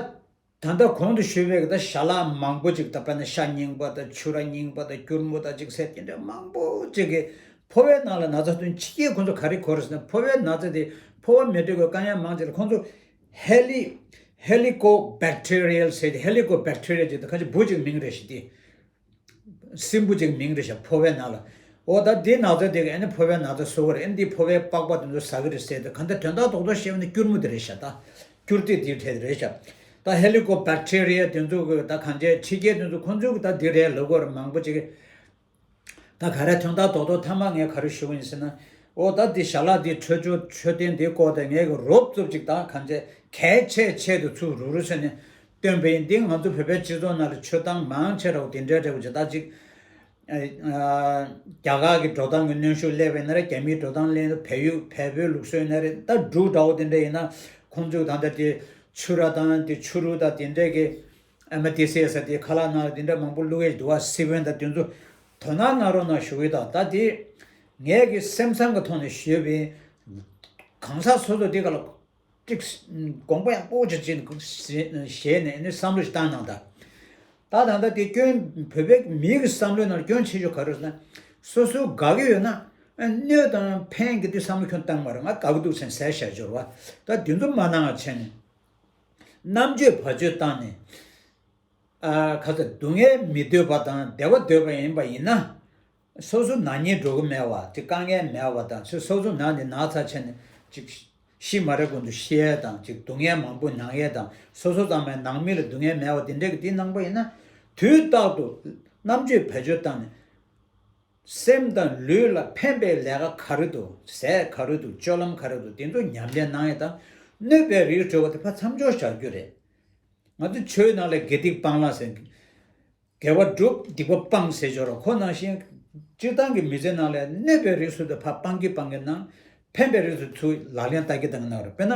ད་ལྟ་གོང་དུ་ཞུས་པའི་ད་ཞལ་ལག་མང་པོ་ཅིག་ད་དཔེར་ན་ཤ་རྙིང་པ་དང་ཆུ་ར་རྙིང་པ་དང་སྐྱུར་མོ་དང་ཅིག་ཟེར་དེ་འདྲ་མང་པོ་ཅིག་གིས་ཕོ་བའི་ནང་ལ་ན་ཚ་ཐོན། ཕྱི་རྒྱལ་ཁོང་ཚོ་ག་རེ་གོ་རེད་ཟེར་ན་ཕོ་བའི་ན་ཚ་དེ་ཕོ་བ་མི་འདྲ་བའི་དཀའ་ངལ་མང་ཆེ་ལ་ཁོང་ཚོ་ཧེ་ལི། ཧེ་ལི་ཀོ་བེག་ཊི་རི་ཡལ་ཟེར་ཏེ། ཧེ་ལི་ཀོ་བེག་ཊི་རི་ཡལ་ཅིག་ད་ཁ་ཅིག་འབུ་ཅིག་མིང་རེད་ཤག་དེ། སྲིན་འབུ་ཅིག་མིང་རེད་ཤག་ཕོ་བའི་ནང་ལ། འོ་ད་འདི་ན་ཚ་དེ་ག་ཨ་ནི་ཕོ་བའི་ན་ཚ་བཟོ་གི་རེད། ཨ་ནི་འདི་ཕོ་བའི་པགས་པ་དེ་ཚོ་ཟ་གི་རེད་ཟེར་ཏེ་གང་ལྟར་དོན་དག་རྡོག་རྡོག་བཤད་པ་ན་སྐྱུར་མོ་དེ་རེད་ཤག་ད་སྐྱུར་རྩི་དེའི་གྲས་དེ་རེད་ཤག་ད་ཧེ་ལི་ཀོ་བེག་ཊི་རི་ཡ་དེ་ཚོ་གི་ད་གང་ཅི་ཕྱི་རྒྱལ་དེ་ཚོ་ཁོང་ཚོ་གི་ད་འདི་རེད་ལབ་གི་རེད། མང་པོ་ཅིག་གིས། ད་ག་རེ་དོན་དག་རྡོག་རྡོག་མཐའ་མ་ངས་ག་རེ་ཞུ་གི་ཡིན་ཟེར་ན། འོ་ད་འདི་ཞལ་ལག་འདི་འཕྲོད་སྦྱོར་མཆོད་རྟེན་འདིའི་སྐོར་དེ་ངས་གི་རོབ་ཙོབ་ཅིག་ད་གང་ཅི་གལ་ཆེ་ཆེད་དུ་ཚུར་རུག་རུག་བྱས་ནས་སྟོན་པ་ཡིན། འདི་ང་ཚོ་བོད་པའི་སྤྱི་ཚོགས་ནང་ལ་མཆོད་སྟངས་མང་ཆེ་ར་བ་དེ་འདྲའི་འདྲ་བོ་ཅིག་ད་ཅིག་ཨ། རྒྱ་གར་གྱི་འགྲོ་སྟངས་ཀྱི་གནོན་ཤུགས་སླེབས་པ་ཡིན་ན་རེད། རྒྱ་མིའི་འགྲོ་སྟངས་སླེབས་ན། བལ་ཡུལ་བལ་པོའི་ལུགས་སྲོལ་ཡིན་ན་རེད། ད་འབྲུ་འདྲ་བོ་དེ་འདྲ་ཡིན་ན་ཁོང་ཚོས་ད་ལྟ་དེ་ཆུ་ར་དང་དེ་ཆུ་རུལ་དང་དེ་འདྲས་ཀྱི་ཨ་མ་ཏི་སེ་ས་དེ་ཁ་ལག་ནང་ལ་དེ་འདྲ་མང་པོ་བླུགས་ཡས་འདུག་བ། སི་པན་དང་དེ་ཚོ་དོ་སྣང་གནང་རོགས་གནང་ཞུ་གི། ད་ད་དེ་ངས་ཀྱི་སེམས་བཟང་གི་ཐོག་ནས་ཞུས་པའི་གང་ཟག་སོ་སོ་དེ་ག་ལ། ཅིག་དགོངས་པ་ཡག་པོ་ཅིག་བྱས་ནས་བཞེས་ནས་ནི་བསམ་བློ་ཞིག་བཏང་གནང་ད། ད་ད་ལྟ་དེ་སྐྱོན། བོད་པའི་མི་གི་བསམ་བློའི་ནང་སྐྱོན་ཆེ་ཤོས་ག་རེ་ཟེར་ན། སོ་སོ་དགའ་གི་ཡོད་ན་གནོད་དང་ཕན་གྱི་དེ་བསམ་བློ་ཁྱོན་བཏང་མ་རེད། ང་དགའ་གི་འདུག་ཟེར་ནས་ཟས་བཞག་འབྱོར་བ། ད་དེ་ཚོ་མ་གནང་བ་བྱས་ནས་རྣམ་དཔྱོད་བེད་སྤྱོད་བཏང་ནས། ཨ། ཁ་ཚ་སྡུག་བསྔལ་མི་འདོད་པ་དང་བདེ་བ་འདོད་པ་ཡིན་པ་ཡིན་ན། སོ་སོ་ན་ནིང་འགྲོ་གི་མེད་པ་དེ། དཀའ་ངལ་མེད་པ་དང་། སོ་སོ་ན་ནི་ན་ཚ་བྱས་ནས་ཅིག་ཤི་མ་རན་གོང་དུ་ཤི་ཡས་དང་། ཅིག་སྡུག་བསྔལ་མང་པོ་མྱང་ཡས་དང་། སོ་སོ་ཚང་མའི་ནང་མི་ལ་སྡུག་བསྔལ་མེད་པ་དེ་འདྲས་ཀྱི་དེ་གནང་པ་ཡིན་ན། དུས་རྟག་ཏུ་རྣམ་དཔྱོད་བེད་སྤྱོད་བཏང་ནས། སེམས་དང་ལུས་ལ་ཕན་པའི་ལས་ཀ་ག་རེ་འདུག་ཟས་ག་རེ་འདུག་སྤྱོད་ལམ་ག་རེ་འདུག་དེ་ཚོ་ཉམས་ལེན་གནང་ཡས་དང་། གནོད་པའི་རིགས་བྲོས་པ་དེ་ཕར་མཚམས་འཇོག་བྱ་རྒྱུ་རེད། ང་ཚོ་ཆོས་ནང་ལ་དགེ་སྡིག་སྤང་བླང་ཟེར། དགེ་བ་སྒྲུབ། སྡིག་པ་སྤང་ཟེར་ཅོག་ར། ཁོ་ནང་བཞིན་སྤྱིར་བཏང་གི་མི་ཚེ་ནང་ལ་གནོད་པའི་རིགས་སུ་དེ་ཕར་སྤང་གི་སྤང་གི་གནང་། ཕན་པའི་རིགས་སུ་ཚུར་ལག་ལེན་བསྟར་གི་བསྟར་གི་གནང་རོགས། དཔེར་ན།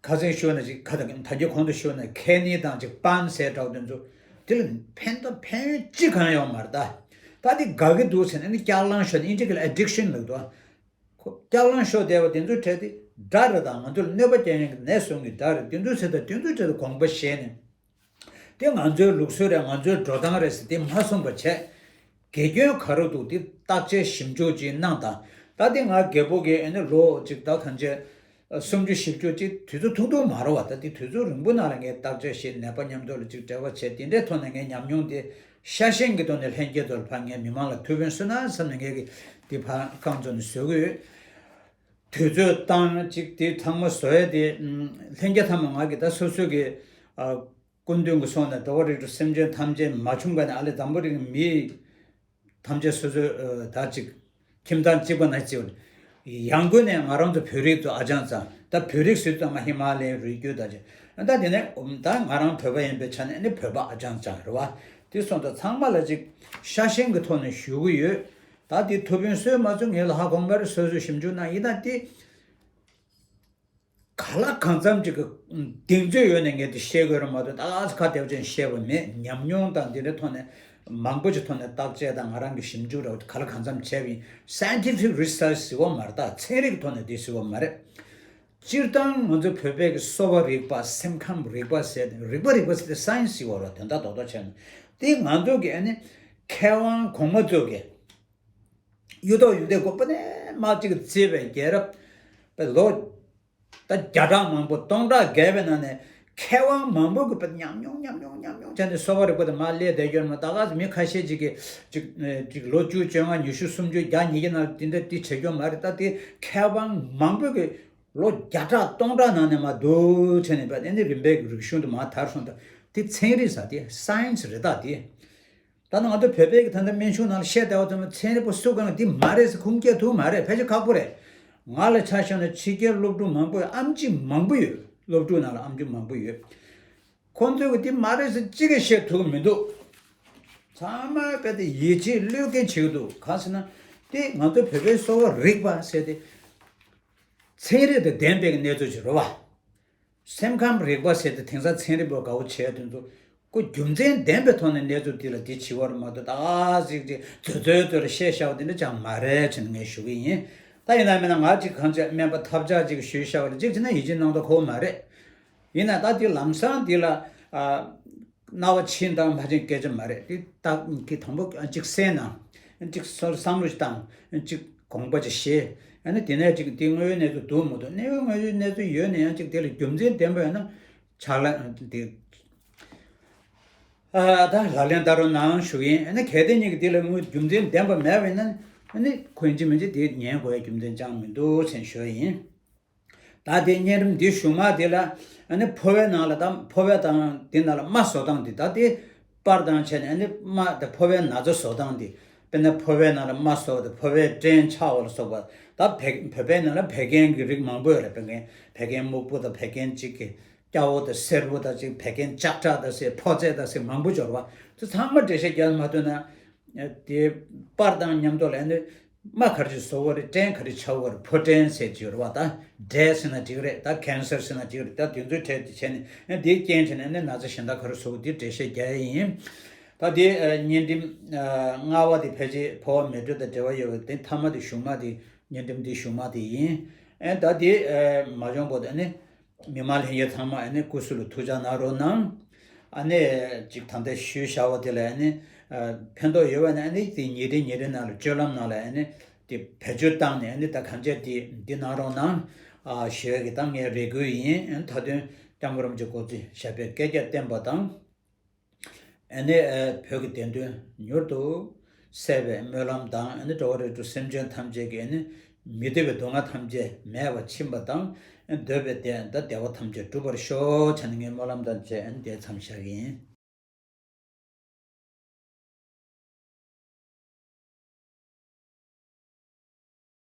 ཁ་སང་ཞུས་ན་ཅིག་ཁ་ད་ད་གིན་གོང་དུ་ཞུས་ན་ཁེ་ནི་དང་ཅིག་པན་ཟེར་འདྲ་བོ་དེ་ཚོ། དེ་ལ་ཕན་ད་ཕན་ཡོན་ཅི་གང་ཡོད་མ་རེད་ད། ད་དེ་དགའ་གི་འདུག་ཟེར་ནས་ནི་ལྕགས་ལང་ཤོར་ནས། ཨིན་ཇི་སྐད་ལ་ཨེ་ཌིག་ཤན་ལབ་འདུག་ཁོ་ལྕགས་ལང་ཤོར་བསྡད་པ་དེ་ཚོའི་གྲས་དེ་དགྲ་རེད། ད་ང་ཚོ་ལ་གནོད་པ་སྐྱེལ་མཁན་གྱི་ནད་བཟོ་མཁན་གྱི་དགྲ་རེད། དེ་ཚོའི་ཚེ་ད་དེ་ཚོའི་གྲས་དེ་དགོངས་པ་བཞེས་ནས། དེ་ང་ཚོའི་ལུགས་སྲོལ་རེད། ང་ཚོའི་འགྲོ་སྟངས་རེད་ཟེར་དེ་མ་གསུངས་པ་བྱས། དགེ་སྐྱོན་ག་རེ་འདུག་དེ་བརྟག་དཔྱད་ཞིབ་འཇུག་ཅིག་གནང་དང་། ད་དེ་ང་རྒད་པོ་གིས་ཨ་ནི་ལོ་གཅིག་ད་གང་བྱས་སུམ་ཅུ་བཞི་བཅུ་ཅིག་དུས་ཚོད་ཐུང་ཐུང་མ་རེད་བ། ད་དེ་དུས་ཚོད་རིང་པོ་ནང་ལ་ངས་བརྟག་དཔྱད་བྱས། ནད་པ་མཉམ་དུ་ལ་ཅིག་འབྲེལ་བ་བྱས། དེ་འདྲའི་ཐོག་ནས་ངའི་ཉམས་མྱོང་དེ་ཤ་ཞེན་གྱི་ཐོག་ནས་ལྷན་སྐྱེས་ཚོ་ལ་ཕར་ངས་མི་མང་ལ་ཐུགས་ཕན་གསོས་ན་བསམ་ནས་ངས་ཀྱིས་དེ་ཕར་རྐང་བཙུགས་ནས་བཟོ་གི་ཡོད། དུས་ཚོད་བཏང་ཅིག་དེ་ཚང་མ་བཟོ་ཡས་དེ། ལྷན་རྒྱས་ཚང་མ་ང་གིས་ད་སོ་སོ་གི་ཨ། སྐུ་མདུན་གྱི་གསུང་ནས་འགྲོ་བ་རིགས་དྲུག་སེམས་ཅན་ཐམས་ཅད་མ་བྱུང་བ་ནས། ཨ་ལས་འཛམ་བུ་གླིང་མི་ཐམས་ཅད་སོ་སོའི་ཨ། ད་ཅིག་ཁྱིམ་ཚང་གཅིག་པ་ན་གཅིག་པ་ནས། ཡང་སྒོས་ནས་ང་རང་ཚོ་བོད་རིགས་ཚོ་ཨ་ཅང་ཙང་། ད་བོད་རིགས་ཟེར་ཙང་མ་ཧི་མ་ལ་ཡའི་རི་རྒྱུད་ད་ཅིག་ད་དེ་ནས་ད་ང་རང་བོད་པ་ཡིན་པའི་ཆ་ནས་ནི་བོད་པ་ཨ་ཅང་ཙང་རེད་བ། དེ་སོང་ད་ཚང་མ་ལ་ཅིག་ཤ་ཞེན་གྱི་ཐོག་ནས་ཞུ་གི་ཡོད། ད་དེ་ཐུགས་ཕན་གསོས་མ་གསོས་ངས་ལ་ཧ་གོ་མ་རེད། སོ་སོས་ཞིབ་འཇུག་གནང་ཡིན་ན་དེ། ག་ལ་གང་འཚམ་ཅིག་གི་གདེང་ཚོད་ཡོད་ནས་ངས་དེ་བཤད་དགོས་རེད་མ་གཏོགས། ད་ག་ས་ཁ་བདེ་པོ་ཅན་བཤད་པ་མེད། ཉམས་མྱོང་དང་འདི་འདྲའི་ཐོག་ནས་མང་པོ་ཅིག་ཐོག་ནས་བརྟག་དཔྱད་དང་ང་རང་གི་ཞིབ་འཇུག་རེད་བ། ག་ལ་གང་འཚམ་བྱས་པ་ཡིན། སའིན་ཊི་ཕིག་རི་སར་ཆི་ཟེར་བ་མ་རེད། ད་ཚན་རིག་གི་ཐོག་ནས་འདི་ཟེར་བ་མ་རེད། སྤྱིར་བཏང་ང་ཚོ་བོད་པའི་གི་གསོ་བ་རིག་པ། སེམས་ཁམས་རིག་པ་ཟེར་ཏེ། རིག་པ་རིག་པ་ཟེར་ཏེ་སའིན་སི་ཟེར་བ་རེད། དོན་དག་རྡོག་རྡོག་བྱས་ན། དེ་ང་ཚོ་གི་ཨ་ནི་མཁས་དབང་གོང་མ་ཚོ་གི་གཡུ་ཐོག་ཡོན་ཏན་གོ་པ་ནས་མ་གཅིག་བརྩིས་པའི་རྒྱལ་རབས་པའི་ལོ་ད་བརྒྱ་ཕྲག་མང་པོ་སྟོང་ཕྲག་བརྒལ་བའི་ནང་ནས་མཁས་དབང་མང་པོ་གི་ཉམས་མྱོང་ཉམས་མྱོང་ཉམས་མྱོང་བྱས་ནས་གསོ་བ་རིག་པ་དེ་མར་སླེབས་བསྡད་ཡོད་རེད་མ། ད་ག་མི་ཁ་ཤས་ཅིག་གིས་ཅིག་ཅིག་ལོ་བཅུ་བཅོ་ལྔ་ཉི་ཤུ་སུམ་ཅུ་བརྒྱ་ཉིས་བརྒྱ་ནང་དེ་འདྲ་དེ་བྱེད་རྒྱུ་མ་རེད། ད་དེ་མཁས་དབང་མང་པོ་གི་ལོ་བརྒྱ་ཕྲག་སྟོང་ཕྲག་ནང་ནས་མར་བསྡུས་བྱས་ནས་པ་ཨ་ནི་རིམ་པས་རིག་གཞུང་དུ་མར་དར་སོང་། ད་དེ་ཚན་རིག་ཟེར། དེ་སའིན་སི་རེད། ད་དེ་ད་ནི་ང་ཚོ་བོད་པའི་གི་ད་ལྟ་སྨན་གཞུང་ནང་ལ་བཤད་བསྡད་པ་ཚོ་ཚན་རིག་པ་སུ་གང་འདི་མ་རེད་ཟེར་ཁུངས་སྐྱེལ་ཐུབ་མ་རེད། ཕལ་ཆེར་ཁག་པོ་རེད། ང་ལ་ཆ་བཞག་ན་ཕྱི་རྒྱལ་སློབ་ཕྲུག་མང་པོས། ཨེམ་ཆི་མང་པོ་ཡོད། སློབ་ཕྲུག་ནང་ལ་ཨེམ་ཆི་མང་པོ་ཡོད། ཁོང་ཚོས་གི་འདི་མ་རེད་ཟེར་གཅིག་ཀྱང་བཤད་ཐུབ་ཀྱི་མི་འདུག་ཚང་མ་དཔེ་དེ་ཡིད་ཆེས་བློས་འགེལ་བྱེད་ཀྱི་འདུག་གང་ཟེར་ན། དེ་ང་ཚོ་བོད་པའི་གསོ་བ་རིག་པ་ཟེར་དེ་ཚན་རིག་དང་ལྡན་པའི་གནས་ཚུལ་ཅིག་རེད་བ། སེམས་ཁམས་རིག་པ་ཟེར་དེ་དེང་སང་ཚན་རིག་པ་དགའ་བོ་བྱས་དེ་ཚོ་ཁོ་རྒྱུ་མཚན་ལྡན་པའི་ཐོག་ནས་གནས་ཚུལ་འདི་ལ་འདི་བྱེད་པ་རེད་མ་གཏོགས། ད་ཅིག་ཅིག་རྫོད་རྫོད་རྫོད་ལ་བཤད་བཞག་པ་འདི་འདྲ་ཅང་མ་རེད་ཅེས་ངས་ཞུ་གི་ཡིན། ད་ཡིན་ན་མིན་ན་ང་ཅིག་གང་ཅི་སྨན་པ་ཐབས་ཆག་ཅིག་ཞུས་བཞག་པ་ལ་ཅིག་བྱས་ན་ཡིད་ཆེས་གནང་མདོག་ཁ་པོ་མ་རེད། ཡིན་ན་ད་འདི་ལམ་སང་འདི་ལ་ཨ། རྣ་བ་ཕྱིན་དང་མ་ཕྱིན་སྐད་ཆ་མ་རེད། འདི་ད་གི་དང་པོ་གཅིག་གསན་ན། གཅིག་བསམ་བློ་ཞིག་བཏང་། གཅིག་དགོངས་པ་ཅིག་བཞེས། ཨ་ནི་དེ་ནས་གཅིག་འདི་དངོས་ཡོད་གནས་ཚུལ་འདུག་མི་འདུག་དངོས་ཡོད་གནས་ཚུལ་ཡོད་ན་ཡང་གཅིག་དེ་ལ་རྒྱུ་མཚན་ལྡན་པ་ཡོད་ན་ཕྱག་ལས་འདི་ཨ་ད་ལག་ལེན་བསྟར་རོགས་གནང་ཞུ་གི་ཡིན། ཨ་ནི་གལ་ཏེ་ཉིད་ཀྱི་དེ་ལ་དངོས་རྒྱུ་མཚན་ལྡན་པ་མེད་པ་ཡིན་ན། ཨ་ནི་ཁོ་ཡིན་གཅིག་མིན་གཅིག་དེ་ཉན་དགོས་ཡ་རྒྱུ་མཚན་ཅང་མི་འདུག་ཟེར་ཞུ་ཡ་ཡིན། ད་དེ་གཉན་རིམས་འདི་གཞུག་མ་དེ་ལ་ཨ་ནི་ཕོ་བའི་ནང་ལ་དང་ཕོ་བའི་དང་དེ་ནང་ལ་རྨ་བཟོ་སྟངས་འདི། ད་དེ་པར་དང་བྱས་ནས་ཨ་ནི་རྨ་དང་ཕོ་བའི་ན་ཚ་བཟོ་སྟངས་འདི། དཔེར་ན་ཕོ་བའི་ནང་ལ་རྨ་བཟོ་བ་དང་ཕོ་བའི་སྐྲན་ཆག་པ་ལ་སོགས་པ། ད་བད་བོད་པའི་ནང་ལ་བད་ཀན་གྱི་རིགས་མང་པོ་ཡོད་རེད། བད་ཀན་བད་ཀན་སྨུག་པོ་དང་བད་ཀན་གཅིག་གི་སྐྱ་བོ་དང་སེར་པོ་དང་གཅིག་བད་ཀན་ལྕགས་ཁྲག་དང་ཟེར་ཕོ་ཚད་དང་ཟེར་མང་པོ་འབྱོར་བ། དེ་ཚང་མ་འགྲེལ་བཤད་རྒྱག་མ་ཐུབ་ན། དེ་པར་དང་མཉམ་དུ་ལ་ནི་རྨ་ག་རེ་བཟོ་བ་རེད། སྐྲན་ག་རེ་ཆགས་པ་རེད། ཕོ་སྐྲན་ཟེར་གྱི་ཡོད་རེད་བ། ད་འབྲས་ཟེར་ན་འགྲིག་རེད། ད་ཀན་སར་ཟེར་ན་འགྲིག་རེད། ད་དེ་ཚོའི་གྲས་དེ་བྱས་ནས་ཨ་འདིའི་རྐྱེན་བྱས་ནས་ཨ་ནི་ན་ཚ་གཞན་དག་ག་རེ་བཟོ་དགོས་དེ་འགྲེལ་བཤད་རྒྱག་ཡ་ཡིན། ད་དེ་གཉན་རིམས་ལྔ་པ་དེ་ཕལ་ཆེར་ཕོ་བ་མེ་དྲོད་དང་འབྲེལ་བ་ཡོད་པ་དེ་མཐའ་མ་དེ་གཞུག་མ་དེ་གཉན་རིམས་དེ་གཞུག་མ་དེ་ཡིན། ཨ་ད་དེ་མ་བྱུང་བར་དུ་ཨ་ནི། མི་མང་ལྷན་རྒྱས་ཚང་མ་ཨ་ནི་སྐུ་གཟུགས་ལ་ཐུགས་ཅག་གནང་རོགས་གནང་། ཨ་ནི་ཅིག་ད་ལྟ་ཞུས་བཞག་པ་དེ་ལ་ཨ་ནི་ཨ་ཕན་ཐོགས་ཡོད་པ་ན་ཨ་ནི་དེ་ཉིན་རེ་ཉིན་རེ་ནང་ལ་སྤྱོད་ལམ་ནང་ལ་ཨ་ནི་དེ་བེད་སྤྱོད་བཏང་ནས་ཨ་ནི་ད་གང་བྱས་དེ་འདི་གནང་རོགས་གནང་། ཨ་ཞུ་ཡ་གི་ད་ངའི་རེ་སྐུལ་ཡིན། ཨ་ནི་མཐའ་དོན་སྐྱབས་མགོན་རིན་པོ་ཆེ་སྐུ་ཚེ་ཞབས་པད་བསྐལ་བརྒྱར་བརྟན་པ་དང་། ཨ་ནི་ཨ་བོད་ཀྱི་བདེན་དོན་མྱུར་དུ་གསལ་བའི་སྨོན་ལམ་དང་། ཨ་ནི་འགྲོ་བ་རིགས་དྲུག་སེམས་ཅན་ཐམས་ཅད་ཀྱི་ཨ་ནི་མི་བདེ་བའི་སྡུག་བསྔལ་ཐམས་ཅད་མེད་པར་ཕྱིན་པ་དང་། ཨ་འདོད་པའི་བདེ་ད་བདེ་བ་ཐམས་ཅད་འགྲུབ་པར་ཤོག་བྱས་ནས་ངས་སྨོན་ལམ་དང་བཅས་ཨ་ནི་འདིར་མཚམས་བཞག་གི་ཡིན།